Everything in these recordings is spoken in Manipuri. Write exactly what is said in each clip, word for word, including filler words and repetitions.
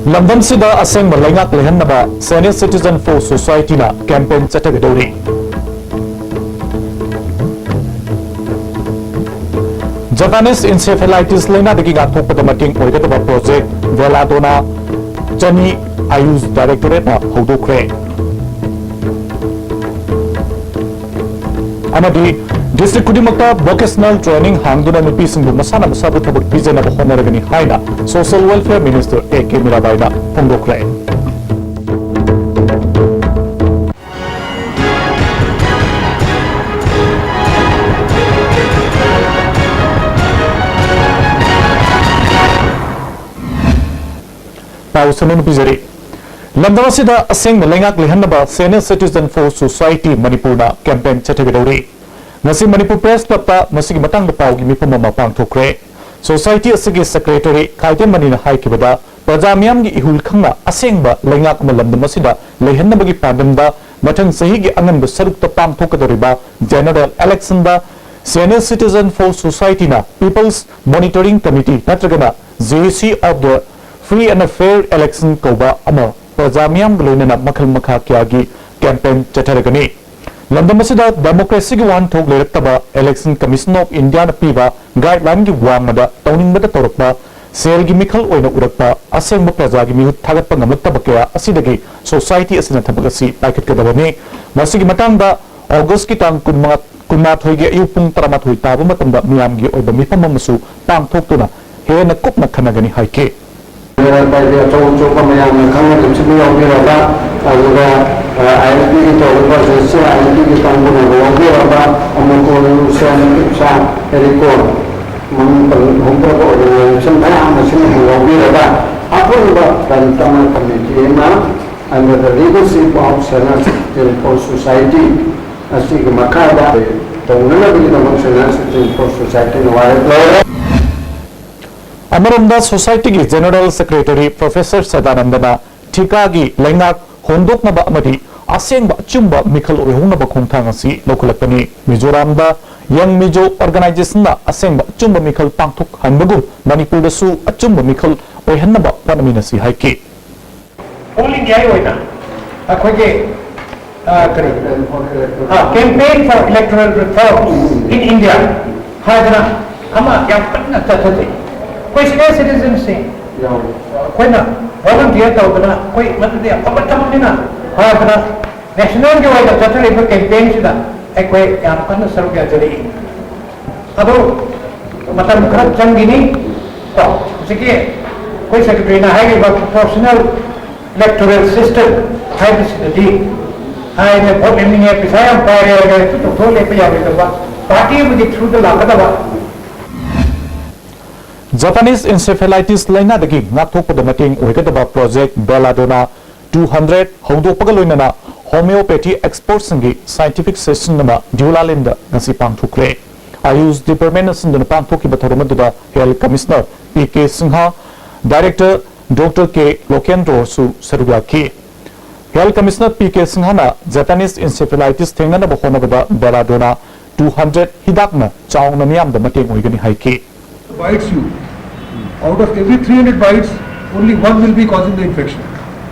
ꯂꯝꯗꯝꯁꯤꯗ ꯑꯁꯦꯡꯕ ꯂꯩꯉꯥꯛ ꯂꯩꯍꯟꯅꯕ Senior Citizen for Society ꯅ campaign ꯆꯠꯊꯒꯗꯧꯔꯤ꯫ Japanese encephalitis ꯂꯩꯅꯥꯗꯒꯤ ꯉꯥꯛꯊꯣꯛꯄꯗ ꯃꯇꯦꯡ ꯑꯣꯏꯒꯗꯕ project Veladona ꯆꯅꯤ Ayush Directorate ꯅ ꯍꯧꯗꯣꯛꯈ꯭ꯔꯦ꯫ ꯑꯃꯗꯤ district ꯈꯨꯗꯤꯡꯃꯛꯇ vocational training ꯍꯥꯡꯗꯨꯅ ꯅꯨꯄꯤꯁꯤꯡꯕꯨ ꯃꯁꯥꯅ ꯃꯁꯥꯕꯨ ꯊꯕꯛ ꯄꯤꯖꯅꯕ ꯍꯣꯠꯅꯔꯒꯅꯤ ꯍꯥꯏꯅ Social Welfare Minister A K ꯃꯤꯔꯥꯕꯥꯏꯅ ꯐꯣꯡꯗꯣꯛꯈ꯭ꯔꯦ꯫ ꯄꯥꯎ ꯁꯟꯗꯣꯛꯅ ꯄꯤꯖꯔꯤ꯫ ꯂꯝꯗꯝ ꯑꯁꯤꯗ ꯑꯁꯦꯡꯕ ꯂꯩꯉꯥꯛ ꯂꯩꯍꯟꯅꯕ Senior Citizen for Society ꯃꯅꯤꯄꯨꯔꯅ campaign ꯆꯠꯊꯒꯗꯧꯔꯤ꯫ ꯉꯁꯤ ꯃꯅꯤꯄꯨꯔ Press Club ꯇ ꯃꯁꯤꯒꯤ ꯃꯇꯥꯡꯗ ꯄꯥꯎꯒꯤ ꯃꯤꯐꯝ ꯑꯃ ꯄꯥꯡꯊꯣꯛꯈ꯭ꯔꯦ꯫ Society ꯑꯁꯤꯒꯤ Secretary ꯈꯥꯏꯗꯦꯝꯃꯅꯤꯅ ꯍꯥꯏꯈꯤꯕꯗ, ꯄ꯭ꯔꯖꯥ ꯃꯤꯌꯥꯝꯒꯤ ꯏꯍꯨꯜ ꯈꯪꯅ ꯑꯁꯦꯡꯕ ꯂꯩꯉꯥꯛ ꯑꯃ ꯂꯝꯗꯝ ꯑꯁꯤꯗ ꯂꯩꯍꯟꯅꯕꯒꯤ ꯄꯥꯟꯗꯝꯗ ꯃꯊꯪ ꯆꯍꯤꯒꯤ ꯑꯉꯟꯕ ꯁꯔꯨꯛꯇ ꯄꯥꯡꯊꯣꯛꯀꯗꯧꯔꯤꯕ General Election the Senior Citizen for Society ꯅ People's Monitoring Committee ꯅꯠꯇ꯭ꯔꯒꯅ J A C of the Free and Fair Election ꯀꯧꯕ ꯑꯃ ꯄ꯭ꯔꯖꯥ ꯃꯤꯌꯥꯝꯒ ꯂꯣꯏꯅꯅ ꯃꯈꯜ ꯃꯈꯥ ꯀꯌꯥꯒꯤ campaign ꯆꯠꯊꯔꯒꯅꯤ꯫ ꯂꯝꯗꯝ ꯑꯁꯤꯗ democracy ꯒꯤ ꯋꯥꯍꯟꯊꯣꯛ ꯂꯩꯔꯛꯇꯕ, Election Commission of India ꯅ ꯄꯤꯕ guideline ꯒꯤ ꯋꯥꯡꯃꯗ ꯇꯧꯅꯤꯡꯕꯗ ꯇꯧꯔꯛꯄ, ꯁꯦꯜꯒꯤ ꯃꯤꯈꯜ ꯑꯣꯏꯅ ꯎꯔꯛꯄ, ꯑꯁꯦꯡꯕ ꯄ꯭ꯔꯖꯥꯒꯤ ꯃꯤꯍꯨꯠ ꯊꯥꯒꯠꯄ ꯉꯝꯂꯛꯇꯕ ꯀꯌꯥ ꯑꯁꯤꯗꯒꯤ society ꯑꯁꯤꯅ ꯊꯕꯛ ꯑꯁꯤ ꯄꯥꯏꯈꯠꯀꯗꯕꯅꯤ꯫ ꯃꯁꯤꯒꯤ ꯃꯇꯥꯡꯗ August ꯀꯤ ꯇꯥꯡ ꯀꯨꯟꯃꯉꯥ, ꯀꯨꯟꯃꯥꯊꯣꯏꯒꯤ ꯑꯌꯨꯛ ꯄꯨꯡ ꯇꯔꯥꯃꯥꯊꯣꯏ ꯇꯥꯕ ꯃꯇꯝꯗ ꯃꯤꯌꯥꯝꯒꯤ ꯑꯣꯏꯕ ꯃꯤꯐꯝ ꯑꯃꯁꯨ ꯄꯥꯡꯊꯣꯛꯇꯨꯅ ꯍꯦꯟꯅ ꯀꯨꯞꯅ ꯈꯟꯅꯒꯅꯤ ꯍꯥꯏꯈꯤ꯫ ꯂꯩꯔꯛ ꯄꯥꯏꯕꯤ ꯑꯆꯧ ꯑꯆꯧꯕ ꯃꯌꯥꯝꯅ ꯈꯪꯅ ꯅꯤꯡꯁꯤꯡꯕ ꯌꯥꯎꯕꯤꯔꯕ, ꯑꯗꯨꯒ, ꯑ, ILP ꯒꯤ ꯇꯧꯔꯤꯕ ꯖꯦꯁꯤ ILP ꯒꯤ ꯀꯥꯡꯕꯨꯅ ꯌꯥꯎꯕꯤꯔꯕ, ꯑꯃꯨꯀꯣꯟ, ꯂꯨꯁꯦꯟ, ꯏꯞꯁꯥ, ꯍꯦꯔꯤꯀꯣꯟ, ꯃꯃꯤꯡ ꯄꯜ-, ꯍꯧꯗ꯭ꯔꯕ organization ꯃꯌꯥꯝ ꯑꯁꯤꯅ ꯌꯥꯎꯕꯤꯔꯕ, ꯑꯄꯨꯟꯕ ꯀꯟꯇꯅ committee ꯑꯃ under the leadership of Senior Citizen for Society ꯑꯁꯤꯒꯤ ꯃꯈꯥꯗ ꯇꯧꯅꯅꯕꯒꯤꯗꯃꯛ Senior Citizen for Society ꯅ ꯋꯥꯔꯦꯞ ꯂꯧꯔꯦ꯫ ꯑꯃꯔꯣꯝꯗ society ꯒꯤ General Secretary Professor ꯁꯗꯥꯅꯟꯗꯅ ꯊꯤꯀꯥꯒꯤ ꯂꯩꯉꯥꯛ ꯍꯣꯡꯗꯣꯛꯅꯕ ꯑꯃꯗꯤ ꯑꯁꯦꯡꯕ ꯑꯆꯨꯝꯕ ꯃꯤꯈꯜ ꯑꯣꯏꯍꯧꯅꯕ ꯈꯣꯡꯊꯥꯡ ꯑꯁꯤ ꯂꯧꯈꯠꯂꯛꯄꯅꯤ꯫ ꯃꯤꯖꯣꯔꯥꯝꯗ Young Mizo Organization ꯅ ꯑꯁꯦꯡꯕ ꯑꯆꯨꯝꯕ ꯃꯤꯈꯜ ꯄꯥꯡꯊꯣꯛꯍꯟꯕꯒꯨꯝ ꯃꯅꯤꯄꯨꯔꯗꯁꯨ ꯑꯆꯨꯝꯕ ꯃꯤꯈꯜ ꯑꯣꯏꯍꯟꯅꯕ ꯍꯣꯠꯅꯃꯤꯟꯅꯁꯤ ꯍꯥꯏꯈꯤ꯫ ꯑꯣꯜ ꯏꯟꯗꯤꯌꯥꯒꯤ ꯑꯣꯏꯅ ꯑꯩꯈꯣꯏꯒꯤ, ꯑ, ꯀꯔꯤ, ꯑ, Campaign for Electoral Reform in India ꯍꯥꯏꯗꯅ ꯑꯃ ꯌꯥꯝ ꯀꯟꯅ ꯆꯠꯊꯔꯤ꯫ ꯑꯩꯈꯣꯏ ꯁꯤꯅꯤꯌꯔ ꯁꯤꯇꯤꯖꯟꯁꯤꯡ ꯑꯩꯈꯣꯏꯅ ꯚꯣꯂꯨꯟꯇꯤꯌꯔ ꯇꯧꯗꯅ ꯑꯩꯈꯣꯏ ꯃꯗꯨꯗꯤ ꯑꯐꯕ ꯊꯕꯛꯅꯤꯅ ꯍꯥꯏꯗꯅ ꯅꯦꯁꯅꯦꯜꯒꯤ ꯑꯣꯏꯅ ꯆꯠꯊꯔꯤꯕ ꯀꯦꯝꯄꯦꯟꯁꯤꯗ ꯑꯩꯈꯣꯏ ꯌꯥꯝ ꯀꯟꯅ ꯁꯔꯨꯛ ꯌꯥꯖꯔꯛꯏ꯫ ꯑꯗꯣ ꯃꯇꯝ ꯈꯔ ꯆꯪꯈꯤꯅꯤ꯫ ꯀꯣ, ꯍꯧꯖꯤꯛꯀꯤ ꯑꯩꯈꯣꯏ ꯁꯦꯀ꯭ꯔꯦꯇꯔꯤꯅ ꯍꯥꯏꯔꯤꯕ ꯄ꯭ꯔꯣꯄꯣꯔꯁꯅꯦꯜ ꯏꯂꯦꯛꯇꯣꯔꯦꯜ ꯁꯤꯁꯇꯦꯝ ꯍꯥꯏꯕꯁꯤꯗꯗꯤ ꯍꯥꯏꯅ ꯚꯣꯠ ꯂꯦꯞꯅꯤꯡꯉꯦ, ꯄꯩꯁꯥ ꯌꯥꯝ ꯄꯥꯏꯔꯦ ꯍꯥꯏꯔꯒ ꯍꯦꯛꯇ ꯇꯧꯊꯣꯛ ꯂꯦꯞꯄ ꯌꯥꯔꯣꯏꯗꯕ, ꯄꯥꯔꯇꯤ ꯑꯃꯒꯤ ꯊ꯭ꯔꯨꯗ ꯂꯥꯛꯀꯗꯕ꯫ ꯖꯄꯥꯅꯤꯁ ꯏꯟꯁꯦꯐꯦꯂꯥꯏꯇꯤꯁ ꯂꯥꯏꯅꯥꯗꯒꯤ ꯉꯥꯛꯊꯣꯛꯄꯗ ꯃꯇꯦꯡ ꯑꯣꯏꯒꯗꯕ ꯄ꯭ꯔꯣꯖꯦꯛ ꯕꯦꯂꯥꯗꯣꯅꯥ ꯇꯨ ꯍꯟꯗ꯭ꯔꯦꯠ ꯍꯧꯗꯣꯛꯄꯒ ꯂꯣꯏꯅꯅ ꯍꯣꯃꯤꯑꯣꯄꯦꯊꯤ ꯑꯦꯛꯁꯄꯔꯠꯁꯤꯡꯒꯤ ꯁꯥꯏꯟꯇꯤꯐꯤꯛ ꯁꯦꯁꯟ ꯑꯃ ꯗ꯭ꯌꯨꯂꯥꯂꯦꯟꯗ ꯉꯁꯤ ꯄꯥꯡꯊꯣꯛꯈ꯭ꯔꯦ꯫ ꯑꯥꯌꯨꯁ ꯗꯤꯄꯥꯔꯠꯃꯦꯟꯅ ꯁꯤꯟꯗꯨꯅ ꯄꯥꯡꯊꯣꯛꯈꯤꯕ ꯊꯧꯔꯝ ꯑꯗꯨꯗ health commissioner P K Singh, director doctor K ꯂꯣꯀꯦꯟꯗ꯭ꯔꯣꯁꯨ ꯁꯔꯨꯛ ꯌꯥꯈꯤ꯫ ꯍꯦꯜꯊ ꯀꯃꯤꯁꯅꯔ ꯄꯤ ꯀꯦ ꯁꯤꯡꯍꯅ ꯖꯄꯥꯅꯤꯁ ꯏꯟꯁꯦꯐꯦꯂꯥꯏꯇꯤꯁ ꯊꯦꯡꯅꯅꯕ ꯍꯣꯠꯅꯕꯗ ꯕꯦꯂꯥꯗꯣꯅꯥ ꯇꯨ ꯍꯟꯗ꯭ꯔꯦꯠ ꯍꯤꯗꯥꯛꯅ ꯆꯥꯎꯅ ꯃꯤꯌꯥꯝꯗ ꯃꯇꯦꯡ ꯑꯣꯏꯒꯅꯤ ꯍꯥꯏꯈꯤ꯫ Bites you, out of every three hundred bites, only one will be causing the infection.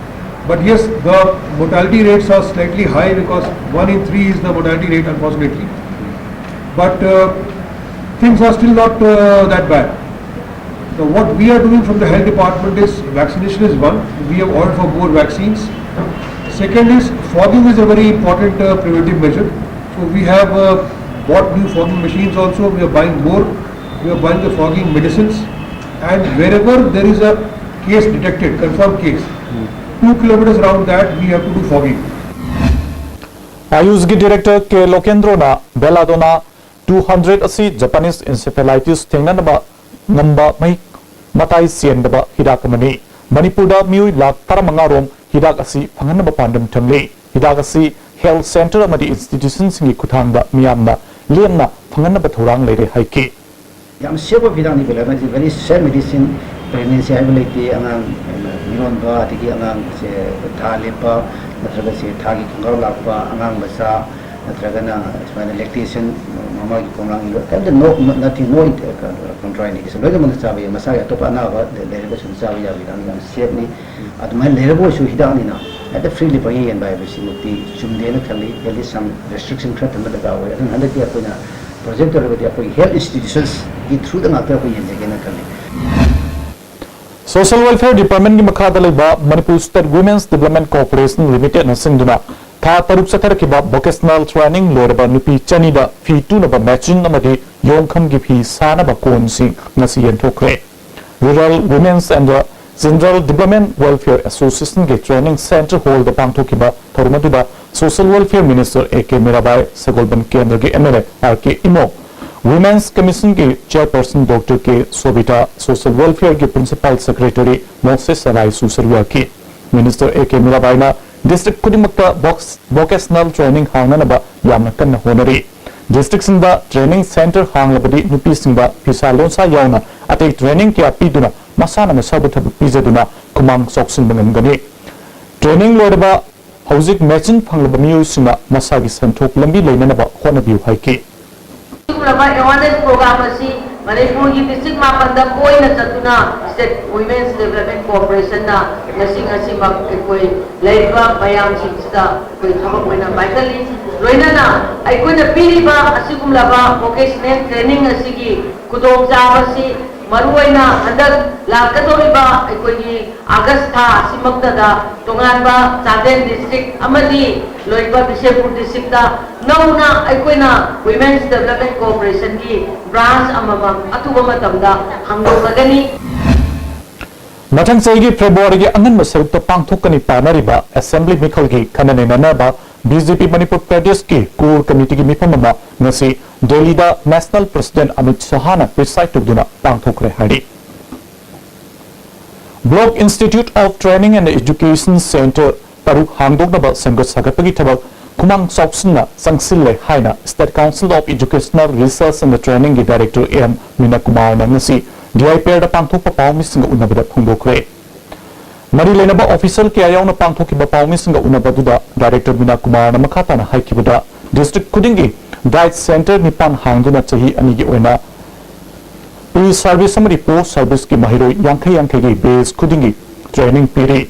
But yes, the mortality rates are slightly high because one in three is the mortality rate, unfortunately. But uh, things are still not uh, that bad. So what we are doing from the health department is, vaccination is one. We have ordered for more vaccines. Second is, fogging is a very important uh, preventive measure. So we have uh, bought new fogging machines also. We are buying more. We are buying the fogging medicines. And wherever there is a case detected, confirmed case, two kilometers around that we have to do fogging. ꯑꯥꯌꯨꯁꯒꯤ ꯗꯤꯔꯦꯛꯇꯔ ꯀꯦ ꯂꯣꯀꯦꯟꯗ꯭ꯔꯣꯅ ꯕꯦꯂꯥꯗꯣꯅꯥ ꯇꯨ ꯍꯟꯗ꯭ꯔꯦꯠ ꯑꯁꯤ ꯖꯄꯥꯅꯤꯁ ꯏꯟꯁꯦꯐꯦꯂꯥꯏꯇꯤꯁ ꯊꯦꯡꯅꯅꯕ ꯉꯝꯕ ꯃꯍꯤꯛ ꯃꯇꯥꯏ ꯆꯦꯟꯗꯕ ꯍꯤꯗꯥꯛ ꯑꯃꯅꯤ꯫ ꯃꯅꯤꯄꯨꯔꯗ ꯃꯤꯑꯣꯏ ꯂꯥꯈ ꯇꯔꯥꯃꯉꯥ ꯔꯣꯝ ꯍꯤꯗꯥꯛ ꯑꯁꯤ ꯐꯪꯍꯟꯅꯕ ꯄꯥꯟꯗꯝ ꯊꯝꯂꯤ꯫ ꯍꯤꯗꯥꯛ ꯑꯁꯤ ꯍꯦꯜꯊ ꯁꯦꯟꯇꯔ ꯑꯃꯗꯤ ꯏꯟꯁꯇꯤꯇ꯭ꯌꯨꯁꯟꯁꯤꯡꯒꯤ ꯈꯨꯠꯊꯥꯡꯗ ꯃꯤꯌꯥꯝꯅ ꯂꯦꯝꯅ ꯐꯪꯍꯟꯅꯕ ꯊꯧꯔꯥꯡ ꯂꯩꯔꯦ ꯍꯥꯏꯈꯤ꯫ ꯌꯥꯝ ꯁꯦꯐ ꯑꯣꯏꯕ ꯍꯤꯗꯥꯛꯅꯤ ꯕꯦꯂꯥꯗꯣꯅꯥ꯫ It's a very safe medicine꯫ Pregnancy ꯍꯥꯏꯕ ꯂꯩꯇꯦ, ꯑꯉꯥꯡ ꯃꯤꯔꯣꯟꯕ ꯑꯗꯒꯤ ꯑꯉꯥꯡꯁꯦ ꯊꯥ ꯂꯦꯞꯄ ꯅꯠꯇ꯭ꯔꯒ ꯁꯦ ꯊꯥꯒꯤ ꯈꯣꯡꯒ꯭ꯔꯥꯎ ꯂꯥꯛꯄ, ꯑꯉꯥꯡ ꯃꯆꯥ ꯅꯠꯇ꯭ꯔꯒꯅ ꯁꯨꯃꯥꯏꯅ lactation ꯃꯃꯥꯒꯤ ꯈꯣꯡꯂꯥꯡ ꯏꯔꯣꯏ ꯀꯩꯝꯇ no, nothing, no, ꯀꯣꯟꯇ꯭ꯔꯥꯏꯟꯗꯤꯀꯦꯁꯟ ꯂꯣꯏꯅꯃꯛ ꯆꯥꯕ ꯌꯥꯏ꯫ ꯃꯁꯥꯒꯤ ꯑꯇꯣꯞꯄ ꯑꯅꯥꯕ ꯂꯩꯔꯒꯁꯨ ꯆꯥꯕ ꯌꯥꯕ ꯍꯤꯗꯥꯛꯅꯤ, ꯌꯥꯝ ꯁꯦꯐꯅꯤ꯫ ꯑꯗꯨꯃꯥꯏꯅ ꯂꯩꯔꯕ ꯑꯣꯏꯔꯁꯨ ꯍꯤꯗꯥꯛꯅꯤꯅ ꯍꯦꯛꯇ ꯐ꯭ꯔꯤꯂꯤ ꯄꯪꯌꯦꯟ ꯌꯦꯟꯕ ꯍꯥꯏꯕꯁꯤꯃꯛꯇꯤ ꯆꯨꯝꯗꯦꯅ ꯈꯜꯂꯤ꯫ ꯍꯦꯜꯠꯀꯤ ꯁꯝ ꯔꯦꯁꯇ꯭ꯔꯤꯛꯁꯟ ꯈꯔ ꯊꯝꯕ ꯗꯔꯀꯥꯔ ꯑꯣꯏ꯫ ꯑꯗꯨꯅ ꯍꯟꯗꯛꯇꯤ ꯑꯩꯈꯣꯏꯅ ꯄ꯭ꯔꯣꯖꯦꯛ ꯇꯧꯔꯒꯗꯤ ꯑꯩꯈꯣꯏꯒꯤ ꯍꯦꯜꯠ ꯏꯟꯁꯇꯤꯇ꯭ꯌꯨꯁꯟꯁꯀꯤ ꯊ꯭ꯔꯨꯗ ꯉꯥꯛꯇ ꯑꯩꯈꯣꯏ ꯌꯦꯡꯖꯒꯦꯅ ꯈꯜꯂꯤ꯫ Social Welfare Departmentꯀꯤ ꯃꯈꯥꯗ ꯂꯩꯕ Manipur State Women's Development Corporation Limitedꯅ ꯁꯤꯟꯗꯨꯅ ꯊꯥ ꯇꯔꯨꯛ ꯆꯠꯊꯔꯛꯈꯤꯕ vocational training ꯂꯣꯏꯔꯕ ꯅꯨꯄꯤ ꯆꯅꯤꯗ ꯐꯤ ꯇꯨꯅꯕ ꯃꯦꯆꯤꯟ ꯑꯃꯗꯤ ꯌꯣꯡꯈꯝꯒꯤ ꯐꯤ ꯁꯥꯅꯕ ꯀꯣꯟꯁꯤꯡ ꯉꯁꯤ ꯌꯦꯟꯊꯣꯛꯈ꯭ꯔꯦ꯫ Rural Women's and General Development Welfare Associationꯒꯤ training center hallꯗ ꯄꯥꯡꯊꯣꯛꯈꯤꯕ ꯊꯧꯔꯝ ꯑꯗꯨꯗ Social Welfare Minister A K Mirabai, ꯁꯒꯣꯜꯕꯟ ꯀꯦꯟꯗ꯭ꯔꯒꯤ M L A R K Imo, Women's Commissionꯒꯤ Chairperson Doctor K ꯁꯣꯕꯤꯇꯥ, Social Welfareꯒꯤ Principal Secretary ꯃꯣꯁꯦꯁ ꯁꯂꯥꯏꯁꯨ ꯁꯔꯨꯛ ꯌꯥꯈꯤ꯫ Minister A K ꯃꯤꯔꯥꯕꯥꯏꯅ district ꯈꯨꯗꯤꯡꯃꯛꯇ voc-, vocational training ꯍꯥꯡꯅꯅꯕ ꯌꯥꯝꯅ ꯀꯟꯅ ꯍꯣꯠꯅꯔꯤ꯫ Districtꯁꯤꯡꯗ training center ꯍꯥꯡꯂꯕꯗꯤ ꯅꯨꯄꯤꯁꯤꯡꯗ ꯐꯤꯁꯥ ꯂꯣꯟꯁꯥ ꯌꯥꯎꯅ ꯑꯇꯩ training ꯀꯌꯥ ꯄꯤꯗꯨꯅ ꯃꯁꯥꯅ ꯃꯁꯥꯕꯨ ꯊꯕꯛ ꯄꯤꯖꯗꯨꯅ ꯈꯨꯃꯥꯡ ꯆꯥꯎꯁꯤꯟꯕ ꯉꯝꯒꯅꯤ꯫ Training ꯂꯣꯏꯔꯕ ꯍꯧꯖꯤꯛ ꯃꯦꯆꯤꯟ ꯐꯪꯂꯕ ꯃꯤꯑꯣꯏꯁꯤꯡꯅ ꯃꯁꯥꯒꯤ ꯁꯦꯟꯊꯣꯛ ꯂꯝꯕꯤ ꯂꯩꯅꯅꯕ ꯍꯣꯠꯅꯕꯤꯌꯨ ꯍꯥꯏꯈꯤ꯫ ꯑꯁꯤꯒꯨꯝꯂꯕ awareness program ꯑꯁꯤ ꯃꯅꯤꯄꯨꯔꯒꯤ district ꯃꯥꯄꯟꯗ ꯀꯣꯏꯅ ꯆꯠꯇꯨꯅ State Women's Development Corporationꯅ ꯉꯁꯤ ꯉꯁꯤꯃꯛ ꯑꯩꯈꯣꯏ ꯂꯩꯔꯤꯕ ꯃꯌꯥꯝꯁꯤꯡꯁꯤꯗ ꯑꯩꯈꯣꯏ ꯊꯕꯛ ꯑꯣꯏꯅ ꯄꯥꯏꯈꯠꯂꯤ꯫ ꯂꯣꯏꯅꯅ ꯑꯩꯈꯣꯏꯅ ꯄꯤꯔꯤꯕ ꯑꯁꯤꯒꯨꯝꯂꯕ vocational training ꯑꯁꯤꯒꯤ ꯈꯨꯗꯣꯡꯆꯥꯕꯁꯤ ꯃꯔꯨꯑꯣꯏꯅ ꯍꯟꯗꯛ ꯂꯥꯛꯀꯗꯧꯔꯤꯕ ꯑꯩꯈꯣꯏꯒꯤ ꯑꯥꯒꯁ ꯊꯥ ꯑꯁꯤꯃꯛꯇꯗ ꯇꯣꯉꯥꯟꯕ ꯆꯥꯟꯗꯦꯜ district ꯑꯃꯗꯤ ꯂꯣꯏꯔꯤꯕ ꯕꯤꯁꯦꯝꯄꯨꯔ districtꯇ ꯅꯧꯅ ꯑꯩꯈꯣꯏꯅ Women's Development Corporationꯒꯤ branch ꯑꯃꯃꯝ ꯑꯊꯨꯕ ꯃꯇꯝꯗ ꯍꯥꯡꯗꯣꯛꯂꯒꯅꯤ꯫ ꯃꯊꯪ ꯆꯍꯤꯒꯤ Februaryꯒꯤ ꯑꯉꯟꯕ ꯁꯔꯨꯛꯇ ꯄꯥꯡꯊꯣꯛꯀꯅꯤ ꯄꯥꯅꯔꯤꯕ Assembly ꯃꯤꯈꯜꯒꯤ ꯈꯟꯅ ꯅꯩꯅꯅꯕ B J P ꯃꯅꯤꯄꯨꯔ ꯄ꯭ꯔꯗꯦꯁꯀꯤ Core Committeeꯒꯤ ꯃꯤꯐꯝ ꯑꯃ ꯉꯁꯤ ꯗꯦꯜꯂꯤꯗ National President ꯑꯃꯤꯠ ꯁꯍꯥꯅ preside ꯇꯧꯗꯨꯅ ꯄꯥꯡꯊꯣꯛꯈ꯭ꯔꯦ ꯍꯥꯏꯔꯤ꯫ Block Institute of Training and Education Center ꯇꯔꯨꯛ ꯍꯥꯡꯗꯣꯛꯅꯕ ꯁꯦꯝꯒꯠ ꯁꯥꯒꯠꯄꯒꯤ ꯊꯕꯛ ꯈꯨꯃꯥꯡ ꯆꯥꯎꯁꯤꯟꯅ ꯆꯪꯁꯤꯜꯂꯦ ꯍꯥꯏꯅ State Council of Educational Research and Trainingꯒꯤ Director M ꯃꯤꯅꯥ ꯀꯨꯃꯥꯔꯅ ꯉꯁꯤ D I P Rꯗ ꯄꯥꯡꯊꯣꯛꯄ ꯄꯥꯎꯃꯤꯁꯤꯡꯒ ꯎꯅꯕꯗ ꯐꯣꯡꯗꯣꯛꯈ꯭ꯔꯦ꯫ ꯃꯔꯤ ꯂꯩꯅꯕ official ꯀꯌꯥ ꯌꯥꯎꯅ ꯄꯥꯡꯊꯣꯛꯈꯤꯕ ꯄꯥꯎꯃꯤꯁꯤꯡꯒ ꯎꯅꯕ ꯑꯗꯨꯗ Director ꯃꯤꯅꯥ ꯀꯨꯃꯥꯔꯅ ꯃꯈꯥ ꯇꯥꯅ ꯍꯥꯏꯈꯤꯕꯗ, district ꯈꯨꯗꯤꯡꯒꯤ ꯗꯥꯏꯠ ꯁꯦꯟꯇꯔ ꯅꯤꯄꯥꯟ ꯍꯥꯡꯗꯨꯅ ꯆꯍꯤ ꯑꯅꯤꯒꯤ ꯑꯣꯏꯅ ꯄ꯭ꯔꯤ ꯁꯔꯚꯤꯁ ꯑꯃꯗꯤ ꯄꯣꯁ ꯁꯔꯚꯤꯁꯀꯤ ꯃꯍꯩꯔꯣꯏ ꯌꯥꯡꯈꯩ ꯌꯥꯡꯈꯩꯒꯤ ꯕꯦꯆ ꯈꯨꯗꯤꯡꯒꯤ ꯇ꯭ꯔꯦꯅꯤꯡ ꯄꯤꯔꯤ꯫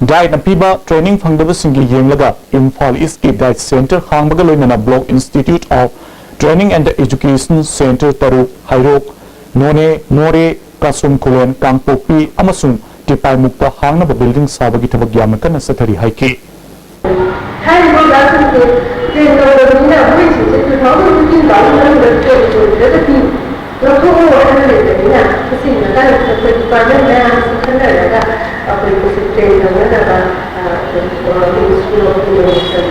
ꯗꯥꯏꯠꯅ ꯄꯤꯕ ꯇ꯭ꯔꯦꯅꯤꯡ ꯐꯪꯗꯕꯁꯤꯡꯒꯤ ꯌꯦꯡꯂꯒ ꯏꯝꯐꯥꯜ ꯏꯁꯀꯤ ꯗꯥꯏꯠ ꯁꯦꯟꯇꯔ ꯍꯥꯡꯕꯒ ꯂꯣꯏꯅꯅ block institute of training and education centre ꯇꯔꯨꯛ, ꯍꯩꯔꯣꯛ, ꯅꯣꯅꯦ, ꯃꯣꯔꯦ, ꯀꯥꯁꯨꯝ ꯈꯨꯂꯦꯟ, ꯀꯥꯡꯄꯣꯛꯄꯤ ꯑꯃꯁꯨꯡ ꯇꯤꯄꯥꯏꯃꯨꯛꯇ ꯍꯥꯡꯅꯕ ꯕꯤꯜꯗꯤꯡ ꯁꯥꯕꯒꯤ ꯊꯕꯛ ꯌꯥꯝꯅ ꯀꯟꯅ ꯆꯠꯊꯔꯤ ꯍꯥꯏꯈꯤ꯫ ꯍꯥꯏꯔꯤꯕ ꯑꯣꯖꯥꯁꯤꯡꯁꯦ ꯇ꯭ꯔꯦꯟ ꯇꯧꯔꯕꯅꯤꯅ ꯃꯣꯏꯁꯤꯡꯁꯦ two thousand fifteen ꯕꯥꯎꯒꯤ ꯃꯅꯨꯡꯗ ꯇ꯭ꯔꯦꯟ ꯇꯧꯗ꯭ꯔꯒꯗꯤ ꯂꯧꯊꯣꯛꯑꯣ ꯍꯥꯏꯕ ꯂꯩꯕꯅꯤꯅ, ꯃꯁꯤꯒꯤ ꯃꯇꯥꯡꯗꯁꯨ ꯑꯩꯈꯣꯏ ꯗꯤꯄꯥꯔꯠꯃꯦꯟ ꯃꯌꯥꯝꯁꯤ ꯈꯟꯅꯔꯒ ꯑꯩꯈꯣꯏ ꯃꯁꯤ ꯇ꯭ꯔꯦꯟ ꯇꯧꯅꯅꯕ, ꯑ, ꯑꯩꯈꯣꯏ, ꯑ, ꯃꯤꯅꯤꯁꯇ꯭ꯔꯤ ꯑꯣꯐ ꯏꯟꯐꯣꯔꯃꯦꯁꯟ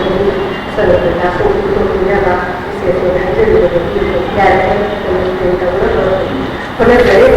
ꯁꯔꯨꯛ ꯀꯩꯀꯥꯁꯤꯡꯁꯤ ꯄꯨꯊꯣꯛꯄꯤꯅꯕ ꯃꯁꯤ ꯑꯩꯈꯣꯏꯅ ꯍꯥꯏꯖꯔꯤꯕ ꯌꯥꯔꯤꯉꯩ ꯑꯩꯈꯣꯏ ꯇ꯭ꯔꯦꯟ ꯇꯧꯅꯕ ꯍꯣꯠꯅꯖꯔꯤ꯫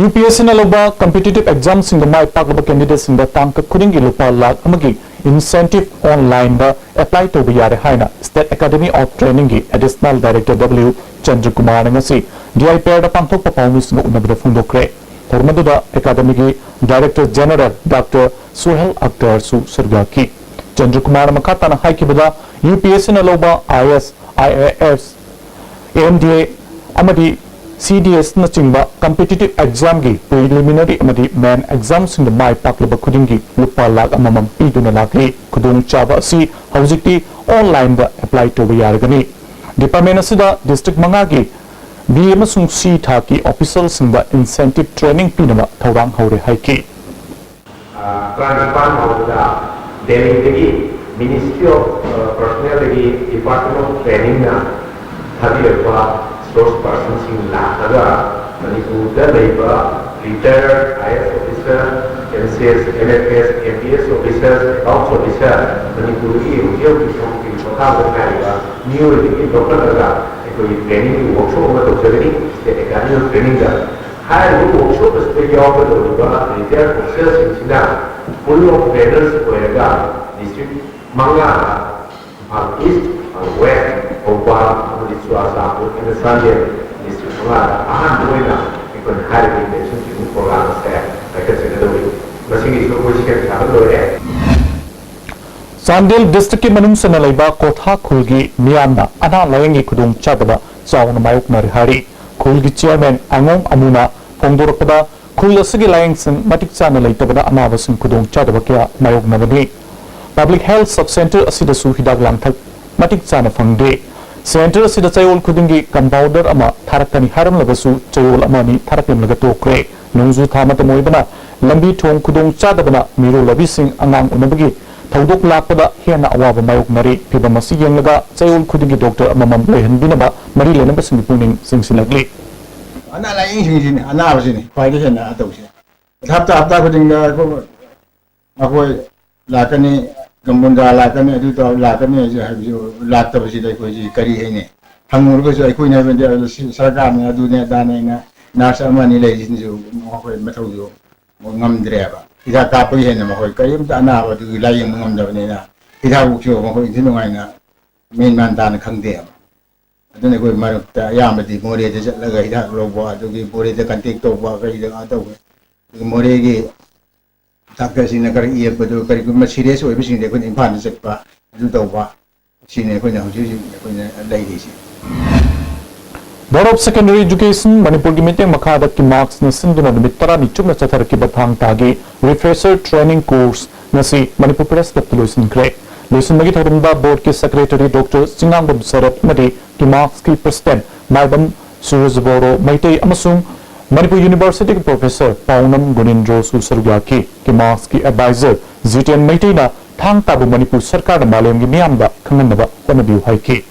UPSCꯅ ꯂꯧꯕ ꯀꯝꯄꯤꯇꯤꯇꯤꯚ ꯑꯦꯛꯖꯥꯝꯁꯤꯡꯗ ꯃꯥꯏ ꯄꯥꯛꯂꯕ ꯀꯦꯟꯗꯤꯗꯦꯠꯁꯤꯡꯗ ꯇꯥꯡꯀꯛ ꯈꯨꯗꯤꯡꯒꯤ ꯂꯨꯄꯥ ꯂꯥꯈ ꯑꯃꯒꯤ ꯏꯟꯁꯦꯟꯇꯤꯚ ꯑꯣꯟꯂꯥꯏꯟꯗ ꯑꯦꯄ꯭ꯂꯥꯏ ꯇꯧꯕ ꯌꯥꯔꯦ ꯍꯥꯏꯅ ꯁ꯭ꯇꯦꯠ ꯑꯦꯀꯥꯗꯃꯤ ꯑꯣꯐ ꯇ꯭ꯔꯦꯅꯤꯡꯒꯤ ꯑꯦꯗꯤꯁꯅꯦꯜ ꯗꯥꯏꯔꯦꯛꯇꯔ W ꯆꯟꯗ꯭ꯔꯀꯨꯃꯥꯔꯅ ꯉꯁꯤ DI Paireꯗ ꯄꯥꯡꯊꯣꯛꯄ ꯄꯥꯎꯃꯤꯁꯤꯡꯒ ꯎꯅꯕꯗ ꯐꯣꯡꯗꯣꯛꯈ꯭ꯔꯦ꯫ ꯊꯧꯔꯝ ꯑꯗꯨꯗ ꯑꯦꯀꯥꯗꯃꯤꯒꯤ ꯗꯥꯏꯔꯦꯛꯇꯔ ꯖꯦꯅꯔꯦꯜ ꯗꯥꯛꯇꯔ ꯁꯨꯍꯦꯜ ꯑꯛꯇꯔꯁꯨ ꯁꯔꯨꯛ ꯌꯥꯈꯤ꯫ ꯆꯟꯗ꯭ꯔꯀꯨꯃꯥꯔꯅ ꯃꯈꯥ ꯇꯥꯅ ꯍꯥꯏꯈꯤꯕꯗ, UPSCꯅ ꯂꯧꯕ IAS, IAS, AMDA ꯑꯃꯗꯤ CDSꯅꯆꯤꯡꯕ ꯀꯝꯄꯤꯇꯤꯇꯤꯚ ꯑꯦꯛꯖꯥꯝꯒꯤ ꯄ꯭ꯔꯤꯂꯤꯃꯤꯅꯔꯤ ꯑꯃꯗꯤ ꯃꯦꯟ ꯑꯦꯛꯖꯥꯝꯁꯤꯡꯗ ꯃꯥꯏ ꯄꯥꯛꯂꯕ ꯈꯨꯗꯤꯡꯒꯤ ꯂꯨꯄꯥ ꯂꯥꯈ ꯑꯃꯃꯝ ꯄꯤꯗꯨꯅ ꯂꯥꯛꯂꯤ꯫ ꯈꯨꯗꯣꯡꯆꯥꯕ ꯑꯁꯤ ꯍꯧꯖꯤꯛꯇꯤ ꯑꯣꯟꯂꯥꯏꯟꯗ ꯑꯦꯄ꯭ꯂꯥꯏ ꯇꯧꯕ ꯌꯥꯔꯒꯅꯤ꯫ ꯗꯤꯄꯥꯔꯠꯃꯦꯟ ꯑꯁꯤꯗ ꯗꯤꯁꯇ꯭ꯔꯤꯛ ꯃꯉꯥꯒꯤ B ꯑꯃꯁꯨꯡ C ꯊꯥꯛꯀꯤ ꯑꯣꯐꯤꯁꯔꯁꯤꯡꯗ ꯏꯟꯁꯦꯟꯇꯤꯚ ꯇ꯭ꯔꯦꯅꯤꯡ ꯄꯤꯅꯕ ꯊꯧꯔꯥꯡ ꯍꯧꯔꯦ ꯍꯥꯏꯈꯤ꯫ ꯑ, ꯇꯔꯥꯅꯤꯄꯥꯟ ꯐꯥꯎꯕꯗ ꯗꯦꯜꯂꯤꯗꯒꯤ Ministry of, ꯑ, Personnelꯗꯒꯤ Department of Trainingꯅ ꯊꯥꯕꯤꯔꯛꯄ ꯁꯣꯔꯁ ꯄꯥꯔꯁꯟꯁꯤꯡ ꯂꯥꯛꯂꯒ ꯃꯅꯤꯄꯨꯔꯗ ꯂꯩꯕ retired IAS officer, MCS, MFS, MPS officer, accounts officer, ꯃꯅꯤꯄꯨꯔꯒꯤ ꯍꯧꯖꯤꯛ ꯍꯧꯖꯤꯛ ꯊꯕꯛꯀꯤ ꯄꯣꯊꯥꯕꯗ ꯉꯥꯏꯔꯤꯕ ꯃꯤꯑꯣꯏꯁꯤꯡꯁꯤ ꯂꯧꯈꯠꯂꯒ ꯑꯩꯈꯣꯏꯒꯤ trainingꯒꯤ workshop ꯑꯃ ꯇꯧꯖꯒꯅꯤ, State Academy of Trainingꯗ꯫ ꯍꯥꯏꯔꯤꯕ workshop ꯑꯁꯤꯗ ꯌꯥꯎꯒꯗꯧꯔꯤꯕ retired officerꯁꯤꯡꯁꯤꯅ pool of trainers ꯑꯣꯏꯔꯒ district ꯃꯉꯥꯗ, ꯏꯝꯐꯥꯜ East, ꯏꯝꯐꯥꯜ West, ꯊꯧꯕꯥꯜ ꯑꯃꯗꯤ ꯆꯨꯔꯥꯆꯥꯟꯄꯨꯔ ꯑꯃꯗꯤ ꯆꯥꯟꯗꯦꯜ district ꯃꯉꯥꯗ ꯑꯍꯥꯟꯕ ꯑꯣꯏꯅ ꯑꯩꯈꯣꯏꯅ ꯍꯥꯏꯔꯤꯕ internship training program ꯑꯁꯦ ꯄꯥꯏꯈꯠꯆꯒꯗꯧꯔꯤ꯫ ꯃꯁꯤꯒꯤꯁꯨ ꯑꯩꯈꯣꯏ ꯁꯦꯝ ꯁꯥꯕ ꯂꯣꯏꯔꯦ꯫ ꯆꯥꯟꯗꯦꯜ ꯗꯤꯁꯇ꯭ꯔꯤꯛꯀꯤ ꯃꯅꯨꯡ ꯆꯟꯅ ꯂꯩꯕ ꯀꯣꯊꯥ ꯈꯨꯜꯒꯤ ꯃꯤꯌꯥꯝꯅ ꯑꯅꯥ ꯂꯥꯌꯦꯡꯒꯤ ꯈꯨꯗꯣꯡꯆꯥꯗꯕ ꯆꯥꯎꯅ ꯃꯥꯌꯣꯛꯅꯔꯤ ꯍꯥꯏꯔꯤ꯫ ꯈꯨꯜꯒꯤ ꯆꯤꯌꯔꯃꯦꯟ ꯑꯉꯣꯝ ꯑꯃꯨꯅ ꯐꯣꯡꯗꯣꯔꯛꯄꯗ, ꯈꯨꯜ ꯑꯁꯤꯒꯤ ꯂꯥꯌꯦꯡꯁꯪ ꯃꯇꯤꯛ ꯆꯥꯅ ꯂꯩꯇꯕꯅ ꯑꯅꯥꯕꯁꯤꯡ ꯈꯨꯗꯣꯡꯆꯥꯗꯕ ꯀꯌꯥ ꯃꯥꯌꯣꯛꯅꯕꯅꯤ꯫ ꯄꯕ꯭ꯂꯤꯛ ꯍꯦꯜꯊ ꯁꯕ ꯁꯦꯟꯇꯔ ꯑꯁꯤꯗꯁꯨ ꯍꯤꯗꯥꯛ ꯂꯥꯡꯊꯛ ꯃꯇꯤꯛ ꯆꯥꯅ ꯐꯪꯗꯦ꯫ ꯁꯦꯟꯇꯔ ꯑꯁꯤꯗ ꯆꯌꯣꯜ ꯈꯨꯗꯤꯡꯒꯤ ꯀꯝꯄꯥꯎꯟꯗꯔ ꯑꯃ ꯊꯥꯔꯛꯀꯅꯤ ꯍꯥꯏꯔꯝꯂꯕꯁꯨ, ꯆꯌꯣꯜ ꯑꯃ ꯑꯅꯤ ꯊꯥꯔꯛꯂꯝꯂꯒ ꯇꯣꯛꯈ꯭ꯔꯦ꯫ ꯅꯣꯡꯖꯨ ꯊꯥ ꯃꯇꯝ ꯑꯣꯏꯕꯅ ꯂꯝꯕꯤ ꯊꯣꯡ ꯈꯨꯗꯣꯡ ꯆꯥꯗꯕꯅ ꯃꯤꯔꯣꯜꯂꯕꯤꯁꯤꯡ ꯑꯉꯥꯡ ꯎꯅꯕꯒꯤ ꯊꯧꯗꯣꯛ ꯂꯥꯛꯄꯗ ꯍꯦꯟꯅ ꯑꯋꯥꯕ ꯃꯥꯌꯣꯛꯅꯔꯤ꯫ ꯐꯤꯚꯝ ꯑꯁꯤ ꯌꯦꯡꯂꯒ ꯆꯌꯣꯜ ꯈꯨꯗꯤꯡꯒꯤ ꯗꯣꯛꯇꯔ ꯑꯃꯃꯝ ꯂꯩꯍꯟꯕꯤꯅꯕ ꯃꯔꯤ ꯂꯩꯅꯕꯁꯤꯡꯒꯤ ꯄꯨꯛꯅꯤꯡ ꯆꯤꯡꯁꯤꯜꯂꯛꯂꯤ꯫ ꯑꯅꯥ ꯂꯥꯌꯦꯡꯁꯤꯡꯁꯤꯅꯤ, ꯑꯅꯥꯕꯁꯤꯅꯤ ꯈ꯭ꯋꯥꯏꯗꯒꯤ ꯍꯦꯟꯅ ꯇꯧꯁꯦ꯫ ꯍꯞꯇꯥ ꯍꯞꯇꯥ ꯈꯨꯗꯤꯡꯗ ꯑꯩꯈꯣꯏ ꯃꯈꯣꯏ ꯂꯥꯛꯀꯅꯤ, ꯒꯝꯕꯨꯟꯗꯥ ꯂꯥꯛꯀꯅꯤ, ꯑꯗꯨ ꯇꯧ-, ꯂꯥꯛꯀꯅꯤ ꯍꯥꯏꯁꯦ, ꯍꯥꯏꯕꯁꯨ ꯂꯥꯛꯇꯕꯁꯤꯗ ꯑꯩꯈꯣꯏꯁꯤ ꯀꯔꯤ ꯍꯥꯏꯅꯤ? ꯍꯪꯉꯨꯔꯒꯁꯨ ꯑꯩꯈꯣꯏꯅ ꯍꯥꯏꯕꯗꯤ, "ꯑꯗꯨ ꯁꯤ ꯁꯔꯀꯥꯔꯅ ꯑꯗꯨꯅꯦ ꯑꯗꯥꯅꯦ" ꯍꯥꯏꯅ ꯅꯔꯁ ꯑꯃ ꯑꯅꯤ ꯂꯩꯔꯤꯁꯤꯅꯁꯨ ꯃꯈꯣꯏ ꯃꯊꯧꯁꯨ ꯉꯝꯗ꯭ꯔꯦꯕ꯫ ꯍꯤꯗꯥꯛ ꯀꯥꯞꯄꯒꯤ ꯍꯦꯟꯅ ꯃꯈꯣꯏ ꯀꯔꯤꯝꯇ ꯑꯅꯥꯕꯗꯨꯒꯤ ꯂꯥꯌꯦꯡꯕ ꯉꯝꯗꯕꯅꯤꯅ ꯍꯤꯗꯥꯛꯐꯥꯎꯁꯨ ꯃꯈꯣꯏ ꯏꯟꯊꯤ ꯅꯨꯡꯉꯥꯏꯅ ꯃꯦꯟ ꯃꯥꯟ ꯇꯥꯅ ꯈꯪꯗꯦꯕ꯫ ꯑꯗꯨꯅ ꯑꯩꯈꯣꯏ ꯃꯔꯛꯇ ꯑꯌꯥꯝꯕꯗꯤ ꯃꯣꯔꯦꯗ ꯆꯠꯂꯒ ꯍꯤꯗꯥꯛ ꯂꯧꯕ, ꯑꯗꯨꯒꯤ ꯃꯣꯔꯦꯗ ꯀꯟꯇꯦꯛ ꯇꯧꯕ, ꯀꯩꯗ ꯀꯩꯅꯣ ꯇꯧꯕ꯫ ꯑꯗꯨꯒ ꯃꯣꯔꯦꯒꯤ ꯗꯥꯛꯇꯔꯁꯤꯡꯅ ꯈꯔ ꯌꯦꯡꯕꯗꯨ, ꯀꯔꯤꯒꯨꯝꯕ ꯁꯤꯔꯤꯌꯁ ꯑꯣꯏꯕꯁꯤꯡꯗꯤ ꯑꯩꯈꯣꯏꯅ ꯏꯝꯐꯥꯜꯗ ꯆꯠꯄ, ꯑꯗꯨ ꯇꯧꯕ, ꯁꯤꯅꯤ ꯑꯩꯈꯣꯏꯅ ꯍꯧꯖꯤꯛ ꯍꯧꯖꯤꯛ ꯑꯩꯈꯣꯏꯅ ꯂꯩꯔꯤꯁꯤ꯫ Board of Secondary Education ꯃꯅꯤꯄꯨꯔꯒꯤ ꯃꯤꯠꯌꯦꯡ ꯃꯈꯥꯗ ꯀꯤꯃꯥꯛꯁꯅ ꯁꯤꯟꯗꯨꯅ ꯅꯨꯃꯤꯠ ꯇꯔꯥꯅꯤ ꯆꯨꯞꯅ ꯆꯠꯊꯔꯛꯈꯤꯕ ꯊꯥꯡ ꯇꯥꯒꯤ ꯔꯤꯐ꯭ꯔꯦꯁꯔ ꯇ꯭ꯔꯦꯅꯤꯡ ꯀꯣꯔꯁ ꯉꯁꯤ ꯃꯅꯤꯄꯨꯔ ꯄ꯭ꯔꯦꯁ ꯀ꯭ꯂꯕꯇ ꯂꯣꯏꯁꯤꯟꯈ꯭ꯔꯦ꯫ ꯂꯣꯏꯁꯤꯟꯕꯒꯤ ꯊꯧꯔꯝꯗ ꯕꯣꯔꯗꯀꯤ ꯁꯦꯀ꯭ꯔꯦꯇꯔꯤ ꯗꯣꯛꯇꯔ ꯆꯤꯉꯥꯝꯕꯝ ꯁꯔꯠ ꯑꯃꯗꯤ ꯀꯤꯃꯥꯛꯁꯀꯤ ꯄ꯭ꯔꯁꯤꯗꯦꯟꯠ ꯃꯥꯏꯕꯝ ꯁꯨꯔꯖꯕꯣꯔꯣ ꯃꯩꯇꯩ ꯑꯃꯁꯨꯡ ꯃꯅꯤꯄꯨꯔ ꯌꯨꯅꯤꯚꯔꯁꯤꯇꯤꯒꯤ ꯄ꯭ꯔꯣꯐꯦꯁꯔ ꯄꯥꯎꯅꯝ ꯒꯨꯅꯤꯟꯗ꯭ꯔꯣꯁꯨ ꯁꯔꯨꯛ ꯌꯥꯈꯤ꯫ ꯀꯤꯃꯥꯛꯁꯀꯤ ꯑꯦꯗꯚꯥꯏꯖꯔ ꯖꯤꯇꯦꯟ ꯃꯩꯇꯩꯅ ꯊꯥꯡ ꯇꯥꯕꯨ ꯃꯅꯤꯄꯨꯔ ꯁꯔꯀꯥꯔꯅ ꯃꯥꯂꯦꯝꯒꯤ ꯃꯤꯌꯥꯝꯗ ꯈꯪꯍꯟꯅꯕ ꯍꯣꯠꯅꯕꯤꯌꯨ ꯍꯥꯏꯈꯤ꯫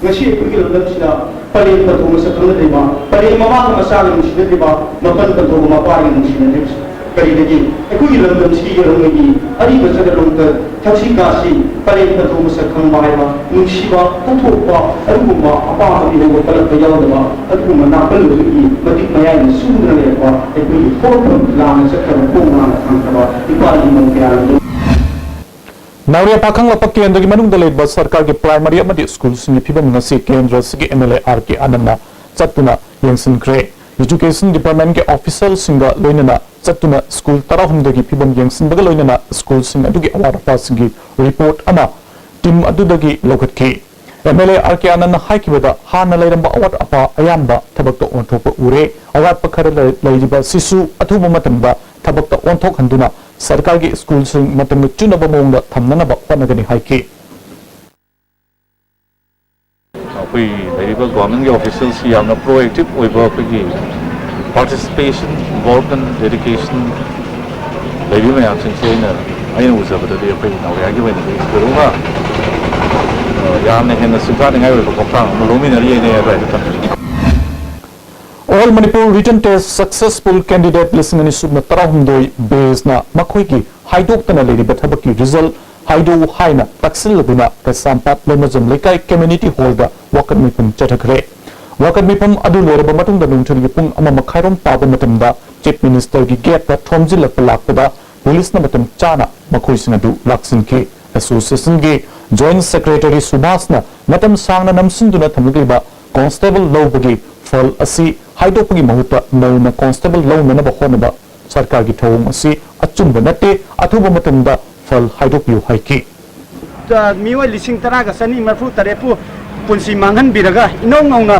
ꯉꯁꯤ ꯑꯩꯈꯣꯏꯒꯤ ꯂꯝꯗꯝꯁꯤꯗ ꯄꯂꯦꯝ ꯄꯟꯊꯧ ꯃꯁꯛ ꯈꯪꯅꯗ꯭ꯔꯤꯕ, ꯄꯂꯦꯝ ꯃꯃꯥꯒ ꯃꯆꯥꯒ ꯅꯨꯡꯁꯤꯅꯗ꯭ꯔꯤꯕ, ꯃꯄꯟ ꯄꯟꯊꯧꯒ ꯃꯄꯥꯒ ꯅꯨꯡꯁꯤꯅꯗ꯭ꯔꯤꯕꯁꯦ ꯀꯔꯤꯗꯒꯤ? ꯑꯩꯈꯣꯏꯒꯤ ꯂꯝꯗꯝꯁꯤꯒꯤ ꯌꯦꯜꯍꯧꯉꯩꯒꯤ ꯑꯔꯤꯕ ꯆꯠꯅ ꯂꯣꯟꯇ ꯊꯛꯁꯤ ꯈꯥꯁꯤ ꯄꯔꯦꯡ ꯄꯟꯊꯧ ꯃꯁꯛ ꯈꯪꯕ ꯍꯥꯏꯕ, ꯅꯨꯡꯁꯤꯕ ꯐꯣꯡꯊꯣꯛꯄ, ꯑꯗꯨꯒꯨꯝꯕ ꯑꯄꯥꯝꯕ ꯃꯤꯔꯣꯜ ꯀꯜꯂꯛꯄ ꯌꯥꯎꯗꯕ, ꯑꯗꯨꯒꯨꯝꯕ ꯅꯥꯄꯜꯂꯣꯏꯕꯒꯤ ꯃꯇꯤꯛ ꯃꯌꯥꯏꯅ ꯁꯨꯗꯨꯅ ꯂꯩꯔꯛꯄ ꯑꯩꯈꯣꯏꯒꯤ ꯍꯧꯔꯛꯐꯝ ꯂꯥꯟꯅ ꯆꯠꯈ꯭ꯔꯕ ꯈꯣꯡ ꯂꯥꯟꯅ ꯊꯥꯡꯈ꯭ꯔꯕ ꯏꯄꯥ ꯏꯃꯧ ꯀꯌꯥꯅ ꯅꯥꯎꯔꯤꯌꯥ ꯄꯥꯈꯪꯂꯛꯄ ꯀꯦꯟꯗ꯭ꯔꯒꯤ ꯃꯅꯨꯡꯗ ꯂꯩꯕ ꯁꯔꯀꯥꯔꯒꯤ ꯄ꯭ꯔꯥꯏꯃꯔꯤ ꯑꯃꯗꯤ ꯁ꯭ꯀꯨꯜꯁꯤꯡꯒꯤ ꯐꯤꯕꯝ ꯉꯁꯤ ꯀꯦꯟꯗ꯭ꯔ ꯑꯁꯤꯒꯤ ꯑꯦꯝ ꯑꯦꯜ ꯑꯦ ꯑꯥꯔ ꯀꯦ ꯑꯥꯅꯟꯗꯅ ꯆꯠꯇꯨꯅ ꯌꯦꯡꯁꯤꯟꯈ꯭ꯔꯦ꯫ ꯏꯗꯨꯀꯦꯁꯟ ꯗꯤꯄꯥꯔꯠꯃꯦꯟꯒꯤ ꯑꯣꯐꯤꯁꯤꯌꯦꯜꯁꯤꯡꯒ ꯂꯣꯏꯅꯅ ꯆꯠꯇꯨꯅ ꯁ꯭ꯀꯨꯜ ꯇꯔꯥꯍꯨꯝꯗꯣꯏꯒꯤ ꯐꯤꯕꯝ ꯌꯦꯡꯁꯤꯟꯕꯒ ꯂꯣꯏꯅꯅ ꯁ꯭ꯀꯨꯜꯁꯤꯡ ꯑꯗꯨꯒꯤ ꯑꯋꯥꯠ ꯑꯄꯥꯁꯤꯡꯒꯤ ꯔꯤꯄꯣꯔꯠ ꯑꯃ ꯇꯤꯝ ꯑꯗꯨꯗꯒꯤ ꯂꯧꯈꯠꯈꯤ꯫ ꯑꯦꯝ ꯑꯦꯜ ꯑꯦ ꯑꯥꯔ ꯀꯦ ꯑꯥꯅꯟꯗꯅ ꯍꯥꯏꯈꯤꯕꯗ, ꯍꯥꯟꯅ ꯂꯩꯔꯝꯕ ꯑꯋꯥꯠ ꯑꯄꯥ ꯑꯌꯥꯝꯕ ꯊꯕꯛꯇ ꯑꯣꯟꯊꯣꯛꯄ ꯎꯔꯦ꯫ ꯑꯋꯥꯠꯄ ꯈꯔ ꯂꯩ-, ꯂꯩꯔꯤꯕ ꯑꯁꯤꯁꯨ ꯑꯊꯨꯕ ꯃꯇꯝꯗ ꯊꯕꯛꯇ ꯑꯣꯟꯊꯣꯛꯍꯟꯗꯨꯅ ꯁꯔꯀꯥꯔꯒꯤ ꯁ꯭ꯀꯨꯜꯁꯤꯡ ꯃꯇꯝꯒ ꯆꯨꯅꯕ ꯃꯑꯣꯡꯗ ꯊꯝꯅꯅꯕ ꯍꯣꯠꯅꯒꯅꯤ ꯍꯥꯏꯈꯤ꯫ ꯑꯩꯈꯣꯏ ꯂꯩꯔꯤꯕ ꯒꯣꯔꯃꯦꯟꯒꯤ ꯑꯣꯐꯤꯁꯤꯌꯦꯜꯁꯤ ꯌꯥꯝꯅ ꯄ꯭ꯔꯣꯑꯦꯛꯇꯤꯚ ꯑꯣꯏꯕ, ꯑꯩꯈꯣꯏꯒꯤ ꯄꯥꯔꯇꯤꯁꯤꯄꯦꯁꯟ, ꯏꯟꯚꯣꯜꯚꯃꯦꯟ, ꯗꯦꯗꯤꯀꯦꯁꯟ ꯂꯩꯔꯤꯕ ꯃꯌꯥꯝꯁꯤꯡꯁꯦ ꯑꯩꯅ, ꯑꯩꯅ ꯎꯖꯕꯗꯗꯤ ꯑꯩꯈꯣꯏ ꯅꯥꯎꯔꯤꯌꯥꯒꯤ ꯑꯣꯏꯅꯗꯤ ꯊꯣꯏꯗꯣꯛꯅ, ꯑ, ꯌꯥꯝꯅ ꯍꯦꯟꯅ ꯁꯤꯡꯊꯥꯅꯤꯡꯉꯥꯏ ꯑꯣꯏꯕ ꯈꯣꯡꯊꯥꯡ ꯑꯃ ꯂꯧꯃꯤꯟꯅꯔꯤ ꯍꯥꯏꯅ ꯑꯩ ꯑꯗꯨꯃꯥꯏꯅ ꯊꯝꯖꯒꯦ꯫ All Manipur Written Test Successful Candidate ꯂꯤꯁꯤꯡ ꯑꯅꯤ ꯁꯨꯞꯅ ꯇꯔꯥꯍꯨꯝꯗꯣꯏ ꯕꯦꯆꯅ ꯃꯈꯣꯏꯒꯤ ꯍꯥꯏꯗꯣꯛꯇꯅ ꯂꯩꯔꯤꯕ ꯊꯕꯛꯀꯤ ꯔꯤꯖꯜ ꯍꯥꯏꯗꯣꯛꯎ ꯍꯥꯏꯅ ꯇꯛꯁꯤꯜꯂꯗꯨꯅ ꯀꯩꯁꯥꯝꯄꯥꯠ ꯂꯩꯃꯖꯝ ꯂꯩꯀꯥꯏ ꯀꯝꯃ꯭ꯌꯨꯅꯤꯇꯤ ꯍꯣꯜꯗ ꯋꯥꯀꯠ ꯃꯤꯐꯝ ꯆꯠꯊꯈ꯭ꯔꯦ꯫ ꯋꯥꯀꯠ ꯃꯤꯐꯝ ꯑꯗꯨ ꯂꯣꯏꯔꯕ ꯃꯇꯨꯡꯗ ꯅꯨꯡꯊꯤꯜꯒꯤ ꯄꯨꯡ ꯑꯃ ꯃꯈꯥꯏꯔꯣꯝ ꯇꯥꯕ ꯃꯇꯝꯗ ꯆꯤꯐ ꯃꯤꯅꯤꯁꯇꯔꯒꯤ ꯒꯦꯠꯇ ꯊꯣꯝꯖꯤꯜꯂꯛꯄ ꯂꯥꯛꯄꯗ ꯄꯨꯂꯤꯁꯅ ꯃꯇꯝ ꯆꯥꯅ ꯃꯈꯣꯏꯁꯤꯡ ꯑꯗꯨ ꯂꯥꯛꯁꯤꯟꯈꯤ꯫ ꯑꯦꯁꯣꯁꯤꯌꯦꯁꯟꯒꯤ ꯖꯣꯏꯟꯠ ꯁꯦꯀ꯭ꯔꯦꯇꯔꯤ ꯁꯨꯚꯥꯁꯅ ꯃꯇꯝ ꯁꯥꯡꯅ ꯅꯝꯁꯤꯟꯗꯨꯅ ꯊꯝꯂꯛꯂꯤꯕ ꯀꯣꯟꯁꯇꯦꯕꯜ ꯂꯧꯕꯒꯤ ꯐꯜ ꯑꯁꯤ ꯍꯥꯏꯗꯣꯛꯄꯒꯤ ꯃꯍꯨꯠꯇ ꯅꯧꯅ ꯀꯣꯟꯁꯇꯦꯕꯜ ꯂꯧꯅꯅꯕ ꯍꯣꯠꯅꯕ ꯁꯔꯀꯥꯔꯒꯤ ꯊꯧꯑꯣꯡ ꯑꯁꯤ ꯑꯆꯨꯝꯕ ꯅꯠꯇꯦ, ꯑꯊꯨꯕ ꯃꯇꯝꯗ ꯐꯜ ꯍꯥꯏꯗꯣꯛꯄꯤꯌꯨ ꯍꯥꯏꯈꯤ꯫ ꯃꯤꯑꯣꯏ ꯂꯤꯁꯤꯡ ꯇꯔꯥꯒ ꯆꯅꯤ ꯃꯔꯤꯐꯨ ꯇꯔꯦꯠꯄꯨ ꯄꯨꯟꯁꯤ ꯃꯥꯡꯍꯟꯕꯤꯔꯒ ꯏꯅꯧ ꯅꯧꯅ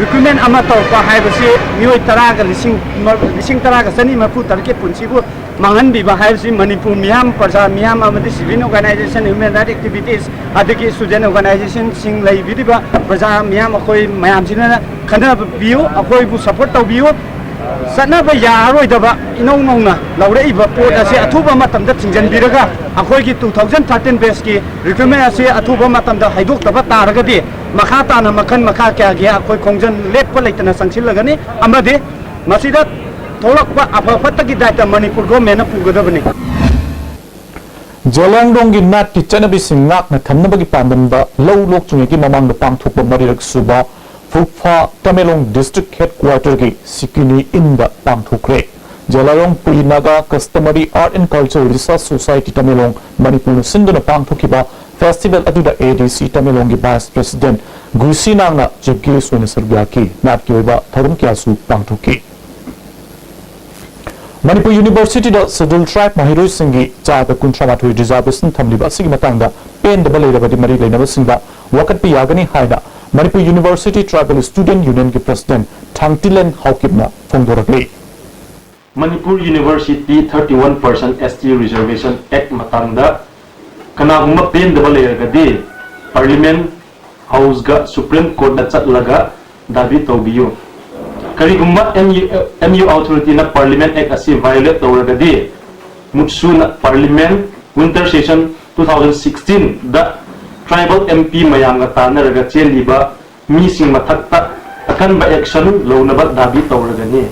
ꯔꯤꯀ꯭ꯔꯨꯠꯃꯦꯟ ꯑꯃ ꯇꯧꯔꯛꯄ ꯍꯥꯏꯕꯁꯤ ꯃꯤꯑꯣꯏ ꯇꯔꯥꯒ ꯂꯤꯁꯤꯡ, ꯂꯤꯁꯤꯡ ꯇꯔꯥꯒ ꯆꯅꯤ ꯃꯔꯤꯐꯨ ꯇꯔꯦꯠꯀꯤ ꯄꯨꯟꯁꯤꯕꯨ ꯃꯥꯡꯍꯟꯕꯤꯕ ꯍꯥꯏꯕꯁꯤ ꯃꯅꯤꯄꯨꯔ ꯃꯤꯌꯥꯝ, ꯄ꯭ꯔꯖꯥ ꯃꯤꯌꯥꯝ ꯑꯃꯗꯤ civil organisation, human right activities, ꯑꯗꯒꯤ ꯁ꯭ꯇꯨꯗꯦꯟ ꯑꯣꯔꯒꯅꯥꯏꯖꯦꯁꯟꯁꯤꯡ ꯂꯩꯕꯤꯔꯤꯕ ꯄ꯭ꯔꯖꯥ ꯃꯤꯌꯥꯝ ꯑꯩꯈꯣꯏ ꯃꯌꯥꯝꯁꯤꯅ ꯈꯟꯅꯕꯤꯌꯨ, ꯑꯩꯈꯣꯏꯕꯨ ꯁꯄꯣꯔꯠ ꯇꯧꯕꯤꯌꯨ꯫ ꯆꯠꯅꯕ ꯌꯥꯔꯔꯣꯏꯗꯕ ꯏꯅꯧ ꯅꯧꯅ ꯂꯧꯔꯛꯏꯕ ꯄꯣꯠ ꯑꯁꯤ ꯑꯊꯨꯕ ꯃꯇꯝꯗ ꯊꯤꯡꯖꯤꯟꯕꯤꯔꯒ ꯑꯩꯈꯣꯏꯒꯤ two thousand thirteen ꯕꯦꯆꯀꯤ ꯔꯤꯀ꯭ꯔꯨꯠꯃꯦꯟ ꯑꯁꯤ ꯑꯊꯨꯕ ꯃꯇꯝꯗ ꯍꯥꯏꯗꯣꯛꯇꯕ ꯇꯥꯔꯒꯗꯤ ꯃꯈꯥ ꯇꯥꯅ ꯃꯈꯜ ꯃꯈꯥ ꯀꯌꯥꯒꯤ ꯑꯩꯈꯣꯏ ꯈꯣꯡꯖꯪ ꯂꯦꯞꯄ ꯂꯩꯇꯅ ꯆꯪꯁꯤꯜꯂꯒꯅꯤ ꯑꯃꯗꯤ ꯃꯁꯤꯗ ꯊꯣꯛꯂꯛꯄ ꯑꯐ ꯐꯠꯇꯒꯤ ꯗꯥꯏꯇ ꯃꯅꯤꯄꯨꯔ ꯒꯣꯔꯃꯦꯟꯅ ꯄꯨꯒꯗꯕꯅꯤ꯫ ꯖꯦꯂꯤꯌꯥꯡꯔꯣꯡꯒꯤ ꯅꯥꯠꯀꯤ ꯆꯠꯅꯕꯤꯁꯤꯡ ꯉꯥꯛꯅ ꯊꯝꯅꯕꯒꯤ ꯄꯥꯟꯗꯝꯗ ꯂꯧ ꯂꯣꯛꯇ꯭ꯔꯤꯉꯩꯒꯤ ꯃꯃꯥꯡꯗ ꯄꯥꯡꯊꯣꯛꯄ ꯃꯔꯤꯔꯛ ꯁꯨꯕ ꯐꯨꯛꯐꯥ ꯇꯃꯦꯡꯂꯣꯡ ꯗꯤꯁꯇ꯭ꯔꯤꯛ ꯍꯦꯗꯀ꯭ꯋꯥꯇꯔꯒꯤ ꯁꯤꯀꯤꯅꯤ ꯏꯟꯗ ꯄꯥꯡꯊꯣꯛꯈ꯭ꯔꯦ꯫ Zeliangrong Pui Naga customary art and culture resource society Tamenglong ꯃꯅꯤꯄꯨꯔꯅ ꯁꯤꯟꯗꯨꯅ ꯄꯥꯡꯊꯣꯛꯈꯤꯕ ꯐꯦꯁꯇꯤꯚꯦꯜ ꯑꯗꯨꯗ ꯑꯦ ꯗꯤ ꯁꯤ ꯇꯃꯦꯡꯂꯣꯡꯒꯤ ꯚꯥꯏꯁ ꯄ꯭ꯔꯦꯁꯤꯗꯦꯟꯠ ꯒꯨꯏꯁꯤ ꯅꯥꯡꯅ ꯆꯤꯐ ꯒꯦꯁ ꯑꯣꯏꯅ ꯁꯔꯨꯛ ꯌꯥꯈꯤ꯫ ꯅꯥꯠꯀꯤ ꯑꯣꯏꯕ ꯊꯧꯔꯝ ꯀꯌꯥꯁꯨ ꯄꯥꯡꯊꯣꯛꯈꯤ꯫ ꯃꯅꯤꯄꯨꯔ ꯌꯨꯅꯤꯚꯔꯁꯤꯇꯤꯗ ꯁꯦꯗ꯭ꯌꯨꯜ ꯇ꯭ꯔꯥꯏꯕ ꯃꯍꯩꯔꯣꯏꯁꯤꯡꯒꯤ ꯆꯥꯗ ꯀꯨꯟꯊ꯭ꯔꯥ ꯃꯥꯊꯣꯏ ꯔꯤꯖꯥꯔꯕꯦꯁꯟ ꯊꯝꯂꯤꯕ ꯑꯁꯤꯒꯤ ꯃꯇꯥꯡꯗ ꯄꯦꯟꯗꯕ ꯂꯩꯔꯕꯗꯤ ꯃꯔꯤ ꯂꯩꯅꯕꯁꯤꯡꯗ ꯋꯥꯀꯠꯄ ꯌꯥꯒꯅꯤ ꯍꯥꯏꯅ ꯃꯅꯤꯄꯨꯔ ꯌꯨꯅꯤꯚꯔꯁꯤꯇꯤ ꯇ꯭ꯔꯥꯏꯕꯦꯜ ꯁ꯭ꯇꯨꯗꯦꯟꯠ ꯌꯨꯅꯤꯌꯟꯒꯤ ꯄ꯭ꯔꯁꯤꯗꯦꯟꯠ ꯊꯥꯡꯇꯤꯂꯦꯟ ꯍꯥꯎꯀꯤꯞꯅ ꯐꯣꯡꯗꯣꯔꯛꯂꯤ꯫ Manipur university thirty one percent S T reservation Act ꯃꯇꯥꯡꯗ ꯀꯅꯥꯒꯨꯝꯕ ꯄꯦꯟꯗꯕ ꯂꯩꯔꯒꯗꯤ ꯄꯥꯔꯂꯤꯌꯥꯃꯦꯟꯠ ꯍꯥꯎꯁꯀ ꯁꯨꯄ꯭ꯔꯤꯝ ꯀꯣꯔꯠꯇ ꯆꯠꯂꯒ ꯗꯥꯕꯤ ꯇꯧꯕꯤꯌꯨ꯫ ꯀꯔꯤꯒꯨꯝꯕ M U, M U authorityꯅ ꯄꯥꯔꯂꯤꯌꯥꯃꯦꯟꯠ ꯑꯦꯛ ꯑꯁꯤ ꯚꯥꯏꯑꯣꯂꯦꯠ ꯇꯧꯔꯒꯗꯤ ꯃꯨꯠꯁꯨꯅ parliament winter session two thousand sixteen ꯗ ꯇ꯭ꯔꯥꯏꯕꯦꯜ M P ꯃꯌꯥꯝꯒ ꯇꯥꯟꯅꯔꯒ ꯆꯦꯜꯂꯤꯕ ꯃꯤꯁꯤꯡ ꯃꯊꯛꯇ ꯑꯀꯟꯕ ꯑꯦꯛꯁꯟ ꯂꯧꯅꯕ ꯗꯥꯕꯤ ꯇꯧꯔꯒꯅꯤ꯫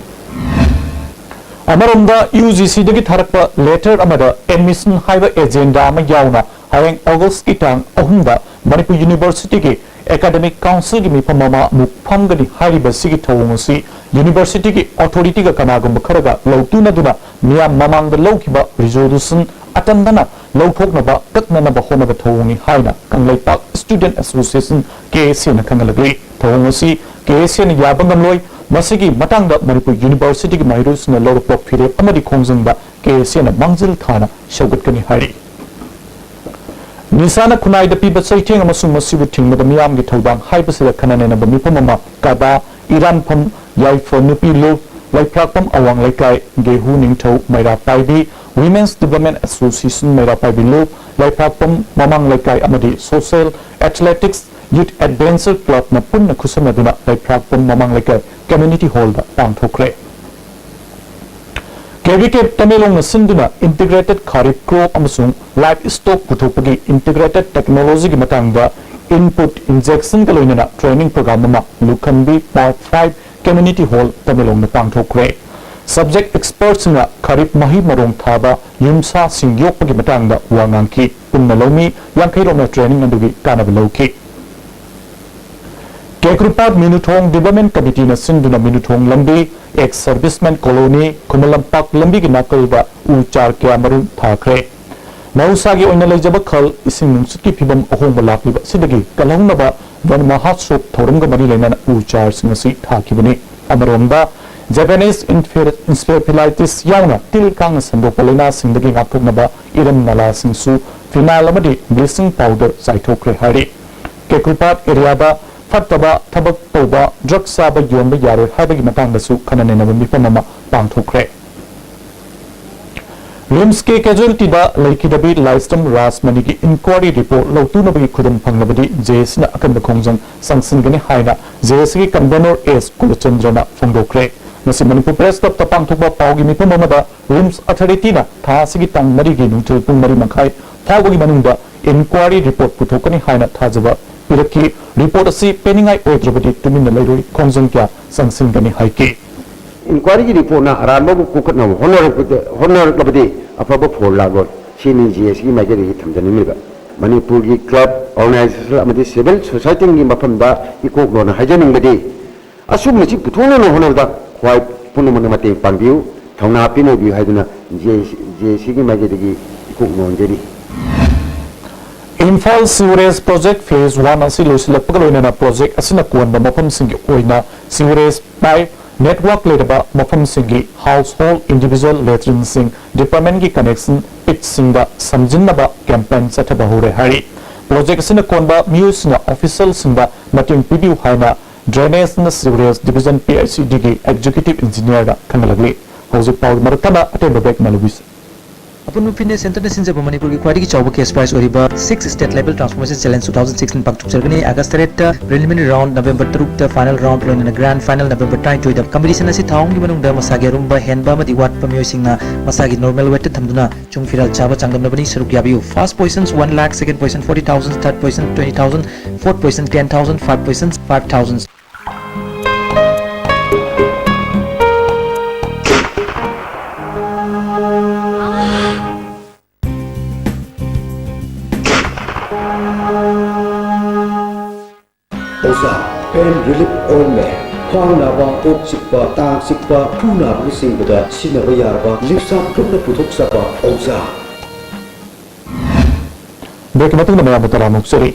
ꯑꯃꯔꯣꯝꯗ, UGCꯗꯒꯤ ꯊꯥꯔꯛꯄ ꯂꯦꯇꯔ ꯑꯃꯗ ꯑꯦꯗꯃꯤꯁꯟ ꯍꯥꯏꯕ ꯑꯦꯖꯦꯟꯗꯥ ꯑꯃ ꯌꯥꯎꯅ ꯍꯌꯦꯡ ꯑꯣꯒꯁꯀꯤ ꯇꯥꯡ ꯑꯍꯨꯝꯗ ꯃꯅꯤꯄꯨꯔ ꯌꯨꯅꯤꯚꯔꯁꯤꯇꯤꯒꯤ ꯑꯦꯀꯥꯗꯦꯃꯤꯛ ꯀꯥꯎꯟꯁꯤꯜꯒꯤ ꯃꯤꯐꯝ ꯑꯃ ꯑꯃꯨꯛ ꯐꯝꯒꯅꯤ ꯍꯥꯏꯔꯤꯕ ꯑꯁꯤꯒꯤ ꯊꯧꯑꯣꯡ ꯑꯁꯤ ꯌꯨꯅꯤꯚꯔꯁꯤꯇꯤꯒꯤ ꯑꯣꯊꯣꯔꯤꯇꯤꯒ ꯀꯅꯥꯒꯨꯝꯕ ꯈꯔꯒ ꯂꯧꯇꯨꯅꯗꯨꯅ ꯃꯤꯌꯥꯝ ꯃꯃꯥꯡꯗ ꯂꯧꯈꯤꯕ ꯔꯤꯖꯣꯂꯨꯁꯟ ꯑꯇꯝꯅꯅ ꯂꯧꯊꯣꯛꯅꯕ ꯀꯛꯅꯅꯕ ꯍꯣꯠꯅꯕ ꯊꯧꯑꯣꯡꯅꯤ ꯍꯥꯏꯅ ꯀꯪꯂꯩꯄꯥꯛ ꯁ꯭ꯇꯨꯗꯦꯟꯠ ꯑꯦꯁꯣꯁꯤꯌꯦꯁꯟ, KSAꯅ ꯈꯪꯍꯜꯂꯛꯂꯤ꯫ ꯊꯧꯑꯣꯡ ꯑꯁꯤ KSAꯅ ꯌꯥꯕ ꯉꯝꯂꯣꯏ꯫ ꯃꯁꯤꯒꯤ ꯃꯇꯥꯡꯗ ꯃꯅꯤꯄꯨꯔ ꯌꯨꯅꯤꯚꯔꯁꯤꯇꯤꯒꯤ ꯃꯍꯩꯔꯣꯏꯁꯤꯡꯅ ꯂꯧꯔꯛꯄ ꯐꯤꯔꯦꯞ ꯑꯃꯗꯤ ꯈꯣꯡꯖꯪꯗ KSAꯅ ꯃꯥꯡꯖꯤꯜ ꯊꯥꯅ ꯁꯧꯒꯠꯀꯅꯤ ꯍꯥꯏꯔꯤ꯫ ꯅꯤꯁꯥꯅ ꯈꯨꯟꯅꯥꯏꯗ ꯄꯤꯕ ꯆꯩꯊꯦꯡ ꯑꯃꯁꯨꯡ ꯃꯁꯤꯕꯨ ꯊꯤꯡꯕꯗ ꯃꯤꯌꯥꯝꯒꯤ ꯊꯧꯗꯥꯡ ꯍꯥꯏꯕꯁꯤꯗ ꯈꯟꯅ ꯅꯩꯅꯕ ꯃꯤꯐꯝ ꯑꯃ ꯀꯗꯥ, ꯏꯔꯥꯟꯐꯝ, ꯌꯥꯏꯐ ꯅꯨꯄꯤ ꯂꯨꯞ, ꯂꯩꯄ꯭ꯔꯥꯛꯄꯝ ꯑꯋꯥꯡ ꯂꯩꯀꯥꯏ, ꯒꯦꯍꯨ ꯅꯤꯡꯊꯧ ꯃꯩꯔꯥ ꯄꯥꯏꯕꯤ, Women's Development Association ꯃꯩꯔꯥ ꯄꯥꯏꯕꯤ ꯂꯨꯞ, ꯂꯩꯄ꯭ꯔꯥꯛꯄꯝ ꯃꯃꯥꯡ ꯂꯩꯀꯥꯏ ꯑꯃꯗꯤ Social Athletics Youth Adventure Clubꯅ ꯄꯨꯟꯅ ꯈꯨꯠꯁꯝꯅꯗꯨꯅ ꯂꯩꯄ꯭ꯔꯥꯛꯄꯝ ꯃꯃꯥꯡ ꯂꯩꯀꯥꯏ ꯀꯝꯃ꯭ꯌꯨꯅꯤꯇꯤ ꯍꯣꯜꯗ ꯄꯥꯡꯊꯣꯛꯈ꯭ꯔꯦ꯫ KVK ꯇꯃꯦꯡꯂꯣꯡꯅ ꯁꯤꯟꯗꯨꯅ ꯏꯟꯇꯤꯒ꯭ꯔꯦꯇꯦꯗ ꯈꯥꯔꯤꯐ ꯀ꯭ꯔꯣꯞ ꯑꯃꯁꯨꯡ ꯂꯥꯏꯚ ꯁ꯭ꯇꯣꯛ ꯄꯨꯊꯣꯛꯄꯒꯤ ꯏꯟꯇꯤꯒ꯭ꯔꯦꯇꯦꯗ ꯇꯦꯛꯅꯣꯂꯣꯖꯤꯒꯤ ꯃꯇꯥꯡꯗ ꯏꯟꯄꯨꯠ ꯏꯟꯖꯦꯛꯁꯟꯒ ꯂꯣꯏꯅꯅ ꯇ꯭ꯔꯦꯅꯤꯡ ꯄ꯭ꯔꯣꯒ꯭ꯔꯥꯝ ꯑꯃ ꯂꯨꯈꯝꯕꯤ ꯄꯥꯔꯛ ꯐꯥꯏꯚ ꯀꯝꯃ꯭ꯌꯨꯅꯤꯇꯤ ꯍꯣꯜ ꯇꯃꯦꯡꯂꯣꯡꯗ ꯄꯥꯡꯊꯣꯛꯈ꯭ꯔꯦ꯫ ꯁꯕꯖꯦꯛ ꯑꯦꯛꯁꯄꯔꯠꯁꯤꯡꯅ ꯈꯥꯔꯤꯐ ꯃꯍꯩ ꯃꯔꯣꯡ ꯊꯥꯕ, ꯌꯨꯝ ꯁꯥ ꯁꯤꯡ ꯌꯣꯛꯄꯒꯤ ꯃꯇꯥꯡꯗ ꯋꯥ ꯉꯥꯡꯈꯤ꯫ ꯄꯨꯟꯅ ꯂꯧꯃꯤ ꯌꯥꯡꯈꯩ ꯔꯣꯝꯅ ꯇ꯭ꯔꯦꯅꯤꯡ ꯑꯗꯨꯒꯤ ꯀꯥꯟꯅꯕ ꯂꯧꯈꯤ꯫ ꯀꯦꯀ꯭ꯔꯨꯄꯥꯠ ꯃꯤꯅꯨꯊꯣꯡ ꯗꯤꯕꯂꯞꯃꯦꯟ ꯀꯃꯤꯇꯤꯅ ꯁꯤꯟꯗꯨꯅ ꯃꯤꯅꯨꯊꯣꯡ ꯂꯝꯕꯤ, ꯑꯦꯛꯁ ꯁꯔꯚꯤꯁꯃꯦꯟ ꯀꯣꯂꯣꯅꯤ, ꯈꯨꯃꯟ ꯂꯝꯄꯥꯛ ꯂꯝꯕꯤꯒꯤ ꯅꯥꯀꯜꯗ ꯎ ꯆꯥꯔ ꯀꯌꯥ ꯃꯔꯨꯝ ꯊꯥꯈ꯭ꯔꯦ꯫ ꯃꯍꯧꯁꯥꯒꯤ ꯑꯣꯏꯅ ꯂꯩꯖꯕ ꯈꯜ, ꯏꯁꯤꯡ ꯅꯨꯡꯁꯤꯠꯀꯤ ꯐꯤꯕꯝ ꯑꯍꯣꯡꯕ ꯂꯥꯛꯂꯤꯕ ꯑꯁꯤꯗꯒꯤ ꯀꯜꯍꯧꯅꯕ ꯋꯟ ꯃꯍꯣꯠꯁꯣꯕ ꯊꯧꯔꯝꯒ ꯃꯔꯤ ꯂꯩꯅꯅ ꯎ ꯆꯥꯔꯁꯤꯡ ꯑꯁꯤ ꯊꯥꯈꯤꯕꯅꯤ꯫ ꯑꯃꯔꯣꯝꯗ, Japanese encephalitis ꯌꯥꯎꯅ ꯇꯤꯜ ꯀꯥꯡꯅ ꯁꯟꯗꯣꯛꯄ ꯂꯥꯏꯅꯥꯁꯤꯡꯗꯒꯤ ꯉꯥꯛꯊꯣꯛꯅꯕ ꯏꯔꯝ ꯅꯂꯥꯁꯤꯡꯁꯨ phenyl ꯑꯃꯗꯤ bleaching powder ꯆꯥꯏꯊꯣꯛꯈ꯭ꯔꯦ ꯍꯥꯏꯔꯤ꯫ ꯀꯦꯀ꯭ꯔꯨꯄꯥꯠ ꯑꯦꯔꯤꯌꯥꯗ ꯐꯠꯇꯕ ꯊꯕꯛ ꯇꯧꯕ, ꯗ꯭ꯔꯒ ꯆꯥꯕ, ꯌꯣꯟꯕ ꯌꯥꯔꯣꯏ ꯍꯥꯏꯕꯒꯤ ꯃꯇꯥꯡꯗꯁꯨ ꯈꯟꯅ ꯅꯩꯅꯕ ꯃꯤꯐꯝ ꯑꯃ ꯄꯥꯡꯊꯣꯛꯈ꯭ꯔꯦ꯫ ꯔꯤꯝꯁꯀꯤ ꯀꯦꯖꯨꯋꯦꯜꯇꯤꯗ ꯂꯩꯈꯤꯗꯕꯤ ꯂꯥꯏꯁ꯭ꯔꯝ ꯔꯥꯖꯃꯅꯤꯒꯤ ꯏꯟꯀ꯭ꯋꯥꯏꯔꯤ ꯔꯤꯄꯣꯔꯠ ꯂꯧꯊꯣꯛꯅꯕꯒꯤ ꯈꯨꯗꯝ ꯐꯪꯂꯕꯗꯤ ꯖꯦ ꯑꯦ ꯁꯤꯅ ꯑꯀꯟꯕ ꯈꯣꯡꯖꯪ ꯆꯪꯁꯤꯟꯒꯅꯤ ꯍꯥꯏꯅ ꯖꯦ ꯑꯦ ꯁꯤꯒꯤ ꯀꯟꯚꯦꯅꯔ ꯑꯦꯁ ꯀꯨꯂꯆꯟꯗ꯭ꯔꯅ ꯐꯣꯡꯗꯣꯛꯈ꯭ꯔꯦ꯫ ꯉꯁꯤ ꯃꯅꯤꯄꯨꯔ ꯄ꯭ꯔꯦꯁ ꯀ꯭ꯂꯕꯇ ꯄꯥꯡꯊꯣꯛꯄ ꯄꯥꯎꯒꯤ ꯃꯤꯐꯝ ꯑꯃꯗ ꯔꯤꯝꯁ ꯑꯊꯣꯔꯤꯇꯤꯅ ꯊꯥ ꯑꯁꯤꯒꯤ ꯇꯥꯡ ꯃꯔꯤꯒꯤ ꯅꯨꯡꯊꯤꯜ ꯄꯨꯡ ꯃꯔꯤ ꯃꯈꯥꯏ ꯐꯥꯎꯕꯒꯤ ꯃꯅꯨꯡꯗ ꯏꯟꯀ꯭ꯋꯥꯏꯔꯤ ꯔꯤꯄꯣꯔꯠ ꯄꯨꯊꯣꯛꯀꯅꯤ ꯍꯥꯏꯅ ꯊꯥꯖꯕ ꯄꯤꯔꯛꯈꯤ꯫ ꯔꯤꯄꯣꯔꯠ ꯑꯁꯤ ꯄꯤꯅꯤꯡꯉꯥꯏ ꯑꯣꯏꯗ꯭ꯔꯕꯗꯤ ꯇꯨꯃꯤꯟꯅ ꯂꯩꯔꯣꯏ, ꯈꯣꯡꯖꯪ ꯀꯌꯥ ꯆꯪꯁꯤꯟꯒꯅꯤ ꯍꯥꯏꯈꯤ꯫ ꯏꯟꯀ꯭ꯋꯥꯏꯔꯤꯒꯤ ꯔꯤꯄꯣꯔꯠꯅ ꯑꯔꯥꯟꯕꯕꯨ ꯀꯣꯛꯈꯠꯅꯕ ꯍꯣꯠꯅꯔꯛꯄꯗ-, ꯍꯣꯠꯅꯔꯛꯂꯕꯗꯤ ꯑꯐꯕ ꯐꯣꯜ ꯂꯥꯛꯂꯣꯏ꯫ ꯁꯤꯅꯤ ꯖꯤ ꯑꯦ ꯁꯤꯒꯤ ꯃꯥꯏꯀꯩꯗꯒꯤ ꯊꯝꯖꯅꯤꯡꯂꯤꯕ꯫ ꯃꯅꯤꯄꯨꯔꯒꯤ ꯀ꯭ꯂꯕ, ꯑꯣꯔꯒꯅꯥꯏꯖꯦꯁꯟ ꯑꯃꯗꯤ ꯁꯤꯚꯤꯜ ꯁꯣꯁꯥꯏꯇꯤꯒꯤ ꯃꯐꯝꯗ ꯏꯀꯣꯛ ꯅꯣꯟꯅ ꯍꯥꯏꯖꯅꯤꯡꯕꯗꯤ, ꯑꯁꯨꯝꯕꯁꯤ ꯄꯨꯊꯣꯛꯅꯅꯕ ꯍꯣꯠꯅꯕꯗ ꯈ꯭ꯋꯥꯏ ꯄꯨꯝꯅꯃꯛꯅ ꯃꯇꯦꯡ ꯄꯥꯡꯕꯤꯌꯨ, ꯊꯧꯅꯥ ꯄꯤꯅꯕꯤꯌꯨ ꯍꯥꯏꯗꯨꯅ ꯖꯦ ꯑꯦ ꯁꯤꯒꯤ ꯃꯥꯏꯀꯩꯗꯒꯤ ꯏꯀꯣꯛ ꯅꯣꯟꯖꯔꯤ꯫ Imphal sewerage project phase one ꯑꯁꯤ ꯂꯣꯏꯁꯤꯜꯂꯛꯄꯒ ꯂꯣꯏꯅꯅ project ꯑꯁꯤꯅ ꯀꯣꯟꯕ ꯃꯐꯝꯁꯤꯡꯒꯤ ꯑꯣꯏꯅ sewerage pipe network ꯂꯩꯔꯕ ꯃꯐꯝꯁꯤꯡꯒꯤ household individual latrineꯁꯤꯡ departmentꯀꯤ connection pitꯁꯤꯡꯗ ꯁꯝꯖꯤꯟꯅꯕ campaign ꯆꯠꯊꯕ ꯍꯧꯔꯦ ꯍꯥꯏꯔꯤ꯫ Project ꯑꯁꯤꯅ ꯀꯣꯟꯕ ꯃꯤꯑꯣꯏꯁꯤꯡꯅ officialꯁꯤꯡꯗ ꯃꯇꯦꯡ ꯄꯤꯕꯤꯌꯨ ꯍꯥꯏꯅ Drainage and Sewerage Division, P I C Dꯒꯤ executive engineerꯗ ꯈꯪꯍꯜꯂꯛꯂꯤ꯫ ꯍꯧꯖꯤꯛ ꯄꯥꯎꯒꯤ ꯃꯔꯛ ꯊꯠꯅ ꯑꯇꯦꯟꯕ break ꯑꯃ ꯂꯧꯕꯤꯁꯤ꯫ ꯑꯄꯨꯟꯕ ꯐꯤꯠꯅꯦꯁ ꯁꯦꯟꯇꯔꯅ ꯁꯤꯟꯖꯕ ꯃꯅꯤꯄꯨꯔꯒꯤ ꯈ꯭ꯋꯥꯏꯗꯒꯤ ꯆꯥꯎꯕ cash prize ꯑꯣꯏꯔꯤꯕ Sixth State Level Transformation Challenge two thousand sixteen ꯄꯥꯡꯊꯣꯛꯆꯔꯒꯅꯤ꯫ ꯑꯥꯒꯁ ꯇꯔꯦꯠꯇ preliminary round, ꯅꯕꯦꯝꯕꯔ ꯇꯔꯨꯛꯇ final round, ꯂꯣꯏꯅꯅ grand final ꯅꯕꯦꯝꯕꯔ ꯇꯔꯥꯅꯤꯊꯣꯏꯗ꯫ Competition ꯑꯁꯤ ꯊꯥ ꯑꯍꯨꯝꯒꯤ ꯃꯅꯨꯡꯗ ꯃꯁꯥꯒꯤ ꯑꯔꯨꯝꯕ ꯍꯦꯟꯕ ꯑꯃꯗꯤ ꯋꯥꯠꯄ ꯃꯤꯑꯣꯏꯁꯤꯡꯅ ꯃꯁꯥꯒꯤ normal weightꯇ ꯊꯝꯗꯨꯅ ꯆꯨꯡ ꯐꯤꯔꯥꯜ ꯆꯥꯕ ꯆꯥꯡꯗꯝꯅꯕꯅꯤ꯫ ꯁꯔꯨꯛ ꯌꯥꯕꯤꯌꯨ꯫ First position one lakh, second position forty thousand, third position twenty thousand, fourth position ten thousand, five position five thousand꯫ ꯑꯣꯖꯥ, pain relief ointment, ꯈ꯭ꯋꯥꯡ ꯅꯥꯕ, ꯀꯣꯛ ꯆꯤꯛꯄ, ꯇꯥꯡ ꯆꯤꯛꯄ, ꯈꯨ ꯅꯥꯕꯅꯆꯤꯡꯕꯗ ꯁꯤꯖꯤꯟꯅꯕ ꯌꯥꯔꯕ ꯂꯤꯞꯁꯥꯞ ꯒ꯭ꯔꯨꯞꯅ ꯄꯨꯊꯣꯛꯆꯕ ꯑꯣꯖꯥ꯫ Breakꯀꯤ ꯃꯇꯨꯡꯗ ꯃꯌꯥꯝꯕꯨ ꯇꯔꯥꯝꯅ ꯑꯣꯛꯆꯔꯤ꯫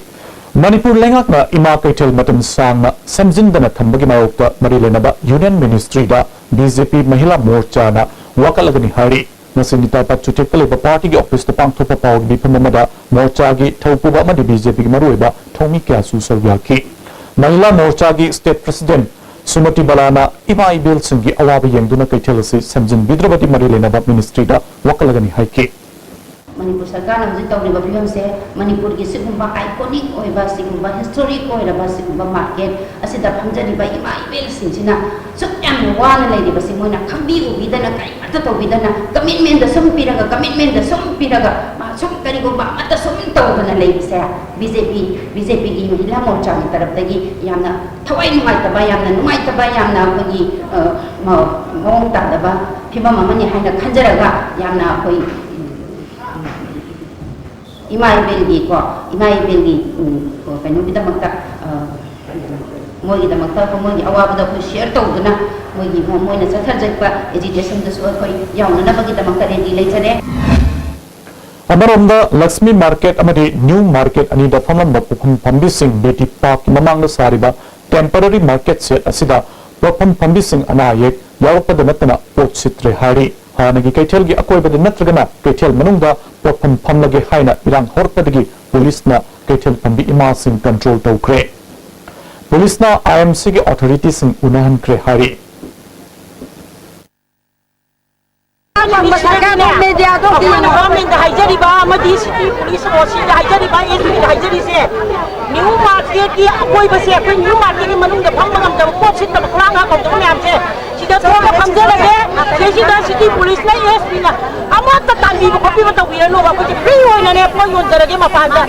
ꯃꯅꯤꯄꯨꯔ ꯂꯩꯉꯥꯛꯅ ꯏꯃꯥ ꯀꯩꯊꯦꯜ ꯃꯇꯝ ꯁꯥꯡꯅ ꯁꯦꯝꯖꯤꯟꯗꯅ ꯊꯝꯕꯒꯤ ꯃꯥꯌꯣꯛꯇ ꯃꯔꯤ ꯂꯩꯅꯕ Union Ministryꯗ ꯕꯤ ꯖꯦ ꯄꯤ ꯃꯍꯤꯂꯥ ꯃꯣꯔꯆꯥꯅ ꯋꯥꯀꯠꯂꯒꯅꯤ ꯍꯥꯏꯔꯤ꯫ ꯉꯁꯤ ꯅꯤꯇꯥ ꯄꯥꯠ ꯆꯨꯊꯦꯛꯇ ꯂꯩꯕ ꯄꯥꯔꯇꯤꯒꯤ ꯑꯣꯐꯤꯁꯇ ꯄꯥꯡꯊꯣꯛꯄ ꯄꯥꯎꯒꯤ ꯃꯤꯐꯝ ꯑꯃꯗ ꯃꯣꯔꯆꯥꯒꯤ ꯊꯧꯄꯨꯕ ꯑꯃꯗꯤ ꯕꯤ ꯖꯦ ꯄꯤꯒꯤ ꯃꯔꯨꯑꯣꯏꯕ ꯊꯧꯃꯤ ꯀꯌꯥꯁꯨ ꯁꯔꯨꯛ ꯌꯥꯈꯤ꯫ ꯃꯍꯤꯂꯥ ꯃꯣꯔꯆꯥꯒꯤ ꯁ꯭ꯇꯦꯠ ꯄ꯭ꯔꯁꯤꯗꯦꯟꯠ ꯁꯨꯃꯇꯤ ꯕꯂꯥꯅ ꯏꯃꯥ ꯏꯕꯦꯜꯁꯤꯡꯒꯤ ꯑꯋꯥꯕ ꯌꯦꯡꯗꯨꯅ ꯀꯩꯊꯦꯜ ꯑꯁꯤ ꯁꯦꯝꯖꯤꯟꯕꯤꯗ꯭ꯔꯕꯗꯤ ꯃꯔꯤ ꯂꯩꯅꯕ ꯃꯤꯅꯤꯁꯇ꯭ꯔꯤꯗ ꯋꯥꯀꯠꯂꯒꯅꯤ ꯍꯥꯏꯈꯤ꯫ ꯃꯅꯤꯄꯨꯔ ꯁꯔꯀꯥꯔꯅ ꯍꯧꯖꯤꯛ ꯇꯧꯔꯤꯕ ꯐꯤꯕꯝꯁꯦ, ꯃꯅꯤꯄꯨꯔꯒꯤ ꯁꯤꯒꯨꯝꯕ ꯑꯥꯏꯀꯣꯅꯤꯛ ꯑꯣꯏꯕ, ꯁꯤꯒꯨꯝꯕ ꯍꯤꯁꯇꯣꯔꯤꯛ ꯑꯣꯏꯔꯕ ꯁꯤꯒꯨꯝꯕ ꯃꯥꯔꯀꯦꯠ ꯑꯁꯤꯗ ꯐꯝꯖꯔꯤꯕ ꯏꯃꯥ ꯏꯕꯦꯜꯁꯤꯡꯁꯤꯅ ꯁꯨꯛ ꯌꯥꯝꯅ ꯋꯥꯅ ꯂꯩꯔꯤꯕꯁꯤ ꯃꯣꯏꯅ ꯈꯪꯕꯤ ꯎꯕꯤꯗꯅ, ꯀꯔꯤꯃꯠꯇ ꯇꯧꯕꯤꯗꯅ, ꯀꯃꯤꯠꯃꯦꯟꯗ ꯁꯨꯝ ꯄꯤꯔꯒ, ꯀꯃꯤꯠꯃꯦꯟꯗ ꯁꯨꯝ ꯄꯤꯔꯒ, ꯃꯥ ꯁꯨꯝ ꯀꯔꯤꯒꯨꯝꯕ ꯑꯃꯠꯇ ꯁꯨꯝ ꯇꯧꯗꯅ ꯂꯩꯕꯁꯦ, ꯕꯤ ꯖꯦ ꯄꯤ, ꯕꯤ ꯖꯦ ꯄꯤꯒꯤ ꯃꯍꯤꯂꯥ ꯃꯣꯔꯆꯥꯒꯤ ꯇꯔꯞꯇꯒꯤ ꯌꯥꯝꯅ ꯊꯋꯥꯏ ꯅꯨꯡꯉꯥꯏꯇꯕ, ꯌꯥꯝꯅ ꯅꯨꯡꯉꯥꯏꯇꯕ, ꯌꯥꯝꯅ ꯑꯩꯈꯣꯏꯒꯤ, ꯑ, ꯃ-, ꯃꯑꯣꯡ ꯇꯥꯗꯕ ꯐꯤꯕꯝ ꯑꯃꯅꯤ ꯍꯥꯏꯅ ꯈꯟꯖꯔꯒ, ꯌꯥꯝꯅ ꯑꯩꯈꯣꯏ, ꯎꯝ, ꯏꯃꯥ ꯏꯕꯦꯜꯒꯤꯀꯣ, ꯏꯃꯥ ꯏꯕꯦꯜꯒꯤ, ꯎꯝ, ꯀꯣ, ꯀꯩꯅꯣꯒꯤꯗꯃꯛꯇ, ꯑ, ꯃꯣꯏꯒꯤꯗꯃꯛꯇ ꯑꯩꯈꯣꯏ ꯃꯣꯏꯒꯤ ꯑꯋꯥꯕꯗ ꯑꯩꯈꯣꯏ ꯁꯤꯌꯔ ꯇꯧꯗꯨꯅ, ꯃꯣꯏꯒꯤ, ꯃꯣꯏꯅ ꯆꯠꯊꯖꯔꯤꯕ ꯑꯦꯖꯤꯇꯦꯁꯟꯗꯁꯨ ꯑꯩꯈꯣꯏ ꯌꯥꯎꯅꯅꯕꯒꯤꯗꯃꯛꯇ ꯔꯦꯗꯤ ꯂꯩꯖꯔꯦ꯫ ꯑꯃꯔꯣꯝꯗ, ꯂꯛꯁꯃꯤ ꯃꯥꯔꯀꯦꯠ ꯑꯃꯗꯤ ꯅ꯭ꯌꯨ ꯃꯥꯔꯀꯦꯠ ꯑꯅꯤꯗ ꯐꯝꯂꯝꯕ ꯄꯣꯠꯐꯝ ꯐꯝꯕꯤꯁꯤꯡ ꯕꯤ ꯇꯤ ꯄꯥꯔꯛꯀꯤ ꯃꯃꯥꯡꯗ ꯁꯥꯔꯤꯕ ꯇꯦꯝꯄꯔꯔꯤ ꯃꯥꯔꯀꯦꯠ ꯁꯦꯠ ꯑꯁꯤꯗ ꯄꯣꯠꯐꯝ ꯐꯝꯕꯤꯁꯤꯡ ꯑꯅꯥ ꯑꯌꯦꯛ ꯌꯥꯎꯔꯛꯄꯗ ꯅꯠꯇꯅ ꯄꯣꯠ ꯁꯤꯠꯇ꯭ꯔꯦ ꯍꯥꯏꯔꯤ꯫ ꯍꯥꯟꯅꯒꯤ ꯀꯩꯊꯦꯜꯒꯤ ꯑꯀꯣꯏꯕꯗ ꯅꯠꯇ꯭ꯔꯒꯅ ꯀꯩꯊꯦꯜ ꯃꯅꯨꯡꯗ ꯄꯣꯠꯐꯝ ꯐꯝꯂꯒꯦ ꯍꯥꯏꯅ ꯏꯔꯥꯡ ꯍꯧꯔꯛꯄꯗꯒꯤ ꯄꯨꯂꯤꯁꯅ ꯀꯩꯊꯦꯜ ꯐꯝꯕꯤ ꯏꯃꯥꯁꯤꯡ ꯀꯟꯇ꯭ꯔꯣꯜ ꯇꯧꯈ꯭ꯔꯦ꯫ ꯄꯨꯂꯤꯁꯅ ꯑꯥꯏ ꯑꯦꯝ ꯁꯤꯒꯤ ꯑꯣꯊꯣꯔꯤꯇꯤꯁꯤꯡ ꯎꯅꯍꯟꯈ꯭ꯔꯦ ꯍꯥꯏꯔꯤ꯫ ꯃꯤꯗꯤꯌꯥꯗꯣ ꯑꯩꯈꯣꯏꯅ ꯒꯚꯔꯟꯃꯦꯟꯗ ꯍꯥꯏꯖꯔꯤꯕ ꯑꯃꯗꯤ ꯁꯤꯇꯤ ꯄꯨꯂꯤꯁ ꯑꯣ ꯁꯤꯗ ꯍꯥꯏꯖꯔꯤꯕ, ꯑꯦꯁ ꯄꯤꯗ ꯍꯥꯏꯖꯔꯤꯁꯦ, ꯅ꯭ꯌꯨ ꯃꯥꯔꯀꯦꯠꯀꯤ ꯑꯀꯣꯏꯕꯁꯦ, ꯑꯩꯈꯣꯏ ꯅ꯭ꯌꯨ ꯃꯥꯔꯀꯦꯠꯀꯤ ꯃꯅꯨꯡꯗ ꯐꯝꯕ ꯉꯝꯗꯕ, ꯄꯣꯠ ꯁꯤꯠꯇꯕ, ꯈꯨꯂꯥꯡ ꯈꯥꯡ ꯇꯧꯗꯕ ꯃꯌꯥꯝꯁꯦ ꯁꯤꯗ ꯊꯣꯛꯑꯒ ꯐꯝꯖꯔꯒꯦ꯫ ꯁꯤꯗꯩꯁꯤꯗ ꯁꯤꯇꯤ ꯄꯨꯂꯤꯁꯅ, ꯑꯦꯁ ꯄꯤꯅ ꯑꯃꯠꯇ ꯇꯥꯟꯕꯤꯕ ꯈꯣꯠꯄꯤꯕ ꯇꯧꯕꯤꯔꯅꯨꯕ꯫ ꯑꯩꯈꯣꯏꯁꯦ ꯐ꯭ꯔꯤ ꯑꯣꯏꯅꯅꯦ ꯄꯣꯠ ꯌꯣꯟꯖꯔꯒꯦ ꯃꯄꯥꯟꯗ꯫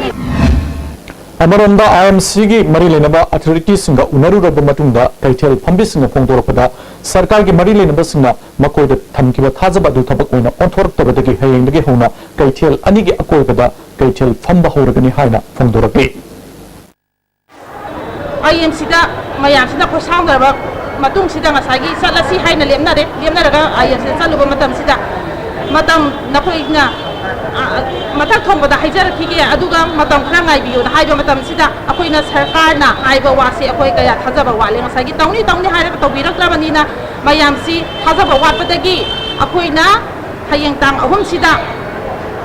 ꯑꯃꯔꯣꯝꯗ, ꯑꯥꯏ ꯑꯦꯝ ꯁꯤꯒꯤ ꯃꯔꯤ ꯂꯩꯅꯕ ꯑꯣꯊꯣꯔꯤꯇꯤꯁꯤꯡꯒ ꯎꯅꯔꯨꯔꯕ ꯃꯇꯨꯡꯗ ꯀꯩꯊꯦꯜ ꯐꯝꯕꯤꯁꯤꯡꯅ ꯐꯣꯡꯗꯣꯔꯛꯄꯗ, ꯁꯔꯀꯥꯔꯒꯤ ꯃꯔꯤ ꯂꯩꯅꯕꯁꯤꯡꯅ ꯃꯈꯣꯏꯗ ꯊꯝꯈꯤꯕ ꯊꯥꯖꯕ ꯑꯗꯨ ꯊꯕꯛ ꯑꯣꯏꯅ ꯑꯣꯟꯊꯣꯔꯛꯇꯕꯗꯒꯤ ꯍꯌꯦꯡꯗꯒꯤ ꯍꯧꯅ ꯀꯩꯊꯦꯜ ꯑꯅꯤꯒꯤ ꯑꯀꯣꯏꯕꯗ ꯀꯩꯊꯦꯜ ꯐꯝꯕ ꯍꯧꯔꯒꯅꯤ ꯍꯥꯏꯅ ꯐꯣꯡꯗꯣꯔꯛꯂꯤ꯫ ꯑꯥꯏ ꯑꯦꯝ ꯁꯤꯗ ꯃꯌꯥꯝꯁꯤꯅ ꯈꯣꯏꯁꯥꯎꯅꯔꯕ ꯃꯇꯨꯡꯁꯤꯗ ꯉꯁꯥꯏꯒꯤ ꯆꯠꯂꯁꯤ ꯍꯥꯏꯅ ꯂꯦꯞꯅꯔꯦ꯫ ꯂꯦꯞꯅꯔꯒ ꯑꯥꯏ ꯑꯦꯝ ꯁꯤꯗ ꯆꯠꯂꯨꯕ ꯃꯇꯝꯁꯤꯗ, ꯃꯇꯝ ꯅꯈꯣꯏꯅ, ꯑ, ꯃꯊꯛ ꯊꯣꯡꯕꯗ ꯍꯥꯏꯖꯔꯛꯈꯤꯒꯦ, ꯑꯗꯨꯒ ꯃꯇꯝ ꯈꯔ ꯉꯥꯏꯕꯤꯌꯨꯅ ꯍꯥꯏꯕ ꯃꯇꯝꯁꯤꯗ, ꯑꯩꯈꯣꯏꯅ ꯁꯔꯀꯥꯔꯅ ꯍꯥꯏꯕ ꯋꯥꯁꯦ ꯑꯩꯈꯣꯏ ꯀꯌꯥ ꯊꯥꯖꯕ ꯋꯥꯠꯂꯦ꯫ ꯉꯁꯥꯏꯒꯤ ꯇꯧꯅꯤ ꯇꯧꯅꯤ ꯍꯥꯏꯔꯒ ꯇꯧꯕꯤꯔꯛꯇ꯭ꯔꯕꯅꯤꯅ, ꯃꯌꯥꯝꯁꯤ ꯊꯥꯖꯕ ꯋꯥꯠꯄꯗꯒꯤ ꯑꯩꯈꯣꯏꯅ ꯍꯌꯦꯡ ꯇꯥꯡ ꯑꯍꯨꯝꯁꯤꯗ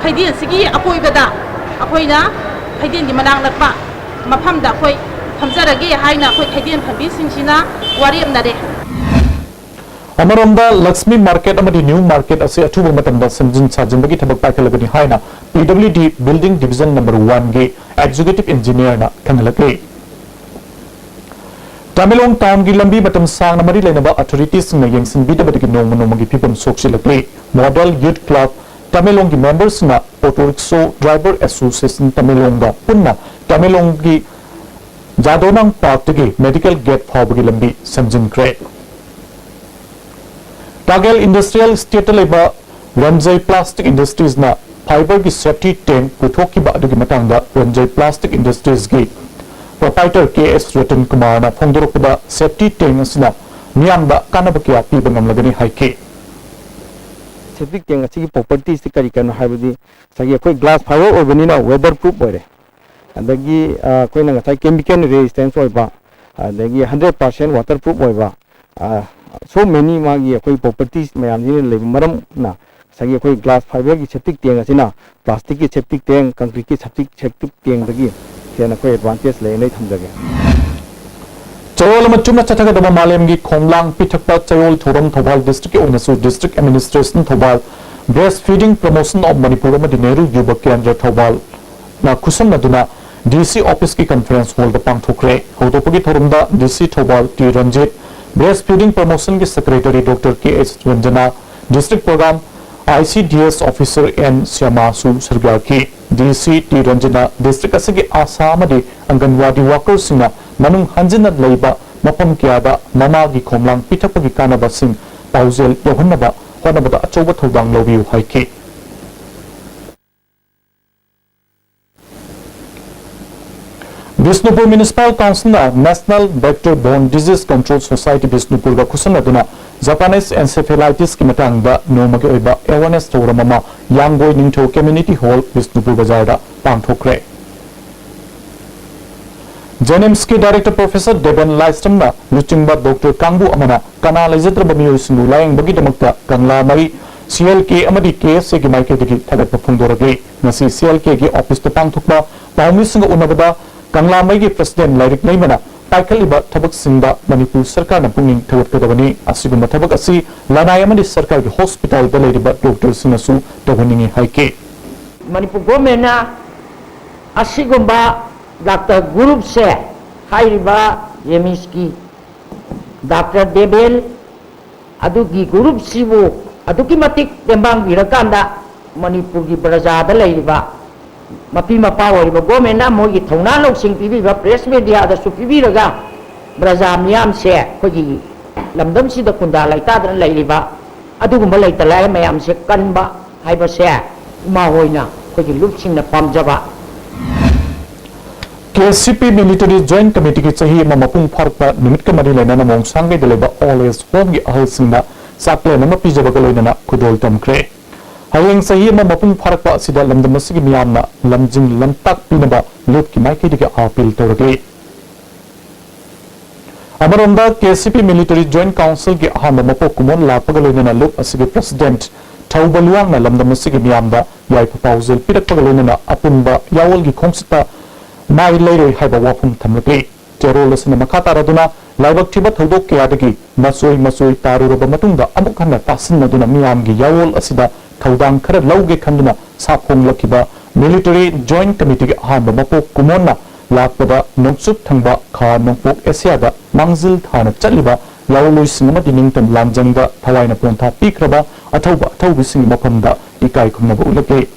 ꯈꯩꯗꯦꯟꯁꯤꯒꯤ ꯑꯀꯣꯏꯕꯗ ꯑꯩꯈꯣꯏꯅ ꯈꯩꯗꯦꯟꯒꯤ ꯃꯅꯥꯛ ꯅꯛꯄ ꯃꯐꯝꯗ ꯑꯩꯈꯣꯏ ꯐꯝꯖꯔꯒꯦ ꯍꯥꯏꯅ ꯑꯩꯈꯣꯏ ꯈꯩꯗꯦꯟ ꯐꯝꯕꯤꯁꯤꯡꯁꯤꯅ ꯋꯥꯔꯦꯞꯅꯔꯦ꯫ ꯑꯃꯔꯣꯝꯗ ꯂꯛꯁꯃꯤ ꯃꯥꯔꯀꯦꯠ ꯑꯃꯗꯤ ꯅ꯭ꯌꯨ ꯃꯥꯔꯀꯦꯠ ꯑꯁꯤ ꯑꯊꯨꯕ ꯃꯇꯝꯗ ꯁꯦꯝꯖꯤꯟ ꯁꯥꯖꯤꯟꯕꯒꯤ ꯊꯕꯛ ꯄꯥꯏꯈꯠꯂꯒꯅꯤ ꯍꯥꯏꯅ P W D Building Division Number One ꯒꯤ Executive Engineer ꯅ ꯈꯪꯍꯜꯂꯛꯂꯤ꯫ ꯇꯃꯦꯡꯂꯣꯡ ꯇꯥꯎꯟꯒꯤ ꯂꯝꯕꯤ ꯃꯇꯝ ꯁꯥꯡꯅ ꯃꯔꯤ ꯂꯩꯅꯕ ꯑꯣꯊꯣꯔꯤꯇꯤꯁꯤꯡꯅ ꯌꯦꯡꯁꯤꯟꯕꯤꯗꯕꯗꯒꯤ ꯅꯣꯡꯃ ꯅꯣꯡꯃꯒꯤ ꯐꯤꯕꯝ ꯁꯣꯛꯆꯤꯜꯂꯛꯂꯤ꯫ ꯃꯣꯗꯦꯜ ꯌꯨꯠ ꯀ꯭ꯂꯕ ꯇꯃꯦꯡꯂꯣꯡꯒꯤ ꯃꯦꯝꯕꯔꯁꯤꯡꯅ ꯑꯣꯇꯣ ꯔꯤꯛꯁꯣ ꯗ꯭ꯔꯥꯏꯚꯔ ꯑꯦꯁꯣꯁꯤꯌꯦꯁꯟ ꯇꯃꯦꯡꯂꯣꯡꯒ ꯄꯨꯟꯅ ꯇꯃꯦꯡꯂꯣꯡꯒꯤ ꯖꯥꯗꯣꯅꯥꯡ ꯄꯥꯔꯛꯇꯒꯤ ꯃꯦꯗꯤꯀꯦꯜ ꯒꯦꯠ ꯐꯥꯎꯕꯒꯤ ꯂꯝꯕꯤ ꯁꯦꯝꯖꯤꯟꯈ꯭ꯔꯦ꯫ ꯇꯥꯒꯦꯜ ꯏꯟꯗꯁꯇ꯭ꯔꯤꯌꯦꯜ ꯏꯁꯇꯦꯠꯇ ꯂꯩꯕ ꯔꯟꯖꯩ ꯄ꯭ꯂꯥꯁꯇꯤꯛ ꯏꯟꯗꯁꯇ꯭ꯔꯤꯁꯅ ꯐꯥꯏꯕꯔꯒꯤ ꯁꯦꯞꯇꯤ ꯇꯦꯡ ꯄꯨꯊꯣꯛꯈꯤꯕ ꯑꯗꯨꯒꯤ ꯃꯇꯥꯡꯗ ꯔꯟꯖꯩ ꯄ꯭ꯂꯥꯁꯇꯤꯛ ꯏꯟꯗꯁꯇ꯭ꯔꯤꯁꯀꯤ ꯄ꯭ꯔꯣꯄꯥꯏꯇꯔ ꯀꯦ ꯑꯦꯁ ꯔꯇꯟ ꯀꯨꯃꯥꯔꯅ ꯐꯣꯡꯗꯣꯔꯛꯄꯗ, ꯁꯦꯞꯇꯤ ꯇꯦꯡ ꯑꯁꯤꯅ ꯃꯤꯌꯥꯝꯗ ꯀꯥꯟꯅꯕ ꯀꯌꯥ ꯄꯤꯕ ꯉꯝꯂꯒꯅꯤ ꯍꯥꯏꯈꯤ꯫ ꯁꯦꯞꯇꯤꯛ ꯇꯦꯡ ꯑꯁꯤꯒꯤ ꯄ꯭ꯔꯣꯄꯔꯇꯤꯁꯤ ꯀꯔꯤ ꯀꯔꯤꯅꯣ ꯍꯥꯏꯕꯗꯤ ꯉꯁꯥꯏꯒꯤ ꯑꯩꯈꯣꯏ ꯒ꯭ꯂꯥꯁ ꯐꯥꯏꯕꯔ ꯑꯣꯏꯕꯅꯤꯅ ꯋꯦꯗꯔ ꯄ꯭ꯔꯨꯞ ꯑꯣꯏꯔꯦ꯫ ꯑꯗꯒꯤ ꯑ, ꯑꯩꯈꯣꯏꯅ ꯉꯁꯥꯏ ꯀꯦꯃꯤꯀꯦꯜ ꯔꯦꯖꯤꯁꯇꯦꯟꯁ ꯑꯣꯏꯕ, ꯑꯗꯒꯤ ꯍꯟꯗ꯭ꯔꯦꯠ ꯄꯥꯔꯁꯦꯟ ꯋꯥꯇꯔ ꯄ꯭ꯔꯨꯞ ꯑꯣꯏꯕ, ꯁꯣ ꯃꯦꯅꯤ ꯃꯥꯒꯤ ꯑꯩꯈꯣꯏ ꯄ꯭ꯔꯣꯄꯔꯇꯤꯁ ꯃꯌꯥꯝꯁꯤꯅ ꯂꯩꯕ ꯃꯔꯝꯅ ꯉꯁꯥꯏꯒꯤ ꯑꯩꯈꯣꯏ ꯒ꯭ꯂꯥꯁ ꯐꯥꯏꯕꯔꯒꯤ ꯁꯦꯞꯇꯤꯛ ꯇꯦꯡ ꯑꯁꯤꯅ ꯄ꯭ꯂꯥꯁꯇꯤꯛꯀꯤ ꯁꯦꯞꯇꯤꯛ ꯇꯦꯡ, ꯀꯪꯀ꯭ꯔꯤꯠꯀꯤ ꯁꯦꯞꯇꯤꯛ ꯁꯦꯞꯇꯤꯛ ꯇꯦꯡꯗꯒꯤ ꯍꯦꯟꯅ ꯑꯩꯈꯣꯏ ꯑꯦꯗꯚꯥꯟꯇꯦꯖ ꯂꯩꯅ ꯑꯩ ꯊꯝꯖꯒꯦ꯫ ꯆꯌꯣꯜ ꯑꯃ ꯆꯨꯞꯅ ꯆꯠꯊꯒꯗꯕ ꯃꯥꯂꯦꯝꯒꯤ ꯈꯣꯝꯂꯥꯡ ꯄꯤꯊꯛꯄ ꯆꯌꯣꯜ ꯊꯧꯔꯝ ꯊꯧꯕꯥꯜ ꯗꯤꯁꯇ꯭ꯔꯤꯛꯀꯤ ꯑꯣꯏꯅꯁꯨ district administration Thoubal, brace feeding promotion of Manipur ꯑꯃꯗꯤ ꯅꯦꯍꯔꯨ ꯌꯨꯕ ꯀꯦꯟꯗ꯭ꯔ ꯊꯧꯕꯥꯜꯅ ꯈꯨꯠꯁꯝꯅꯗꯨꯅ ꯗꯤ ꯁꯤ ꯑꯣꯐꯤꯁꯀꯤ ꯀꯟꯐꯔꯦꯟꯁ ꯍꯣꯜꯗ ꯄꯥꯡꯊꯣꯛꯈ꯭ꯔꯦ꯫ ꯍꯧꯗꯣꯛꯄꯒꯤ ꯊꯧꯔꯝꯗ D C Thoubal T Ranjit, breast feeding ꯄ꯭ꯔꯃꯣꯁꯟꯒꯤ secretary doctor K S Ranjana, district programme I C D S officer and ꯁ꯭ꯌꯥꯃꯥꯁꯨ ꯁꯔꯨꯛ ꯌꯥꯈꯤ꯫ ꯗꯤ ꯁꯤ ꯇꯤ ꯔꯟꯖꯅꯥ ꯗꯤꯁꯇ꯭ꯔꯤꯛ ꯑꯁꯤꯒꯤ ꯑꯥꯁꯥ ꯑꯃꯗꯤ ꯑꯪꯒꯟꯋꯥꯗꯤ ꯋꯥꯀꯔꯁꯤꯡꯅ ꯃꯅꯨꯡ ꯍꯟꯖꯤꯟꯅ ꯂꯩꯕ ꯃꯐꯝ ꯀꯌꯥꯗ ꯃꯃꯥꯒꯤ ꯈꯣꯝꯂꯥꯡ ꯄꯤꯊꯛꯄꯒꯤ ꯀꯥꯟꯅꯕꯁꯤꯡ ꯄꯥꯎꯖꯦꯜ ꯌꯧꯍꯟꯅꯕ ꯍꯣꯠꯅꯕꯗ ꯑꯆꯧꯕ ꯊꯧꯗꯥꯡ ꯂꯧꯕꯤꯌꯨ ꯍꯥꯏꯈꯤ꯫ ꯕꯤꯁꯅꯨꯄꯨꯔ ꯃ꯭ꯌꯨꯅꯤꯁꯤꯄꯥꯜ ꯀꯥꯎꯟꯁꯤꯜꯅ National Vector Borne Disease Control Society ꯕꯤꯁꯅꯨꯄꯨꯔꯒ ꯈꯨꯠꯁꯝꯅꯗꯨꯅ ꯖꯄꯥꯅꯤꯁ ꯑꯦꯟꯁꯦꯐꯦꯂꯥꯏꯇꯤꯁꯀꯤ ꯃꯇꯥꯡꯗ ꯅꯣꯡꯃꯒꯤ ꯑꯣꯏꯕ ꯑꯦꯋꯥꯔꯅꯦꯁ ꯊꯧꯔꯝ ꯑꯃ ꯌꯥꯡꯒꯣꯏ ꯅꯤꯡꯊꯧ ꯀꯝꯃ꯭ꯌꯨꯅꯤꯇꯤ ꯍꯣꯜ ꯕꯤꯁꯅꯨꯄꯨꯔ ꯕꯖꯥꯔꯗ ꯄꯥꯡꯊꯣꯛꯈ꯭ꯔꯦ꯫ ꯖꯦꯅꯤꯝꯁꯀꯤ ꯗꯥꯏꯔꯦꯛꯇꯔ ꯄ꯭ꯔꯣꯐꯦꯁꯔ ꯗꯦꯕꯟ ꯂꯥꯏꯁ꯭ꯔꯝꯅ ꯂꯨꯆꯤꯡꯕ ꯗꯣꯛꯇꯔ ꯀꯥꯡꯕꯨ ꯑꯃꯅ ꯀꯅꯥ ꯂꯩꯖꯗ꯭ꯔꯕ ꯃꯤꯑꯣꯏꯁꯤꯡꯕꯨ ꯂꯥꯌꯦꯡꯕꯒꯤꯗꯃꯛꯇ ꯀꯪꯂꯥ ꯃꯩ, ꯁꯤ ꯑꯦꯜ ꯀꯦ ꯑꯃꯗꯤ ꯀꯦ ꯑꯦꯁ ꯑꯦꯒꯤ ꯃꯥꯏꯀꯩꯗꯒꯤ ꯊꯥꯒꯠꯄ ꯐꯣꯡꯗꯣꯔꯛꯂꯤ꯫ ꯉꯁꯤ ꯁꯤ ꯑꯦꯜ ꯀꯦꯒꯤ ꯑꯣꯐꯤꯁꯇ ꯄꯥꯡꯊꯣꯛꯄ ꯄꯥꯎꯃꯤꯁꯤꯡꯒ ꯎꯅꯕꯗ ꯀꯪꯂꯥ ꯃꯩꯒꯤ ꯄ꯭ꯔꯁꯤꯗꯦꯟ ꯂꯥꯏꯔꯤꯛ ꯂꯩꯃꯅ ꯄꯥꯏꯈꯠꯂꯤꯕ ꯊꯕꯛꯁꯤꯡꯗ ꯃꯅꯤꯄꯨꯔ ꯁꯔꯀꯥꯔꯅ ꯄꯨꯛꯅꯤꯡ ꯊꯧꯒꯠꯀꯗꯕꯅꯤ꯫ ꯑꯁꯤꯒꯨꯝꯕ ꯊꯕꯛ ꯑꯁꯤ ꯂꯅꯥꯏ ꯑꯃꯗꯤ ꯁꯔꯀꯥꯔꯒꯤ ꯍꯣꯁꯄꯤꯇꯥꯜꯗ ꯂꯩꯔꯤꯕ ꯗꯣꯛꯇꯔꯁꯤꯡꯅꯁꯨ ꯇꯧꯍꯟꯅꯤꯡꯏ ꯍꯥꯏꯈꯤ꯫ ꯃꯅꯤꯄꯨꯔ ꯒꯣꯔꯃꯦꯟꯅ ꯑꯁꯤꯒꯨꯝꯕ ꯗꯥꯛꯇꯔ ꯒ꯭ꯔꯨꯞꯁꯦ, ꯍꯥꯏꯔꯤꯕ ꯖꯦꯅꯤꯝꯁꯀꯤ ꯗꯥꯛꯇꯔ ꯗꯦꯕꯦꯟ, ꯑꯗꯨꯒꯤ ꯒ꯭ꯔꯨꯞꯁꯤꯕꯨ ꯑꯗꯨꯛꯀꯤ ꯃꯇꯤꯛ ꯇꯦꯡꯕꯥꯡꯕꯤꯔꯀꯥꯟꯗ ꯃꯅꯤꯄꯨꯔꯒꯤ ꯄ꯭ꯔꯖꯥꯗ ꯂꯩꯔꯤꯕ ꯃꯄꯤ ꯃꯄꯥ ꯑꯣꯏꯔꯤꯕ ꯒꯣꯔꯃꯦꯟꯅ ꯃꯣꯏꯒꯤ ꯊꯧꯅꯥ ꯂꯧꯁꯤꯡ ꯄꯤꯕꯤꯕ, ꯄ꯭ꯔꯦꯁ ꯃꯦꯗꯤꯌꯥꯗꯁꯨ ꯄꯤꯕꯤꯔꯒ ꯄ꯭ꯔꯖꯥ ꯃꯤꯌꯥꯝꯁꯦ ꯑꯩꯈꯣꯏꯒꯤ ꯂꯝꯗꯝꯁꯤꯗ ꯈꯨꯟꯗꯥ ꯂꯩꯇꯥꯗꯅ ꯂꯩꯔꯤꯕ ꯑꯗꯨꯒꯨꯝꯕ ꯂꯩꯇ ꯂꯥꯏꯔ ꯃꯌꯥꯝꯁꯦ ꯀꯟꯕ ꯍꯥꯏꯕꯁꯦ ꯏꯃꯥ ꯍꯣꯏꯅ, ꯑꯩꯈꯣꯏꯒꯤ ꯂꯨꯞꯁꯤꯡꯅ ꯄꯥꯝꯖꯕ꯫ ꯀꯦ ꯁꯤ ꯄꯤ ꯃꯤꯂꯤꯇꯔꯤ ꯖꯣꯏꯟꯠ ꯀꯃꯤꯇꯤꯒꯤ ꯆꯍꯤ ꯑꯃ ꯃꯄꯨꯡ ꯐꯥꯔꯛꯄ ꯅꯨꯃꯤꯠꯀ ꯃꯔꯤ ꯂꯩꯅꯅ ꯃꯣꯡꯁꯥꯡꯒꯩꯗ ꯂꯩꯕ ꯑꯣꯜ ꯑꯦꯖ ꯍꯣꯝꯒꯤ ꯑꯍꯜꯁꯤꯡꯗ ꯆꯥꯛꯂꯦꯟ ꯑꯃ ꯄꯤꯖꯕꯒ ꯂꯣꯏꯅꯅ ꯈꯨꯗꯣꯜ ꯇꯝꯈ꯭ꯔꯦ꯫ ꯍꯌꯦꯡ ꯆꯍꯤ ꯑꯃ ꯃꯄꯨꯡ ꯐꯥꯔꯛꯄ ꯑꯁꯤꯗ ꯂꯝꯗꯝ ꯑꯁꯤꯒꯤ ꯃꯤꯌꯥꯝꯅ ꯂꯝꯖꯤꯡ ꯂꯝꯇꯥꯛ ꯄꯤꯅꯕ ꯂꯨꯞꯀꯤ ꯃꯥꯏꯀꯩꯗꯒꯤ ꯑꯥꯄꯤꯜ ꯇꯧꯔꯛꯂꯤ꯫ ꯑꯃꯔꯣꯝꯗ, ꯀꯦ ꯁꯤ ꯄꯤ ꯃꯤꯂꯤꯇꯔꯤ ꯖꯣꯏꯟꯠ ꯀꯥꯎꯟꯁꯤꯜꯒꯤ ꯑꯍꯥꯟꯕ ꯃꯄꯣꯛ ꯀꯨꯝꯑꯣꯟ ꯂꯥꯛꯄꯒ ꯂꯣꯏꯅꯅ ꯂꯨꯞ ꯑꯁꯤꯒꯤ ꯄ꯭ꯔꯁꯤꯗꯦꯟꯠ ꯊꯧꯕ ꯂꯨꯋꯥꯡꯅ ꯂꯝꯗꯝ ꯑꯁꯤꯒꯤ ꯃꯤꯌꯥꯝꯗ ꯌꯥꯏꯐ ꯄꯥꯎꯖꯦꯜ ꯄꯤꯔꯛꯄꯒ ꯂꯣꯏꯅꯅ ꯑꯄꯨꯟꯕ ꯌꯥꯑꯣꯜꯒꯤ ꯈꯣꯡꯆꯠꯇ ꯃꯥꯏ ꯂꯩꯔꯣꯏ ꯍꯥꯏꯕ ꯋꯥꯐꯝ ꯊꯝꯂꯛꯂꯤ꯫ ꯆꯦꯔꯣꯜ ꯑꯁꯤꯅ ꯃꯈꯥ ꯇꯥꯔꯗꯨꯅ ꯂꯥꯏꯕꯛ ꯊꯤꯕ ꯊꯧꯗꯣꯛ ꯀꯌꯥꯗꯒꯤ ꯃꯆꯣꯏ ꯃꯆꯣꯏ ꯇꯥꯔꯨꯔꯕ ꯃꯇꯨꯡꯗ ꯑꯃꯨꯛ ꯍꯟꯅ ꯇꯥꯁꯤꯟꯅꯗꯨꯅ ꯃꯤꯌꯥꯝꯒꯤ ꯌꯥꯑꯣꯜ ꯑꯁꯤꯗ ꯊꯧꯗꯥꯡ ꯈꯔ ꯂꯧꯒꯦ ꯈꯟꯗꯨꯅ ꯁꯥꯐꯣꯡꯂꯛꯈꯤꯕ ꯃꯤꯂꯤꯇꯔꯤ ꯖꯣꯏꯟꯠ ꯀꯃꯤꯇꯤꯒꯤ ꯑꯍꯥꯟꯕ ꯃꯄꯣꯛ ꯀꯨꯝꯑꯣꯟꯅ ꯂꯥꯛꯄꯗ ꯅꯣꯡꯆꯨꯞ ꯊꯪꯕ ꯈꯥ ꯅꯣꯡꯄꯣꯛ ꯑꯦꯁꯤꯌꯥꯗ ꯃꯥꯡꯖꯤꯜ ꯊꯥꯅ ꯆꯠꯂꯤꯕ ꯌꯥꯑꯣꯜꯂꯣꯏꯁꯤꯡ ꯑꯃꯗꯤ ꯅꯤꯡꯇꯝ ꯂꯥꯟꯖꯪꯗ ꯊꯋꯥꯏꯅ ꯄꯣꯟꯊꯥ ꯄꯤꯈ꯭ꯔꯕ ꯑꯊꯧꯕ ꯑꯊꯧꯕꯤꯁꯤꯡꯒꯤ ꯃꯐꯝꯗ ꯏꯀꯥꯏ ꯈꯨꯝꯅꯕ ꯎꯠꯂꯛꯂꯤ꯫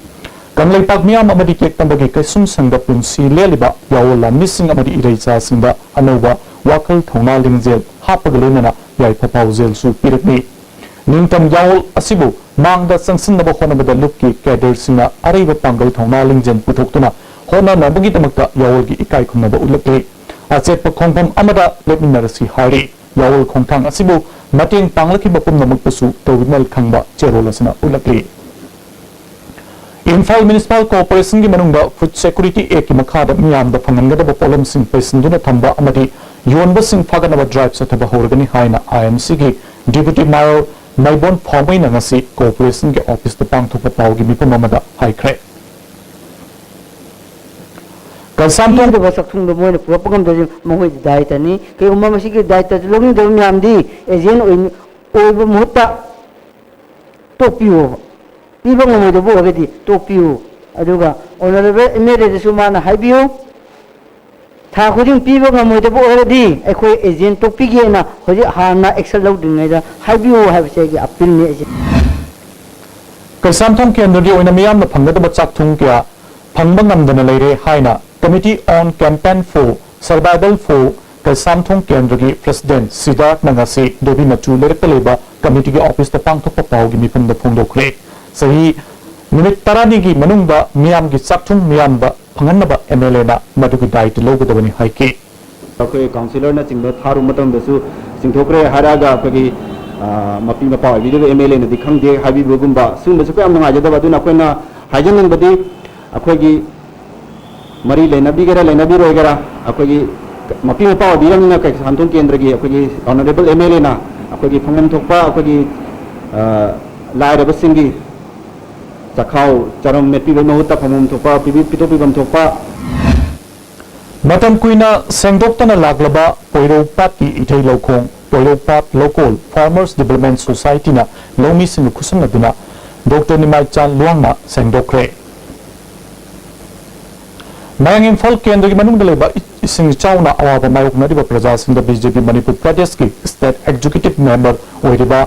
ꯀꯪꯂꯩꯄꯥꯛ ꯃꯤꯌꯥꯝ ꯑꯃꯗꯤ ꯀꯦꯛꯇꯝꯕꯒꯤ ꯀꯩꯁꯨꯝꯁꯪꯗ ꯄꯨꯟꯁꯤ ꯂꯦꯜꯂꯤꯕ ꯌꯥꯑꯣꯜ ꯂꯥꯟꯃꯤꯁꯤꯡ ꯑꯃꯗꯤ ꯏꯔꯩꯆꯥꯁꯤꯡꯗ ꯑꯅꯧꯕ ꯋꯥꯈꯜ ꯊꯧꯅꯥ ꯂꯤꯡꯖꯦꯜ ꯍꯥꯞꯄꯒ ꯂꯣꯏꯅꯅ ꯌꯥꯏꯐ ꯄꯥꯎꯖꯦꯜꯁꯨ ꯄꯤꯔꯛꯂꯤ꯫ ꯅꯤꯡꯇꯝ ꯌꯥꯑꯣꯜ ꯑꯁꯤꯕꯨ ꯃꯥꯡꯗ ꯆꯪꯁꯤꯟꯅꯕ ꯍꯣꯠꯅꯕꯗ ꯂꯨꯞꯀꯤ ꯀꯦꯗꯔꯁꯤꯡꯅ ꯑꯔꯩꯕ ꯄꯥꯡꯒꯜ ꯊꯧꯅꯥ ꯂꯤꯡꯖꯦꯜ ꯄꯨꯊꯣꯛꯇꯨꯅ ꯍꯣꯠꯅꯅꯕꯒꯤꯗꯃꯛꯇ ꯌꯥꯑꯣꯜꯒꯤ ꯏꯀꯥꯏ ꯈꯨꯝꯅꯕ ꯎꯠꯂꯛꯂꯤ꯫ ꯑꯆꯦꯠꯄ ꯈꯣꯡꯐꯝ ꯑꯃꯗ ꯂꯦꯞꯃꯤꯟꯅꯔꯁꯤ ꯍꯥꯏꯔꯤ꯫ ꯌꯥꯑꯣꯜ ꯈꯣꯡꯊꯥꯡ ꯑꯁꯤꯕꯨ ꯃꯇꯦꯡ ꯄꯥꯡꯂꯛꯈꯤꯕ ꯄꯨꯝꯅꯃꯛꯄꯨꯁꯨ ꯇꯧꯔꯤꯃꯜ ꯈꯪꯕ ꯆꯦꯔꯣꯜ ꯑꯁꯤꯅ ꯎꯠꯂꯛꯂꯤ꯫ ꯏꯝꯐꯥꯜ ꯃ꯭ꯌꯨꯅꯤꯁꯤꯄꯥꯜ ꯀꯣꯔꯄꯣꯔꯦꯁꯟꯒꯤ ꯃꯅꯨꯡꯗ ꯐꯨꯗ ꯁꯦꯀ꯭ꯌꯨꯔꯤꯇꯤ ꯑꯦꯛꯀꯤ ꯃꯈꯥꯗ ꯃꯤꯌꯥꯝꯗ ꯐꯪꯍꯟꯒꯗꯕ ꯄꯣꯠꯂꯝꯁꯤꯡ ꯄꯩꯁꯤꯟꯗꯨꯅ ꯊꯝꯕ ꯑꯃꯗꯤ ꯌꯣꯟꯕꯁꯤꯡ ꯐꯥꯒꯠꯅꯕ ꯗ꯭ꯔꯥꯏꯚ ꯆꯠꯊꯕ ꯍꯧꯔꯒꯅꯤ ꯍꯥꯏꯅ ꯑꯥꯏ ꯑꯦꯝ ꯁꯤꯒꯤ ꯗꯤꯄ꯭ꯌꯨꯇꯤ ꯃꯦꯌꯔ ꯃꯥꯏꯕꯣꯟ ꯐꯥꯎꯃꯩꯅ ꯉꯁꯤ ꯀꯣꯔꯄꯣꯔꯦꯁꯟꯒꯤ ꯑꯣꯐꯤꯁꯇ ꯄꯥꯡꯊꯣꯛꯄ ꯄꯥꯎꯒꯤ ꯃꯤꯐꯝ ꯑꯃꯗ ꯍꯥꯏꯈ꯭ꯔꯦ꯫ ꯀꯩꯁꯥꯝꯊꯣꯡ ꯄꯤꯒꯗꯕ ꯆꯥꯛꯊꯨꯡꯗꯣ ꯃꯣꯏꯅ ꯄꯨꯔꯛꯄ ꯉꯝꯗ꯭ꯔꯁꯨ ꯃꯈꯣꯏꯗꯤ ꯗꯥꯏꯇꯅꯤ꯫ ꯀꯩꯒꯨꯝꯕ ꯃꯁꯤꯒꯤ ꯗꯥꯏꯇꯁꯨ ꯂꯧꯅꯤꯡꯗꯕ ꯃꯌꯥꯝꯗꯤ ꯑꯦꯖꯦꯟ ꯑꯣꯏ-, ꯑꯣꯏꯕ ꯃꯍꯨꯠꯇ ꯇꯣꯛꯄꯤꯌꯣꯕ꯫ ꯄꯤꯕ ꯉꯝꯃꯣꯏꯗꯕ ꯑꯣꯏꯔꯒꯗꯤ ꯇꯣꯛꯄꯤꯌꯨ꯫ ꯑꯗꯨꯒ ꯑꯣꯅꯔꯦꯕꯜ ꯑꯦꯝ ꯑꯦꯜ ꯑꯦꯗꯁꯨ ꯃꯥꯅ ꯍꯥꯏꯕꯤꯌꯨ, ꯊꯥ ꯈꯨꯗꯤꯡ ꯄꯤꯕ ꯉꯝꯃꯣꯏꯗꯕ ꯑꯣꯏꯔꯒꯗꯤ ꯑꯩꯈꯣꯏ ꯑꯦꯖꯦꯟ ꯇꯣꯛꯄꯤꯒꯦꯅ ꯍꯧꯖꯤꯛ ꯍꯥꯟꯅ ꯑꯦꯛꯁꯟ ꯂꯧꯗ꯭ꯔꯤꯉꯩꯗ ꯍꯥꯏꯕꯤꯌꯨ ꯍꯥꯏꯕꯁꯦ ꯑꯩꯒꯤ ꯑꯄꯤꯜꯅꯤ ꯑꯩꯁꯦ꯫ ꯀꯩꯁꯥꯝꯊꯣꯡ ꯀꯦꯟꯗ꯭ꯔꯒꯤ ꯑꯣꯏꯅ ꯃꯤꯌꯥꯝꯅ ꯐꯪꯒꯗꯕ ꯆꯥꯛꯊꯨꯡ ꯀꯌꯥ ꯐꯪꯕ ꯉꯝꯗꯅ ꯂꯩꯔꯦ ꯍꯥꯏꯅ Committee on Campaign for Survival for Keishamthong ꯀꯦꯟꯗ꯭ꯔꯒꯤ ꯄ꯭ꯔꯁꯤꯗꯦꯟ ꯁꯤꯗꯥꯔꯊꯅ ꯉꯁꯤ ꯗꯣꯕꯤ ꯃꯆꯨ ꯂꯩꯔꯛꯇ ꯂꯩꯕ ꯀꯃꯤꯇꯤꯒꯤ ꯑꯣꯐꯤꯁꯇ ꯄꯥꯡꯊꯣꯛꯄ ꯄꯥꯎꯒꯤ ꯃꯤꯐꯝꯗ ꯐꯣꯡꯗꯣꯛꯈ꯭ꯔꯦ꯫ ꯆꯍꯤ ꯅꯨꯃꯤꯠ ꯇꯔꯥꯅꯤꯒꯤ ꯃꯅꯨꯡꯗ ꯃꯤꯌꯥꯝꯒꯤ ꯆꯥꯛꯊꯨꯡ ꯃꯤꯌꯥꯝꯗ ꯐꯪꯍꯟꯅꯕ ꯑꯦꯝ ꯑꯦꯜ ꯑꯦꯅ ꯃꯗꯨꯒꯤ ꯗꯥꯏꯇ ꯂꯧꯒꯗꯕꯅꯤ ꯍꯥꯏꯈꯤ꯫ ꯑꯩꯈꯣꯏ ꯀꯥꯎꯟꯁꯤꯂꯔꯅꯆꯤꯡꯕ ꯊꯥꯔꯨꯕ ꯃꯇꯝꯗꯁꯨ ꯆꯤꯡꯊꯣꯛꯈ꯭ꯔꯦ ꯍꯥꯏꯔꯛꯑꯒ ꯑꯩꯈꯣꯏꯒꯤ, ꯑ, ꯃꯄꯤ ꯃꯄꯥ ꯑꯣꯏꯕꯤꯗꯕ ꯑꯦꯝ ꯑꯦꯜ ꯑꯦꯅꯗꯤ ꯈꯪꯗꯦ ꯍꯥꯏꯕꯤꯕꯒꯨꯝꯕ ꯁꯤꯒꯨꯝꯕꯁꯨ ꯌꯥꯝ ꯅꯨꯡꯉꯥꯏꯖꯗꯕ꯫ ꯑꯗꯨꯅ ꯑꯩꯈꯣꯏꯅ ꯍꯥꯏꯖꯅꯤꯡꯕꯗꯤ ꯑꯩꯈꯣꯏꯒꯤ ꯃꯔꯤ ꯂꯩꯅꯕꯤꯒꯦꯔꯥ ꯂꯩꯅꯕꯤꯔꯣꯏꯒꯦꯔꯥ, ꯑꯩꯈꯣꯏꯒꯤ ꯃꯄꯤ ꯃꯄꯥ ꯑꯣꯏꯕꯤꯔꯕꯅꯤꯅ ꯀꯩꯁꯥꯝꯊꯣꯡ ꯀꯦꯟꯗ꯭ꯔꯒꯤ ꯑꯩꯈꯣꯏꯒꯤ ꯑꯣꯅꯔꯦꯕꯜ ꯑꯦꯝ ꯑꯦꯜ ꯑꯦꯅ ꯑꯩꯈꯣꯏꯒꯤ ꯐꯪꯐꯝ ꯊꯣꯛꯄ ꯑꯩꯈꯣꯏꯒꯤ, ꯑ, ꯂꯥꯏꯔꯕꯁꯤꯡꯒꯤ ꯆꯈꯥꯎ ꯆꯔꯝ ꯃꯦꯠꯄꯤꯕꯒꯤ ꯃꯍꯨꯠꯇ ꯐꯪꯐꯝ ꯊꯣꯛꯄ ꯄꯤꯕꯤ-, ꯄꯤꯊꯣꯛꯄꯤꯐꯝ ꯊꯣꯛꯄ꯫ ꯃꯇꯝ ꯀꯨꯏꯅ ꯁꯦꯡꯗꯣꯛꯇꯅ ꯂꯥꯛꯂꯕ ꯄꯣꯏꯔꯧ ꯄꯥꯠꯀꯤ ꯏꯊꯩ ꯂꯧꯈꯣꯡ, ꯄꯣꯏꯔꯧ ꯄꯥꯠ ꯂꯧꯀꯣꯜ ꯐꯥꯔꯃꯔꯁ ꯗꯤꯕꯂꯞꯃꯦꯟ ꯁꯣꯁꯥꯏꯇꯤꯅ ꯂꯧꯃꯤꯁꯤꯡꯒ ꯈꯨꯠꯁꯝꯅꯗꯨꯅ ꯗꯣꯛꯇꯔ ꯅꯤꯃꯥꯏꯆꯥꯟ ꯂꯨꯋꯥꯡꯅ ꯁꯦꯡꯗꯣꯛꯈ꯭ꯔꯦ꯫ ꯃꯌꯥꯡ ꯏꯝꯐꯥꯜ ꯀꯦꯟꯗ꯭ꯔꯒꯤ ꯃꯅꯨꯡꯗ ꯂꯩꯕ ꯏ-, ꯏꯁꯤꯡ ꯏꯆꯥꯎꯅ ꯑꯋꯥꯕ ꯃꯥꯌꯣꯛꯅꯔꯤꯕ ꯄ꯭ꯔꯖꯥꯁꯤꯡꯗ ꯕꯤ ꯖꯦ ꯄꯤ ꯃꯅꯤꯄꯨꯔ ꯄ꯭ꯔꯗꯦꯁꯀꯤ ꯁ꯭ꯇꯦꯠ ꯑꯦꯛꯖꯤꯀ꯭ꯌꯨꯇꯤꯚ ꯃꯦꯝꯕꯔ ꯑꯣꯏꯔꯤꯕ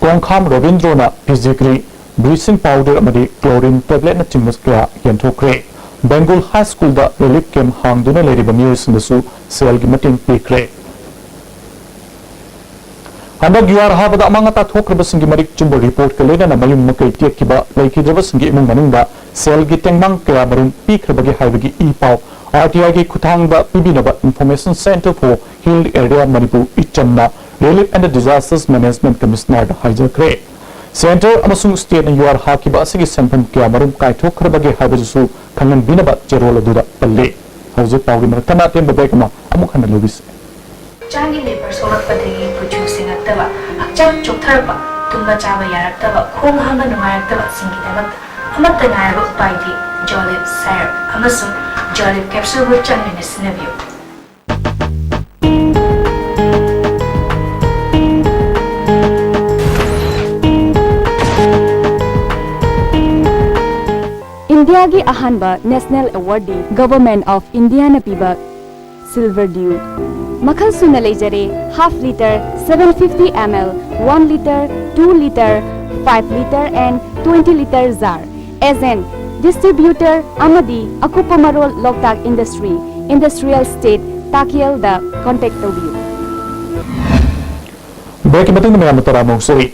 ꯀꯣꯡꯈꯥꯝ ꯔꯕꯤꯟꯗ꯭ꯔꯣꯅ ꯐꯤꯖꯤꯒ꯭ꯔꯤ, ꯕ꯭ꯂꯤꯆꯤꯡ ꯄꯥꯎꯗꯔ ꯑꯃꯗꯤ ꯀ꯭ꯂꯣꯔꯤꯟ ꯇꯦꯕ꯭ꯂꯦꯠꯅꯆꯤꯡꯕ ꯀꯌꯥ ꯌꯦꯟꯊꯣꯛꯈ꯭ꯔꯦ꯫ ꯕꯦꯡꯒꯨꯜ ꯍꯥꯏ ꯁ꯭ꯀꯨꯜꯗ ꯔꯤꯂꯤꯐ ꯀꯦꯝꯞ ꯍꯥꯡꯗꯨꯅ ꯂꯩꯔꯤꯕ ꯃꯤꯑꯣꯏꯁꯤꯡꯗꯁꯨ ꯁꯦꯜꯒꯤ ꯃꯇꯦꯡ ꯄꯤꯈ꯭ꯔꯦ꯫ ꯍꯟꯗꯛ ꯌꯨꯍꯥꯔ ꯍꯥꯕꯗ ꯑꯃꯥꯡ ꯑꯇꯥ ꯊꯣꯛꯈ꯭ꯔꯕꯁꯤꯡꯒꯤ ꯃꯔꯤꯛ ꯆꯨꯝꯕ ꯔꯤꯄꯣꯔꯠꯀ ꯂꯣꯏꯅꯅ ꯃꯌꯨꯝ ꯃꯀꯩ ꯇꯦꯛꯈꯤꯕ, ꯂꯩꯈꯤꯗ꯭ꯔꯕꯁꯤꯡꯒꯤ ꯏꯃꯨꯡ ꯃꯅꯨꯡꯗ ꯁꯦꯜꯒꯤ ꯇꯦꯡꯃꯥꯡ ꯀꯌꯥꯃꯔꯨꯝ ꯄꯤꯈ꯭ꯔꯕꯒꯦ ꯍꯥꯏꯕꯒꯤ ꯏ ꯄꯥꯎ ꯑꯥꯔ ꯇꯤ ꯑꯥꯏꯒꯤ ꯈꯨꯠꯊꯥꯡꯗ ꯄꯤꯕꯤꯅꯕ Information Centre for Hill Area Manipur ꯏꯆꯝꯅ Relief and Disasters Management Commissionerꯗ ꯍꯥꯏꯖꯈ꯭ꯔꯦ꯫ ꯁꯦꯟꯇꯔ ꯑꯃꯁꯨꯡ ꯁ꯭ꯇꯦꯠꯅ ꯌꯨꯍꯥꯔ ꯍꯥꯞꯈꯤꯕ ꯑꯁꯤꯒꯤ ꯁꯦꯟꯐꯝ ꯀꯌꯥ ꯃꯔꯨꯝ ꯀꯥꯏꯊꯣꯛꯈ꯭ꯔꯕꯒꯦ ꯍꯥꯏꯕꯗꯨꯁꯨ ꯈꯪꯍꯟꯕꯤꯅꯕ ꯆꯦꯔꯣꯜ ꯑꯗꯨꯗ ꯄꯜꯂꯤ꯫ ꯍꯧꯖꯤꯛ ꯄꯥꯎꯒꯤ ꯃꯔꯛ ꯊꯠꯅ ꯑꯇꯦꯟꯕ ꯕ꯭ꯔꯦꯛ ꯑꯃ ꯑꯃꯨꯛ ꯍꯟꯅ ꯂꯧꯕꯤꯁꯤ꯫ ꯍꯛꯆꯥꯡꯒꯤ ꯂꯦꯕꯔ ꯁꯣꯛꯂꯛꯄꯗꯒꯤ ꯀꯨꯆꯨ ꯁꯦꯡꯉꯛꯇꯕ, ꯍꯛꯆꯥꯡ ꯆꯣꯛꯊꯔꯛꯄ, ꯇꯨꯝꯕ ꯆꯥꯕ ꯌꯥꯔꯛꯇꯕ, ꯈꯣꯡ ꯍꯥꯝꯕ ꯅꯨꯡꯉꯥꯏꯔꯛꯇꯕꯁꯤꯡꯒꯤꯗꯃꯛꯇ ꯑꯃꯠꯇ ꯉꯥꯏꯔꯕ ꯎꯄꯥꯏꯗꯤ ꯖꯣꯂꯤꯞ ꯁꯥꯏꯔꯞ ꯑꯃꯁꯨꯡ ꯖꯣꯂꯤꯞ ꯀꯦꯞꯁꯨꯜꯕꯨ ꯆꯥꯡ ꯅꯥꯏꯅ ꯁꯤꯖꯤꯟꯅꯕꯤꯌꯨ꯫ ꯏꯟꯗꯤꯌꯥꯒꯤ ꯑꯍꯥꯟꯕ ꯅꯦꯁꯅꯦꯜ ꯑꯦꯋꯥꯔꯗꯤ ꯒꯚꯔꯟꯃꯦꯟꯠ ꯑꯣꯐ ꯏꯟꯗꯤꯌꯥꯅ ꯄꯤꯕ ꯁꯤꯜꯚꯔ ꯗ꯭ꯌꯨ꯫ ꯃꯈꯜ ꯁꯨꯅ ꯂꯩꯖꯔꯦ: half litre, seven fifty ml, one litre, two litre, five litre and twenty litre jar꯫ Agent, distributor ꯑꯃꯗꯤ ꯑꯀꯨꯞꯄ ꯃꯔꯣꯜ ꯂꯣꯛꯇꯥꯛ ꯏꯟꯗꯁꯇ꯭ꯔꯤ, ꯏꯟꯗꯁꯇ꯭ꯔꯤꯌꯦꯜ ꯏꯁꯇꯦꯠ, ꯇꯥꯀꯦꯜꯗ ꯀꯣꯟꯇꯦꯛ ꯇꯧꯕꯤꯌꯨ꯫ ꯕ꯭ꯔꯦꯛꯀꯤ ꯃꯇꯨꯡꯗ ꯃꯌꯥꯝꯅ ꯇꯔꯥꯝꯅ ꯑꯣꯛꯆꯔꯤ꯫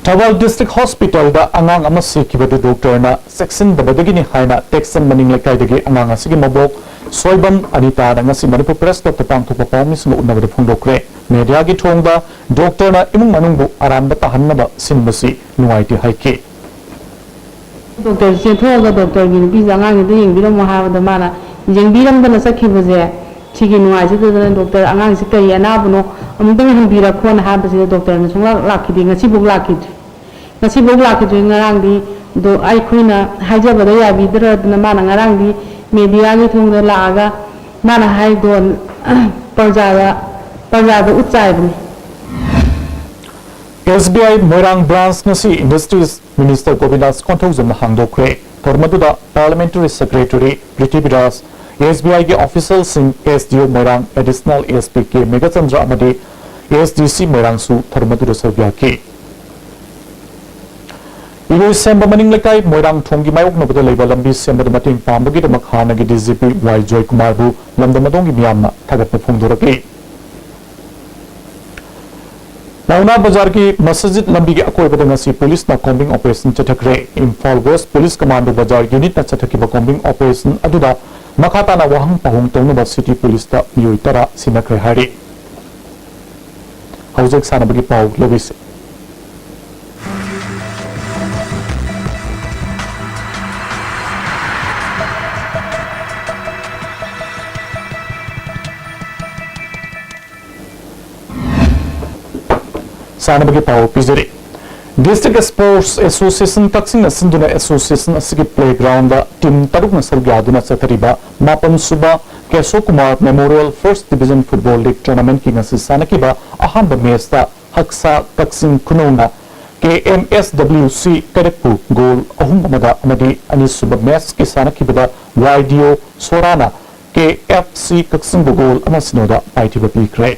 ꯊꯧꯕꯥꯜ ꯗꯤꯁꯇ꯭ꯔꯤꯛ ꯍꯣꯁꯄꯤꯇꯥꯜꯗ ꯑꯉꯥꯡ ꯑꯃ ꯁꯤꯈꯤꯕꯗꯨ ꯗꯣꯛꯇꯔꯅ ꯆꯦꯛꯁꯤꯟꯗꯕꯗꯒꯤꯅꯤ ꯍꯥꯏꯅ ꯇꯦꯛꯆꯝ ꯃꯅꯤꯡ ꯂꯩꯀꯥꯏꯗꯒꯤ ꯑꯉꯥꯡ ꯑꯁꯤꯒꯤ ꯃꯕꯣꯛ ꯁꯣꯏꯕꯝ ꯑꯅꯤꯇꯥꯅ ꯉꯁꯤ ꯃꯅꯤꯄꯨꯔ ꯄ꯭ꯔꯦꯁ ꯀ꯭ꯂꯕꯇ ꯄꯥꯡꯊꯣꯛꯄ ꯄꯥꯎꯃꯤꯁꯤꯡꯒ ꯎꯅꯕꯗ ꯐꯣꯡꯗꯣꯛꯈ꯭ꯔꯦ꯫ ꯃꯦꯗꯤꯌꯥꯒꯤ ꯊꯣꯡꯗ ꯗꯣꯛꯇꯔꯅ ꯏꯃꯨꯡ ꯃꯅꯨꯡꯕꯨ ꯑꯔꯥꯟꯕ ꯇꯥꯍꯟꯅꯕ ꯁꯤꯟꯕꯁꯤ ꯅꯨꯡꯉꯥꯏꯇꯦ ꯍꯥꯏꯈꯤ꯫ ꯗꯣꯛꯇꯔ ꯆꯦꯟꯊꯣꯛꯑꯒ ꯗꯣꯛꯇꯔꯒꯤ ꯅꯨꯄꯤꯁꯦ ꯑꯉꯥꯡꯁꯤꯗ ꯌꯦꯡꯕꯤꯔꯝꯃꯣ ꯍꯥꯏꯕꯗ ꯃꯥꯅ ꯌꯦꯡꯕꯤꯔꯝꯗꯅ ꯆꯠꯈꯤꯕꯁꯦ, ꯁꯤꯒꯤ ꯅꯨꯡꯉꯥꯏꯖꯗꯗꯅ ꯗꯣꯛꯇꯔ, "ꯑꯉꯥꯡꯁꯤ ꯀꯔꯤ ꯑꯅꯥꯕꯅꯣ, ꯑꯃꯨꯛꯇꯪ ꯍꯪꯕꯤꯔꯛꯈꯣꯅ" ꯍꯥꯏꯕꯁꯤꯗ ꯗꯣꯛꯇꯔꯅ ꯁꯨꯡꯂꯥꯛ ꯂꯥꯛꯈꯤꯗꯦ, ꯉꯁꯤꯐꯥꯎ ꯂꯥꯛꯈꯤꯗ꯭ꯔꯤ꯫ ꯉꯁꯤꯐꯥꯎ ꯂꯥꯛꯈꯤꯗ꯭ꯔꯤ꯫ ꯉꯔꯥꯡꯗꯤ ꯗꯣ-, ꯑꯩꯈꯣꯏꯅ ꯍꯥꯏꯖꯕꯗ ꯌꯥꯕꯤꯗ꯭ꯔꯗꯅ ꯃꯥꯅ ꯉꯔꯥꯡꯗꯤ ꯃꯦꯗꯤꯌꯥꯒꯤ ꯊꯣꯡꯗ ꯂꯥꯛꯑꯒ ꯃꯥꯅ ꯍꯥꯏꯗꯣ ꯄ꯭ꯔꯖꯥꯗ, ꯄ꯭ꯔꯖꯥꯗ ꯎꯠ ꯆꯥꯏꯕꯅꯤ꯫ ꯑꯦꯁ ꯕꯤ ꯑꯥꯏ ꯃꯣꯏꯔꯥꯡ ꯕ꯭ꯔꯥꯟꯁ ꯉꯁꯤ ꯏꯟꯗꯁꯇ꯭ꯔꯤꯁ ꯃꯤꯅꯤꯁꯇꯔ ꯒꯣꯕꯤꯟꯗꯥꯁ ꯀꯣꯟꯊꯧꯖꯝꯅ ꯍꯥꯡꯗꯣꯛꯈ꯭ꯔꯦ꯫ ꯊꯧꯔꯝ ꯑꯗꯨꯗ ꯄꯥꯔꯂꯤꯌꯥꯃꯦꯟꯇꯔꯤ ꯁꯦꯀ꯭ꯔꯦꯇꯔꯤ ꯄ꯭ꯔꯤꯊꯤꯕꯤꯔꯥꯖ, ꯑꯦꯁ ꯕꯤ ꯑꯥꯏꯒꯤ ꯑꯣꯐꯤꯁꯤꯌꯦꯜꯁꯤꯡ, ꯑꯦꯁ ꯗꯤ ꯑꯣ ꯃꯣꯏꯔꯥꯡ, additional S P K Meghachandra ꯑꯃꯗꯤ ꯑꯦꯁ ꯗꯤ ꯁꯤ ꯃꯣꯏꯔꯥꯡꯁꯨ ꯊꯧꯔꯝ ꯑꯗꯨꯗ ꯁꯔꯨꯛ ꯌꯥꯈꯤ꯫ ꯏꯔꯣꯏꯁꯦꯝꯕ ꯃꯅꯤꯡ ꯂꯩꯀꯥꯏ ꯃꯣꯏꯔꯥꯡ ꯊꯣꯡꯒꯤ ꯃꯥꯌꯣꯛꯅꯕꯗ ꯂꯩꯕ ꯂꯝꯕꯤ ꯁꯦꯝꯕꯗ ꯃꯇꯦꯡ ꯄꯥꯡꯕꯒꯤꯗꯃꯛ ꯍꯥꯟꯅꯒꯤ ꯗꯤ ꯖꯤ ꯄꯤ ꯋꯥꯏ ꯖꯣꯏꯀꯨꯃꯥꯔꯕꯨ ꯂꯝꯗꯝ ꯑꯗꯣꯝꯒꯤ ꯃꯤꯌꯥꯝꯅ ꯊꯥꯒꯠꯄ ꯐꯣꯡꯗꯣꯔꯛꯂꯤ꯫ ꯄꯥꯎꯅꯥ ꯕꯖꯥꯔꯒꯤ ꯃꯁꯖꯤꯗ ꯂꯝꯕꯤꯒꯤ ꯑꯀꯣꯏꯕꯗ ꯉꯁꯤ ꯄꯨꯂꯤꯁꯅ ꯀꯣꯝꯕꯤꯡ ꯑꯣꯄꯔꯦꯁꯟ ꯆꯠꯊꯈ꯭ꯔꯦ꯫ ꯏꯝꯐꯥꯜ ꯋꯦꯁ ꯄꯨꯂꯤꯁ ꯀꯃꯥꯟꯗꯣ ꯕꯖꯥꯔ ꯌꯨꯅꯤꯠꯅ ꯆꯠꯊꯈꯤꯕ ꯀꯣꯝꯕꯤꯡ ꯑꯣꯄꯔꯦꯁꯟ ꯑꯗꯨꯗ ꯃꯈꯥ ꯇꯥꯅ ꯋꯥꯍꯪ ꯄꯥꯎꯍꯪ ꯇꯧꯅꯕ ꯁꯤꯇꯤ ꯄꯨꯂꯤꯁꯇ ꯃꯤꯑꯣꯏ ꯇꯔꯥ ꯁꯤꯟꯅꯈ꯭ꯔꯦ ꯍꯥꯏꯔꯤ꯫ ꯍꯧꯖꯤꯛ ꯁꯥꯟꯅꯕꯒꯤ ꯄꯥꯎ ꯂꯧꯕꯤꯁꯤ꯫ ꯇꯥꯅꯕꯒꯤ ꯄꯥꯎ ꯄꯤꯖꯔꯤ꯫ District Sports Association ꯀꯛꯆꯤꯡꯅ ꯁꯤꯟꯗꯨꯅ association ꯑꯁꯤꯒꯤ playground ꯇꯤꯝ ꯇꯔꯨꯛꯅ ꯁꯔꯨꯛ ꯌꯥꯗꯨꯅ ꯆꯠꯊꯔꯤꯕ ꯃꯥꯄꯟ ꯁꯨꯕ ꯀꯦꯁꯣ Kumar Memorial First Division Football League Tournamentꯀꯤ ꯉꯁꯤ ꯁꯥꯟꯅꯈꯤꯕ ꯑꯍꯥꯟꯕ matchꯇ ꯍꯛꯁꯥ ꯀꯛꯆꯤꯡ ꯈꯨꯅꯧꯅ K M S W C ꯀꯩꯔꯛꯄꯨ goal ꯑꯍꯨꯝ ꯑꯃꯗ ꯑꯃꯗꯤ ꯑꯅꯤꯁꯨꯕ matchꯀꯤ ꯁꯥꯟꯅꯈꯤꯕꯗ Y D O ꯁꯣꯔꯥꯅ K F C ꯀꯛꯆꯤꯡꯕꯨ goal ꯑꯃ ꯁꯤꯅꯣꯗ ꯃꯥꯏꯊꯤꯕ ꯄꯤꯈ꯭ꯔꯦ꯫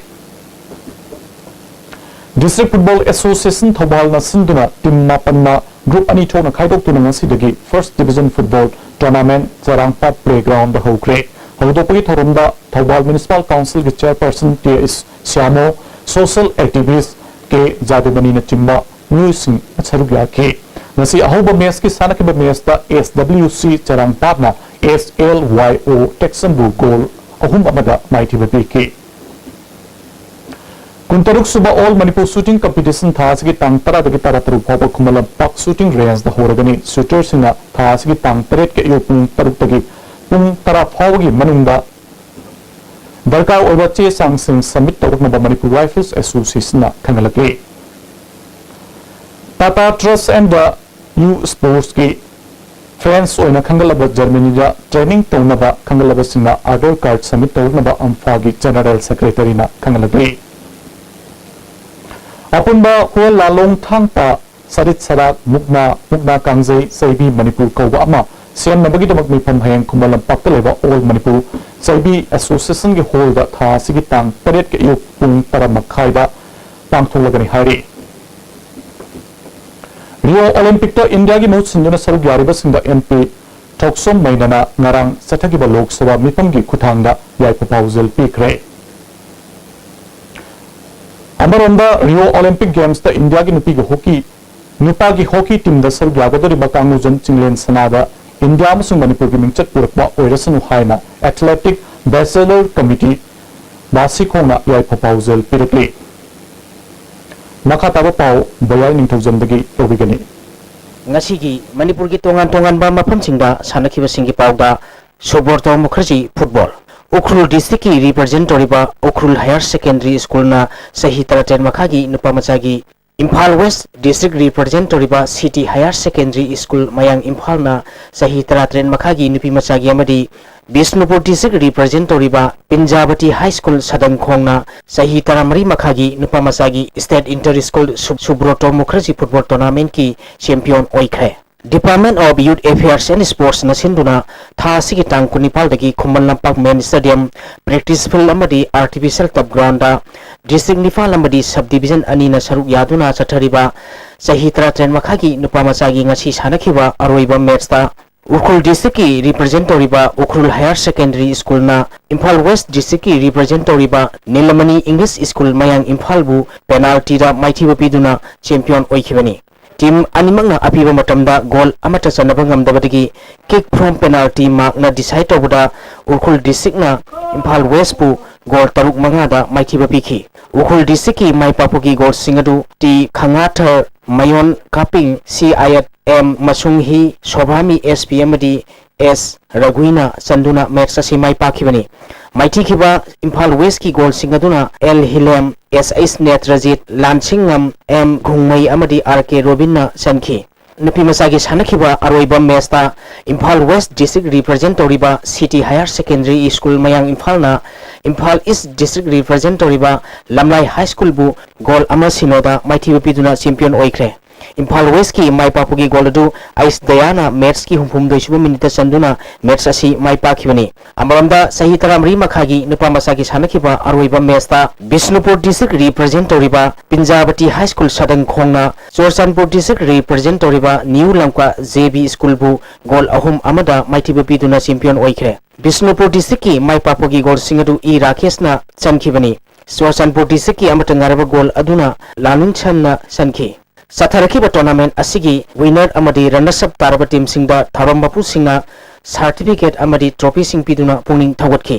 District Football Association ꯊꯧꯕꯥꯜꯅ ꯁꯤꯟꯗꯨꯅ ꯇꯤꯝ ꯃꯥꯄꯟꯅ group ꯑꯅꯤ ꯊꯣꯛꯅ ꯈꯥꯏꯗꯣꯛꯇꯨꯅ ꯉꯁꯤꯗꯒꯤ First Division Football Tournament ꯆꯔꯥꯡꯄꯥꯠ playgroundꯗ ꯍꯧꯈ꯭ꯔꯦ꯫ ꯍꯧꯗꯣꯛꯄꯒꯤ ꯊꯧꯔꯝꯗ Thoubal Municipal Councilꯒꯤ Chairperson T S ꯁ꯭ꯌꯥꯃꯣ, social activist K ꯖꯥꯗꯨꯃꯅꯤꯅꯆꯤꯡꯕ ꯃꯤꯑꯣꯏꯁꯤꯡ ꯁꯔꯨꯛ ꯌꯥꯈꯤ꯫ ꯉꯁꯤ ꯑꯍꯧꯕ matchꯀꯤ ꯁꯥꯟꯅꯈꯤꯕ matchꯇ S W C ꯆꯔꯥꯡꯄꯥꯠꯅ S L Y O ꯇꯦꯛꯁꯝꯕꯨ goal ꯑꯍꯨꯝ ꯑꯃꯗ ꯃꯥꯏꯊꯤꯕ ꯄꯤꯈꯤ꯫ ꯀꯨꯟꯇꯔꯨꯛ ꯁꯨꯕ All Manipur Shooting Competition ꯊꯥ ꯑꯁꯤꯒꯤ ꯇꯥꯡ ꯇꯔꯥꯗꯒꯤ ꯇꯔꯥꯇꯔꯨꯛ ꯐꯥꯎꯕ ꯈꯨꯃꯟ ꯂꯝꯄꯥꯛ shooting rangeꯗ ꯍꯧꯔꯒꯅꯤ꯫ Shooterꯁꯤꯡꯅ ꯊꯥ ꯑꯁꯤꯒꯤ ꯇꯥꯡ ꯇꯔꯦꯠꯀꯤ ꯑꯌꯨꯛ ꯄꯨꯡ ꯇꯔꯨꯛꯇꯒꯤ ꯄꯨꯡ ꯇꯔꯥ ꯐꯥꯎꯕꯒꯤ ꯃꯅꯨꯡꯗ ꯗꯔꯀꯥꯔ ꯑꯣꯏꯕ ꯆꯦ ꯆꯥꯡꯁꯤꯡ submit ꯇꯧꯔꯛꯅꯕ Manipur Rifles Associationꯅ ꯈꯪꯍꯜꯂꯛꯂꯤ꯫ Tata Trust and the U Sportsꯀꯤ fans ꯑꯣꯏꯅ ꯈꯪꯒꯠꯂꯕ Germanyꯗ training ꯇꯧꯅꯕ ꯈꯪꯒꯠꯂꯕꯁꯤꯡꯅ Aadhaar card submit ꯇꯧꯔꯛꯅꯕ ꯑꯝꯐꯥꯒꯤ General Secretaryꯅ ꯈꯪꯍꯜꯂꯛꯂꯤ꯫ ꯑꯄꯨꯟꯕ ꯍꯨꯋꯦꯟ ꯂꯥꯂꯣꯡ ꯊꯥꯡ ꯇꯥ ꯁꯔꯤꯠ ꯁꯔꯥꯛ, ꯃꯨꯛꯅꯥ, ꯃꯨꯛꯅꯥ ꯀꯥꯡꯖꯩ, ꯆꯩꯕꯤ ꯃꯅꯤꯄꯨꯔ ꯀꯧꯕ ꯑꯃ ꯁꯦꯝꯅꯕꯒꯤꯗꯃꯛ ꯃꯤꯐꯝ ꯍꯌꯦꯡ ꯈꯨꯃꯟ ꯂꯝꯄꯥꯛꯇ ꯂꯩꯕ All Manipur ꯆꯩꯕꯤ Associationꯒꯤ hallꯗ ꯊꯥ ꯑꯁꯤꯒꯤ ꯇꯥꯡ ꯇꯔꯦꯠꯀꯤ ꯑꯌꯨꯛ ꯄꯨꯡ ꯇꯔꯥ ꯃꯈꯥꯏꯗ ꯄꯥꯡꯊꯣꯛꯂꯒꯅꯤ ꯍꯥꯏꯔꯤ꯫ Rio Olympicꯇ ꯏꯟꯗꯤꯌꯥꯒꯤ ꯃꯍꯨꯠ ꯁꯤꯟꯗꯨꯅ ꯁꯔꯨꯛ ꯌꯥꯔꯤꯕꯁꯤꯡꯗ M P ꯊꯣꯛꯆꯣꯝ ꯃꯩꯅꯅ ꯉꯔꯥꯡ ꯆꯠꯊꯈꯤꯕ ꯂꯣꯛ ꯁꯚꯥ ꯃꯤꯐꯝꯒꯤ ꯈꯨꯠꯊꯥꯡꯗ ꯌꯥꯏꯐ ꯄꯥꯎꯖꯦꯜ ꯄꯤꯈ꯭ꯔꯦ꯫ ꯑꯃꯔꯣꯝꯗ, Rio Olympic Gamesꯇ ꯏꯟꯗꯤꯌꯥꯒꯤ ꯅꯨꯄꯤꯒꯤ hockey, ꯅꯨꯄꯥꯒꯤ hockey teamꯗ ꯁꯔꯨꯛ ꯌꯥꯒꯗꯧꯔꯤꯕ ꯀꯥꯡꯂꯨꯖꯝ ꯆꯤꯡꯂꯦꯟ ꯁꯅꯥꯗ ꯏꯟꯗꯤꯌꯥ ꯑꯃꯁꯨꯡ ꯃꯅꯤꯄꯨꯔꯒꯤ ꯃꯤꯡꯆꯠ ꯄꯨꯔꯛꯄ ꯑꯣꯏꯔꯁꯅꯨ ꯍꯥꯏꯅ Athletic Bachelor Committee ꯕꯥꯁꯤꯈꯣꯡꯅ ꯌꯥꯏꯐ ꯄꯥꯎꯖꯦꯜ ꯄꯤꯔꯛꯂꯤ꯫ ꯃꯈꯥ ꯇꯥꯕ ꯄꯥꯎ ꯕꯌꯥꯏ ꯅꯤꯡꯊꯧꯖꯝꯗꯒꯤ ꯂꯧꯕꯤꯒꯅꯤ꯫ ꯉꯁꯤꯒꯤ ꯃꯅꯤꯄꯨꯔꯒꯤ ꯇꯣꯉꯥꯟ ꯇꯣꯉꯥꯟꯕ ꯃꯐꯝꯁꯤꯡꯗ ꯁꯥꯟꯅꯈꯤꯕꯁꯤꯡꯒꯤ ꯄꯥꯎꯗ ꯁꯨꯕ꯭ꯔꯇ ꯃꯨꯈꯔꯖꯤ ꯐꯨꯠꯕꯣꯜ꯫ ꯎꯈ꯭ꯔꯨꯜ district ꯀꯤ represent ꯇꯧꯔꯤꯕ ꯎꯈ꯭ꯔꯨꯜ Higher Secondary School ꯅ ꯆꯍꯤ ꯇꯔꯥꯇꯔꯦꯠ ꯃꯈꯥꯒꯤ ꯅꯨꯄꯥ ꯃꯆꯥꯒꯤ, ꯏꯝꯐꯥꯜ West district represent ꯇꯧꯔꯤꯕ City Higher Secondary School ꯃꯌꯥꯡ ꯏꯝꯐꯥꯜꯅ ꯆꯍꯤ ꯇꯔꯥꯇꯔꯦꯠ ꯃꯈꯥꯒꯤ ꯅꯨꯄꯤ ꯃꯆꯥꯒꯤ ꯑꯃꯗꯤ ꯕꯤꯁꯅꯨꯄꯨꯔ district represent ꯇꯧꯔꯤꯕ ꯄꯤꯟꯖꯥꯕꯇꯤ High School ꯁꯗꯪꯈꯣꯡꯅ ꯆꯍꯤ ꯇꯔꯥꯃꯔꯤ ꯃꯈꯥꯒꯤ ꯅꯨꯄꯥ ꯃꯆꯥꯒꯤ State Inter School ꯁꯨ-, ꯁꯨꯕ꯭ꯔꯣꯇꯣ ꯃꯨꯈꯔꯖꯤ football tournament ꯀꯤ champion ꯑꯣꯏꯈ꯭ꯔꯦ꯫ Department of Youth Affairs and Sports ꯅ ꯁꯤꯟꯗꯨꯅ ꯊꯥ ꯑꯁꯤꯒꯤ ꯇꯥꯡ ꯀꯨꯟꯅꯤꯄꯥꯜꯗꯒꯤ Khuman Lampak main stadium, practice field ꯑꯃꯗꯤ artificial turf ground ꯗ district ꯅꯤꯄꯥꯜ ꯑꯃꯗꯤ sub division ꯑꯅꯤꯅ ꯁꯔꯨꯛ ꯌꯥꯗꯨꯅ ꯆꯠꯊꯔꯤꯕ ꯆꯍꯤ ꯇꯔꯥꯇꯔꯦꯠ ꯃꯈꯥꯒꯤ ꯅꯨꯄꯥ ꯃꯆꯥꯒꯤ ꯉꯁꯤ ꯁꯥꯟꯅꯈꯤꯕ ꯑꯔꯣꯏꯕ match ꯇ ꯎꯈ꯭ꯔꯨꯜ district ꯀꯤ represent ꯇꯧꯔꯤꯕ ꯎꯈ꯭ꯔꯨꯜ Higher Secondary School ꯅ ꯏꯝꯐꯥꯜ West district ꯀꯤ represent ꯇꯧꯔꯤꯕ ꯅꯤꯂꯃꯅꯤ English School ꯃꯌꯥꯡ ꯏꯝꯐꯥꯜꯕꯨ penalty ꯗ ꯃꯥꯏꯊꯤꯕ ꯄꯤꯗꯨꯅ champion ꯑꯣꯏꯈꯤꯕꯅꯤ꯫ Team ꯑꯅꯤꯃꯛꯅ ꯑꯄꯤꯕ ꯃꯇꯝꯗ goal ꯑꯃꯠꯇ ꯆꯟꯅꯕ ꯉꯝꯗꯕꯗꯒꯤ kick from penalty mark ꯅ decide ꯇꯧꯕꯗ ꯎꯈ꯭ꯔꯨꯜ district ꯅ ꯏꯝꯐꯥꯜ West ꯄꯨ goal ꯇꯔꯨꯛ ꯃꯉꯥꯗ ꯃꯥꯏꯊꯤꯕ ꯄꯤꯈꯤ꯫ ꯎꯈ꯭ꯔꯨꯜ district ꯀꯤ ꯃꯥꯏ ꯄꯥꯛꯄꯒꯤ goal ꯁꯤꯡ ꯑꯗꯨ T ꯈꯉꯥꯊꯔ, ꯃꯌꯣꯟ ꯀꯥꯄꯤꯡ, C I F M ꯃꯁꯨꯡ he, ꯁꯣꯚꯥꯃꯤ S P ꯑꯃꯗꯤ ꯑꯦꯁ ꯔꯘꯨꯏꯅ ꯆꯟꯗꯨꯅ match ꯑꯁꯤ ꯃꯥꯏ ꯄꯥꯛꯈꯤꯕꯅꯤ꯫ ꯃꯥꯏꯊꯤꯈꯤꯕ ꯏꯝꯐꯥꯜ West ꯀꯤ goal ꯁꯤꯡ ꯑꯗꯨꯅ ꯑꯦꯜ ꯍꯤꯂꯦꯝ, ꯑꯦꯁ ꯑꯩꯆ ꯅꯦꯇ꯭ꯔꯖꯤꯠ, ꯂꯥꯟꯁꯤꯡꯉꯝ ꯑꯦꯝ ꯘꯨꯡꯃꯩ ꯑꯃꯗꯤ ꯑꯥꯔ ꯀꯦ ꯔꯣꯕꯤꯟꯅ ꯆꯟꯈꯤ꯫ ꯅꯨꯄꯤ ꯃꯆꯥꯒꯤ ꯁꯥꯟꯅꯈꯤꯕ ꯑꯔꯣꯏꯕ match ꯇ ꯏꯝꯐꯥꯜ West district represent ꯇꯧꯔꯤꯕ City Higher Secondary School ꯃꯌꯥꯡ ꯏꯝꯐꯥꯜꯅ ꯏꯝꯐꯥꯜ East district represent ꯇꯧꯔꯤꯕ ꯂꯝꯂꯥꯏ High School ꯕꯨ goal ꯑꯃ ꯁꯤꯅꯣꯗ ꯃꯥꯏꯊꯤꯕ ꯄꯤꯗꯨꯅ champion ꯑꯣꯏꯈ꯭ꯔꯦ꯫ ꯏꯝꯐꯥꯜ West ꯀꯤ ꯃꯥꯏ ꯄꯥꯛꯄꯒꯤ goal ꯑꯗꯨ ꯑꯩꯁ ꯗꯌꯥꯅ match ꯀꯤ ꯍꯨꯝꯐꯨꯍꯨꯝꯗꯣꯏ ꯁꯨꯕ minute ꯇ ꯆꯟꯗꯨꯅ match ꯑꯁꯤ ꯃꯥꯏ ꯄꯥꯛꯈꯤꯕꯅꯤ꯫ ꯑꯃꯔꯣꯝꯗ ꯆꯍꯤ ꯇꯔꯥꯃꯔꯤ ꯃꯈꯥꯒꯤ ꯅꯨꯄꯥ ꯃꯆꯥꯒꯤ ꯁꯥꯟꯅꯈꯤꯕ ꯑꯔꯣꯏꯕ match ꯇ ꯕꯤꯁꯅꯨꯄꯨꯔ district represent ꯇꯧꯔꯤꯕ ꯄꯤꯟꯖꯥꯕꯇꯤ High School ꯁꯗꯪꯈꯣꯡꯅ Churachandpur district represent ꯇꯧꯔꯤꯕ New ꯂꯝꯀꯥ J B School ꯕꯨ goal ꯑꯍꯨꯝ ꯑꯃꯗ ꯃꯥꯏꯊꯤꯕ ꯄꯤꯗꯨꯅ champion ꯑꯣꯏꯈ꯭ꯔꯦ꯫ ꯕꯤꯁꯅꯨꯄꯨꯔ district ꯀꯤ ꯃꯥꯏ ꯄꯥꯛꯄꯒꯤ goal ꯁꯤꯡ ꯑꯗꯨ ꯏ ꯔꯥꯀꯦꯁꯅ ꯆꯟꯈꯤꯕꯅꯤ꯫ ꯆꯨꯔꯆꯥꯟꯄꯨꯔ district ꯀꯤ ꯑꯃꯠꯇ ꯉꯥꯏꯔꯕ goal ꯑꯗꯨꯅ ꯂꯥꯂꯨꯟꯁꯟꯅ ꯆꯟꯈꯤ꯫ ꯆꯠꯊꯔꯛꯈꯤꯕ tournament ꯑꯁꯤꯒꯤ winner ꯑꯃꯗꯤ runners up ꯇꯥꯔꯕ team ꯁꯤꯡꯗ ꯊꯧꯔꯝ ꯃꯄꯨꯁꯤꯡꯅ certificate ꯑꯃꯗꯤ trophy ꯁꯤꯡ ꯄꯤꯗꯨꯅ ꯄꯨꯛꯅꯤꯡ ꯊꯧꯒꯠꯈꯤ꯫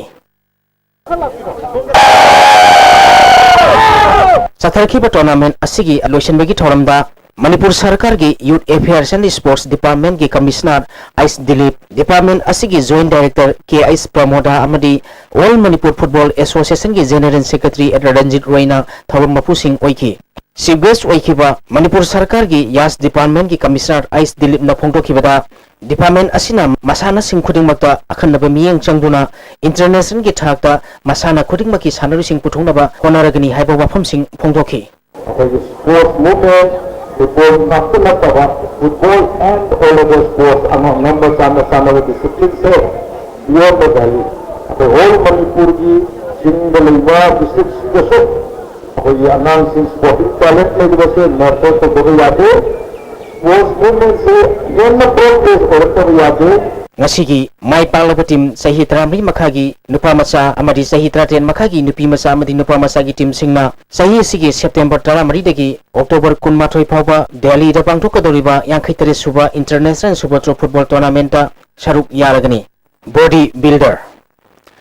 ꯆꯠꯊꯔꯛꯈꯤꯕ tournament ꯑꯁꯤꯒꯤ ꯂꯣꯏꯁꯤꯟꯕꯒꯤ ꯊꯧꯔꯝꯗ ꯃꯅꯤꯄꯨꯔ ꯁꯔꯀꯥꯔꯒꯤ Youth Affairs and Sports Departmentꯀꯤ Commissioner H Dilip, department ꯑꯁꯤꯒꯤ Joint Director ꯀꯦ ꯑꯩꯆ ꯄ꯭ꯔꯃꯣꯗꯥ ꯑꯃꯗꯤ All Manipur Football Associationꯒꯤ General Secretary Ranjit ꯔꯣꯏꯅ ꯊꯧꯔꯝ ꯃꯄꯨꯁꯤꯡ ꯑꯣꯏꯈꯤ꯫ Chief guest ꯑꯣꯏꯈꯤꯕ ꯃꯅꯤꯄꯨꯔ ꯁꯔꯀꯥꯔꯒꯤ ꯌꯥꯁ departmentꯀꯤ Commissioner ꯑꯩꯆ ꯗꯤꯂꯤꯞꯅ ꯐꯣꯡꯗꯣꯛꯈꯤꯕꯗ, department ꯑꯁꯤꯅ ꯃꯁꯥꯟꯅꯁꯤꯡ ꯈꯨꯗꯤꯡꯃꯛꯇ ꯑꯈꯟꯅꯕ ꯃꯤꯠꯌꯦꯡ ꯆꯪꯗꯨꯅ internationalꯒꯤ ꯊꯥꯛꯇ ꯃꯁꯥꯟꯅ ꯈꯨꯗꯤꯡꯃꯛꯀꯤ ꯁꯥꯟꯅꯔꯣꯏꯁꯤꯡ ꯄꯨꯊꯣꯛꯅꯕ ꯍꯣꯠꯅꯔꯒꯅꯤ ꯍꯥꯏꯕ ꯋꯥꯐꯝꯁꯤꯡ ꯐꯣꯡꯗꯣꯛꯈꯤ꯫ ꯑꯩꯈꯣꯏꯒꯤ sports movement, football ꯉꯥꯛꯇ ꯅꯠꯇꯕ, football and all other sports ꯑꯉꯝ ꯑꯉꯝꯕ ꯆꯥꯟꯅ ꯆꯥꯟꯅꯕ disciplineꯁꯦ beyond the valley, ꯑꯩꯈꯣꯏ whole ꯃꯅꯤꯄꯨꯔꯒꯤ ꯆꯤꯡꯗ ꯂꯩꯕ districtꯁꯤꯡꯗꯁꯨ ꯑꯩꯈꯣꯏꯒꯤ ꯑꯉꯥꯡꯁꯤꯡ sporting talent ꯂꯩꯔꯤꯕꯁꯦ nurture ꯇꯧꯗꯕ ꯌꯥꯗꯦ꯫ Sports movementꯁꯦ ꯍꯦꯟꯅ progress ꯑꯣꯏꯔꯛꯇꯕ ꯌꯥꯗꯦ꯫ ꯉꯁꯤꯒꯤ ꯃꯥꯏ ꯄꯥꯛꯂꯕ team ꯆꯍꯤ ꯇꯔꯥꯃꯔꯤ ꯃꯈꯥꯒꯤ ꯅꯨꯄꯥ ꯃꯆꯥ ꯑꯃꯗꯤ ꯆꯍꯤ ꯇꯔꯥꯇꯔꯦꯠ ꯃꯈꯥꯒꯤ ꯅꯨꯄꯤ ꯃꯆꯥ ꯑꯃꯗꯤ ꯅꯨꯄꯥ ꯃꯆꯥꯒꯤ teamꯁꯤꯡꯅ ꯆꯍꯤ ꯑꯁꯤꯒꯤ September ꯇꯔꯥꯃꯔꯤꯗꯒꯤ October ꯀꯨꯟꯃꯥꯊꯣꯏ ꯐꯥꯎꯕ ꯗꯦꯜꯂꯤꯗ ꯄꯥꯡꯊꯣꯛꯀꯗꯧꯔꯤꯕ ꯌꯥꯡꯈꯩ ꯇꯔꯦꯠ ꯁꯨꯕ International Subatro Football Tournamentꯇ ꯁꯔꯨꯛ ꯌꯥꯔꯒꯅꯤ꯫ Body builder꯫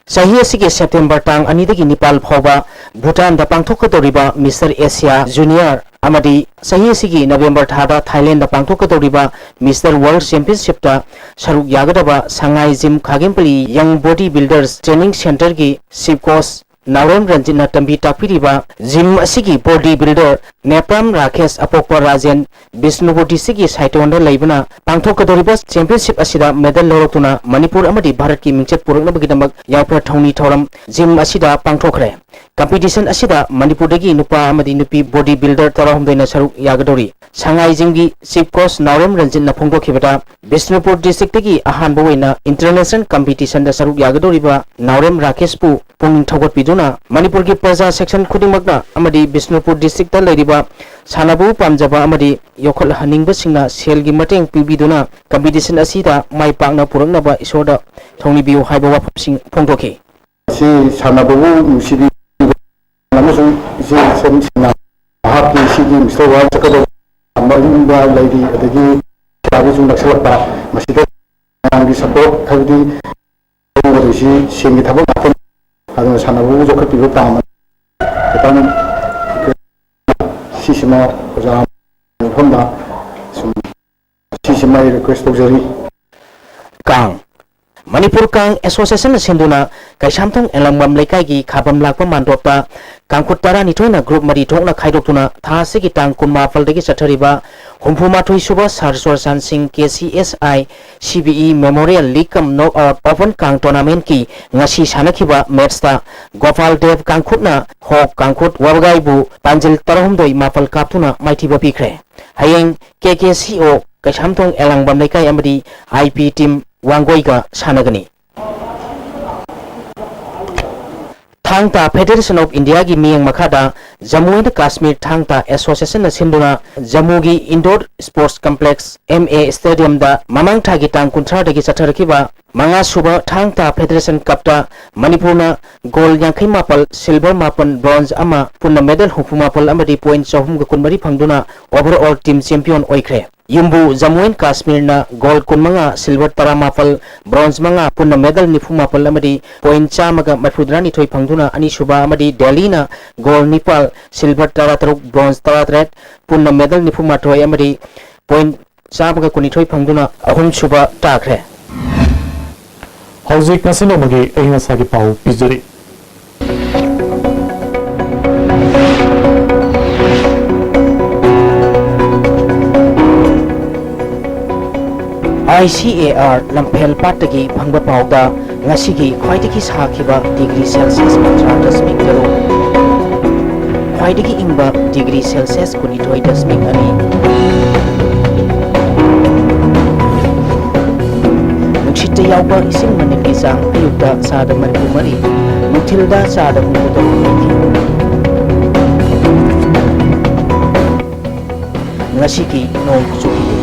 ꯆꯍꯤ ꯑꯁꯤꯒꯤ September ꯇꯥꯡ ꯑꯅꯤꯗꯒꯤ ꯅꯤꯄꯥꯜ ꯐꯥꯎꯕ ꯚꯨꯇꯥꯟꯗ ꯄꯥꯡꯊꯣꯛꯀꯗꯧꯔꯤꯕ Mister Asia Junior ꯑꯃꯗꯤ ꯆꯍꯤ ꯑꯁꯤꯒꯤ November ꯊꯥꯗ Thailandꯗ ꯄꯥꯡꯊꯣꯛꯀꯗꯧꯔꯤꯕ Mister World Championshipꯇ ꯁꯔꯨꯛ ꯌꯥꯒꯗꯕ ꯁꯉꯥꯏ Gym ꯈꯥꯒꯦꯝꯄꯜꯂꯤ Young Body Builders Training Centreꯒꯤ Chief Coach ꯅꯥꯎꯔꯦꯝ ꯔꯟꯖꯤꯠꯅ ꯇꯝꯕꯤ ꯇꯥꯛꯄꯤꯔꯤꯕ gym ꯑꯁꯤꯒꯤ body builder ꯅꯦꯄ꯭ꯔꯥꯝ ꯔꯥꯀꯦꯁ, ꯑꯄꯣꯛꯄ ꯔꯥꯖꯦꯟ, ꯕꯤꯁꯅꯨꯄꯨꯔ districtꯀꯤ ꯁꯥꯏꯇꯣꯟꯗ ꯂꯩꯕꯅ ꯄꯥꯡꯊꯣꯛꯀꯗꯧꯔꯤꯕ championship ꯑꯁꯤꯗ medal ꯂꯧꯔꯛꯇꯨꯅ ꯃꯅꯤꯄꯨꯔ ꯑꯃꯗꯤ ꯚꯥꯔꯠꯀꯤ ꯃꯤꯡꯆꯠ ꯄꯨꯔꯛꯅꯕꯒꯤꯗꯃꯛ ꯌꯥꯏꯐ ꯊꯧꯅꯤ ꯊꯧꯔꯝ gym ꯑꯁꯤꯗ ꯄꯥꯡꯊꯣꯛꯈ꯭ꯔꯦ꯫ Competition ꯑꯁꯤꯗ ꯃꯅꯤꯄꯨꯔꯗꯒꯤ ꯅꯨꯄꯥ ꯑꯃꯗꯤ ꯅꯨꯄꯤ body builder ꯇꯔꯥꯍꯨꯝꯗꯣꯏꯅ ꯁꯔꯨꯛ ꯌꯥꯒꯗꯧꯔꯤ꯫ ꯁꯉꯥꯏ Gymꯒꯤ Chief Coach ꯅꯥꯎꯔꯦꯝ ꯔꯟꯖꯤꯠꯅ ꯐꯣꯡꯗꯣꯛꯈꯤꯕꯗ, ꯕꯤꯁꯅꯨꯄꯨꯔ districtꯇꯒꯤ ꯑꯍꯥꯟꯕ ꯑꯣꯏꯅ international competitionꯗ ꯁꯔꯨꯛ ꯌꯥꯒꯗꯧꯔꯤꯕ ꯅꯥꯎꯔꯦꯝ ꯔꯥꯀꯦꯁꯄꯨ ꯄꯨꯛꯅꯤꯡ ꯊꯧꯒꯠꯄꯤꯗꯨꯅ ꯃꯅꯤꯄꯨꯔꯒꯤ ꯄ꯭ꯔꯖꯥ section ꯈꯨꯗꯤꯡꯃꯛꯅ ꯑꯃꯗꯤ ꯕꯤꯁꯅꯨꯄꯨꯔ districtꯇ ꯂꯩꯔꯤꯕ ꯁꯥꯟꯅꯕꯕꯨ ꯄꯥꯝꯖꯕ ꯑꯃꯗꯤ ꯌꯣꯛꯈꯠꯍꯟꯅꯤꯡꯕꯁꯤꯡꯅ ꯁꯦꯜꯒꯤ ꯃꯇꯦꯡ ꯄꯤꯕꯤꯗꯨꯅ competition ꯑꯁꯤꯗ ꯃꯥꯏ ꯄꯥꯛꯅ ꯄꯨꯔꯛꯅꯕ ꯏꯁꯣꯔꯗ ꯊꯧꯅꯤꯕꯤꯌꯨ ꯍꯥꯏꯕ ꯋꯥꯐꯝꯁꯤꯡ ꯐꯣꯡꯗꯣꯛꯈꯤ꯫ ꯁꯤ ꯁꯥꯟꯅꯕꯕꯨ ꯅꯨꯡꯁꯤꯕꯤ ꯑꯃꯁꯨꯡ ꯏꯆꯦ ꯁꯣꯝꯁꯤꯡꯅ ꯃꯍꯥꯛꯀꯤ ꯁꯤꯒꯤ Mister World ꯆꯠꯀꯗꯧꯕ ꯃꯅꯨꯡꯗ ꯂꯩꯔꯤ, ꯑꯗꯒꯤ ꯄꯩꯁꯥꯒꯤꯁꯨ ꯅꯛꯁꯤꯜꯂꯛꯄ, ꯃꯁꯤꯗ ꯃꯌꯥꯝꯒꯤ support ꯍꯥꯏꯕꯗꯤ ꯇꯧꯒꯗꯧꯔꯤꯁꯤ ꯁꯦꯟꯒꯤ ꯊꯕꯛ ꯉꯥꯛꯇꯅꯤ꯫ ꯑꯗꯨꯅ ꯁꯥꯟꯅꯕꯕꯨ ꯌꯣꯛꯈꯠꯄꯤꯕ ꯄꯥꯝꯕ ꯈꯤꯇꯪ ꯁꯤꯁꯤꯃ ꯑꯣꯖꯥ ꯁꯣꯝꯗ ꯁꯨꯝ ꯁꯤꯁꯤꯃ ꯑꯩ ꯔꯤꯀ꯭ꯋꯦꯁ ꯇꯧꯖꯔꯤ꯫ ꯀꯥꯡ, ꯃꯅꯤꯄꯨꯔ ꯀꯥꯡ ꯑꯦꯁꯣꯁꯤꯌꯦꯁꯟꯅ ꯁꯤꯟꯗꯨꯅ ꯀꯩꯁꯥꯝꯊꯣꯡ ꯑꯦꯂꯪꯕꯝ ꯂꯩꯀꯥꯏꯒꯤ ꯈꯥꯕꯝ ꯂꯥꯛꯄ ꯃꯥꯟꯗꯣꯞꯇ ꯀꯥꯡꯈꯨꯠ ꯇꯔꯥꯅꯤꯊꯣꯏꯅ ꯒ꯭ꯔꯨꯞ ꯃꯔꯤ ꯊꯣꯛꯅ ꯈꯥꯏꯗꯣꯛꯇꯨꯅ ꯊꯥ ꯑꯁꯤꯒꯤ ꯇꯥꯡ ꯀꯨꯟꯃꯥꯄꯜꯗꯒꯤ ꯆꯠꯊꯔꯤꯕ ꯍꯨꯝꯐꯨꯃꯥꯊꯣꯏ ꯁꯨꯕ ꯁꯥꯔ ꯆꯨꯔꯆꯥꯟ ꯁꯤꯡ K C S I C B E memorial league cum knock out open ꯀꯥꯡ ꯇꯣꯔꯅꯥꯃꯦꯟꯠꯀꯤ ꯉꯁꯤ ꯁꯥꯟꯅꯈꯤꯕ ꯃꯦꯠꯁꯇ ꯒꯣꯄꯥꯜ ꯗꯦꯕ ꯀꯥꯡꯈꯨꯠꯅ ꯍꯣꯛ ꯀꯥꯡꯈꯨꯠ ꯋꯥꯕꯒꯥꯏꯕꯨ ꯄꯥꯟꯖꯤꯜ ꯇꯔꯥꯍꯨꯝꯗꯣꯏ ꯃꯥꯄꯜ ꯀꯥꯞꯇꯨꯅ ꯃꯥꯏꯊꯤꯕ ꯄꯤꯈ꯭ꯔꯦ꯫ ꯍꯌꯦꯡ ꯀꯦ ꯀꯦ ꯁꯤ ꯑꯣ ꯀꯩꯁꯥꯝꯊꯣꯡ ꯑꯦꯂꯥꯡꯕꯝ ꯂꯩꯀꯥꯏ ꯑꯃꯗꯤ ꯑꯥꯏ ꯄꯤ ꯇꯤꯝ ꯋꯥꯡꯒꯣꯏꯒ ꯁꯥꯟꯅꯒꯅꯤ꯫ ꯊꯥꯡ ꯇꯥ ꯐꯦꯗꯦꯔꯦꯁꯟ ꯑꯣꯐ ꯏꯟꯗꯤꯌꯥꯒꯤ ꯃꯤꯠꯌꯦꯡ ꯃꯈꯥꯗ ꯖꯝꯃꯨ ꯑꯦꯟ ꯀꯥꯁꯃꯤꯔ ꯊꯥꯡ ꯇꯥ ꯑꯦꯁꯣꯁꯤꯌꯦꯁꯟꯅ ꯁꯤꯟꯗꯨꯅ ꯖꯝꯃꯨꯒꯤ indoor sports complex, M A ꯁ꯭ꯇꯦꯗꯤꯌꯝꯗ ꯃꯃꯥꯡ ꯊꯥꯒꯤ ꯇꯥꯡ ꯀꯨꯟꯊ꯭ꯔꯥꯗꯒꯤ ꯆꯠꯊꯔꯛꯈꯤꯕ ꯃꯉꯥ ꯁꯨꯕ ꯊꯥꯡ ꯇꯥ ꯐꯦꯗꯦꯔꯦꯁꯟ ꯀꯞꯇ ꯃꯅꯤꯄꯨꯔꯅ ꯒꯣꯜ ꯌꯥꯡꯈꯩ ꯃꯥꯄꯜ, ꯁꯤꯜꯚꯔ ꯃꯥꯄꯜ, ꯕ꯭ꯔꯣꯟꯖ ꯑꯃ, ꯄꯨꯟꯅ ꯃꯦꯗꯜ ꯍꯨꯝꯐꯨ ꯃꯥꯄꯜ ꯑꯃꯗꯤ ꯄꯣꯏꯟꯠ ꯆꯍꯨꯝꯒ ꯀꯨꯟꯃꯔꯤ ꯐꯪꯗꯨꯅ ꯑꯣꯚꯔꯑꯣꯜ ꯇꯤꯝ ꯆꯦꯝꯄꯤꯌꯟ ꯑꯣꯏꯈ꯭ꯔꯦ꯫ ꯌꯨꯝꯕꯨ ꯖꯝꯃꯨ ꯑꯦꯟ ꯀꯥꯁꯃꯤꯔꯅ ꯒꯣꯜ ꯀꯨꯟꯃꯉꯥ, ꯁꯤꯜꯚꯔ ꯇꯔꯥꯃꯥꯄꯜ, ꯕ꯭ꯔꯣꯟꯖ ꯃꯉꯥ, ꯄꯨꯟꯅ ꯃꯦꯗꯜ ꯅꯤꯐꯨ ꯃꯥꯄꯜ ꯑꯃꯗꯤ ꯄꯣꯏꯟꯠ ꯆꯥꯝꯃꯒ ꯃꯔꯤꯐꯨꯇꯔꯥꯅꯤꯊꯣꯏ ꯐꯪꯗꯨꯅ ꯑꯅꯤꯁꯨꯕ ꯑꯃꯗꯤ ꯗꯦꯜꯂꯤꯅ ꯒꯣꯜ ꯅꯤꯄꯥꯜ, ꯁꯤꯜꯚꯔ ꯇꯔꯥꯇꯔꯨꯛ, ꯕ꯭ꯔꯣꯟꯖ ꯇꯔꯥꯇꯔꯦꯠ, ꯄꯨꯟꯅ ꯃꯦꯗꯜ ꯅꯤꯐꯨꯃꯥꯊꯣꯏ ꯑꯃꯗꯤ ꯄꯣꯏꯟꯠ ꯆꯥꯝꯃꯒ ꯀꯨꯟꯅꯤꯊꯣꯏ ꯐꯪꯗꯨꯅ ꯑꯍꯨꯝꯁꯨꯕ ꯇꯥꯈ꯭ꯔꯦ꯫ ꯍꯧꯖꯤꯛ ꯉꯁꯤ ꯅꯣꯡꯃꯒꯤ ꯑꯏꯪ ꯑꯁꯥꯒꯤ ꯄꯥꯎ ꯄꯤꯖꯔꯤ꯫ ꯑꯥꯏ ꯁꯤ ꯑꯦ ꯑꯥꯔ ꯂꯝꯐꯦꯜ ꯄꯥꯠꯇꯒꯤ ꯐꯪꯕ ꯄꯥꯎꯗ ꯉꯁꯤꯒꯤ ꯈ꯭ꯋꯥꯏꯗꯒꯤ ꯁꯥꯈꯤꯕ ꯗꯤꯒ꯭ꯔꯤ ꯁꯦꯜꯁꯤꯌꯁ ꯀꯨꯟꯊ꯭ꯔꯥ ꯗꯁꯃꯤꯛ ꯇꯔꯨꯛ, ꯈ꯭ꯋꯥꯏꯗꯒꯤ ꯏꯪꯕ ꯗꯤꯒ꯭ꯔꯤ ꯁꯦꯜꯁꯤꯌꯁ ꯀꯨꯟꯅꯤꯊꯣꯏ ꯗꯁꯃꯤꯛ ꯑꯅꯤ꯫ ꯅꯨꯡꯁꯤꯠꯇ ꯌꯥꯎꯕ ꯏꯁꯤꯡ ꯃꯅꯤꯜꯒꯤ ꯆꯥꯡ ꯑꯌꯨꯛꯇ ꯆꯥꯗ ꯃꯔꯤꯐꯨ ꯃꯔꯤ, ꯅꯨꯡꯊꯤꯜꯗ ꯆꯥꯗ ꯍꯨꯝꯐꯨ ꯇꯔꯨꯛ ꯑꯣꯏꯈꯤ꯫ ꯉꯁꯤꯒꯤ ꯅꯣꯡ ꯆꯨꯈꯤꯗꯦ꯫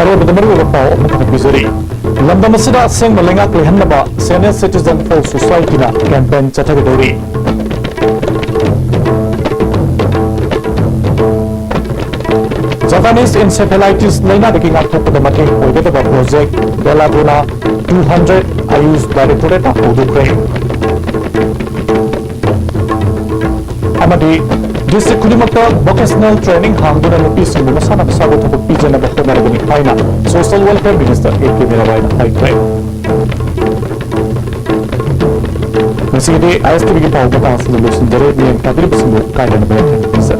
ꯑꯔꯣꯏꯕꯗ ꯃꯔꯨꯑꯣꯏꯕ ꯄꯥꯎ ꯑꯃꯨꯛ ꯍꯟꯅ ꯄꯤꯖꯔꯤ꯫ ꯂꯝꯗꯝ ꯑꯁꯤꯗ ꯑꯁꯦꯡꯕ ꯂꯩꯉꯥꯛ ꯂꯩꯍꯟꯅꯕ Senior Citizen for Society ꯅ campaign ꯆꯠꯊꯒꯗꯧꯔꯤ꯫ Japanese encephalitis ꯂꯩꯅꯥꯗꯒꯤ ꯉꯥꯛꯊꯣꯛꯄꯗ ꯃꯇꯦꯡ ꯑꯣꯏꯒꯗꯕ project Belladonna two hundred ꯑꯌꯨꯁ ꯗꯥꯏꯔꯦꯛꯇꯣꯔꯦꯠꯅ ꯍꯧꯗꯣꯛꯈ꯭ꯔꯦ꯫ ꯑꯃꯗꯤ ꯗꯤꯁꯇ꯭ꯔꯤꯛ ꯈꯨꯗꯤꯡꯃꯛꯇ ꯚꯣꯀꯦꯁꯅꯦꯜ ꯇ꯭ꯔꯦꯅꯤꯡ ꯍꯥꯡꯗꯨꯅ ꯅꯨꯄꯤꯁꯤꯡꯕꯨ ꯃꯁꯥꯅ ꯃꯁꯥꯕꯨ ꯊꯕꯛ ꯄꯤꯖꯅꯕ ꯍꯣꯠꯅꯔꯒꯅꯤ ꯍꯥꯏꯅ social welfare minister A K ꯃꯤꯔꯥꯕꯥꯏꯅ ꯍꯥꯏꯈ꯭ꯔꯦ꯫ ꯃꯁꯤꯒꯤꯗꯤ ꯑꯥꯏ ꯑꯦꯁ ꯇꯤ ꯚꯤꯒꯤ ꯄꯥꯎ ꯃꯇꯥꯡꯁꯤꯗ ꯂꯣꯏꯁꯤꯟꯖꯔꯦ꯫ ꯃꯤꯠꯌꯦꯡ ꯇꯥꯕꯤꯔꯤꯕꯁꯤꯡꯕꯨ ꯀꯥꯏꯗꯅꯕ ꯌꯥꯊꯪ ꯅꯤꯖꯔꯤ꯫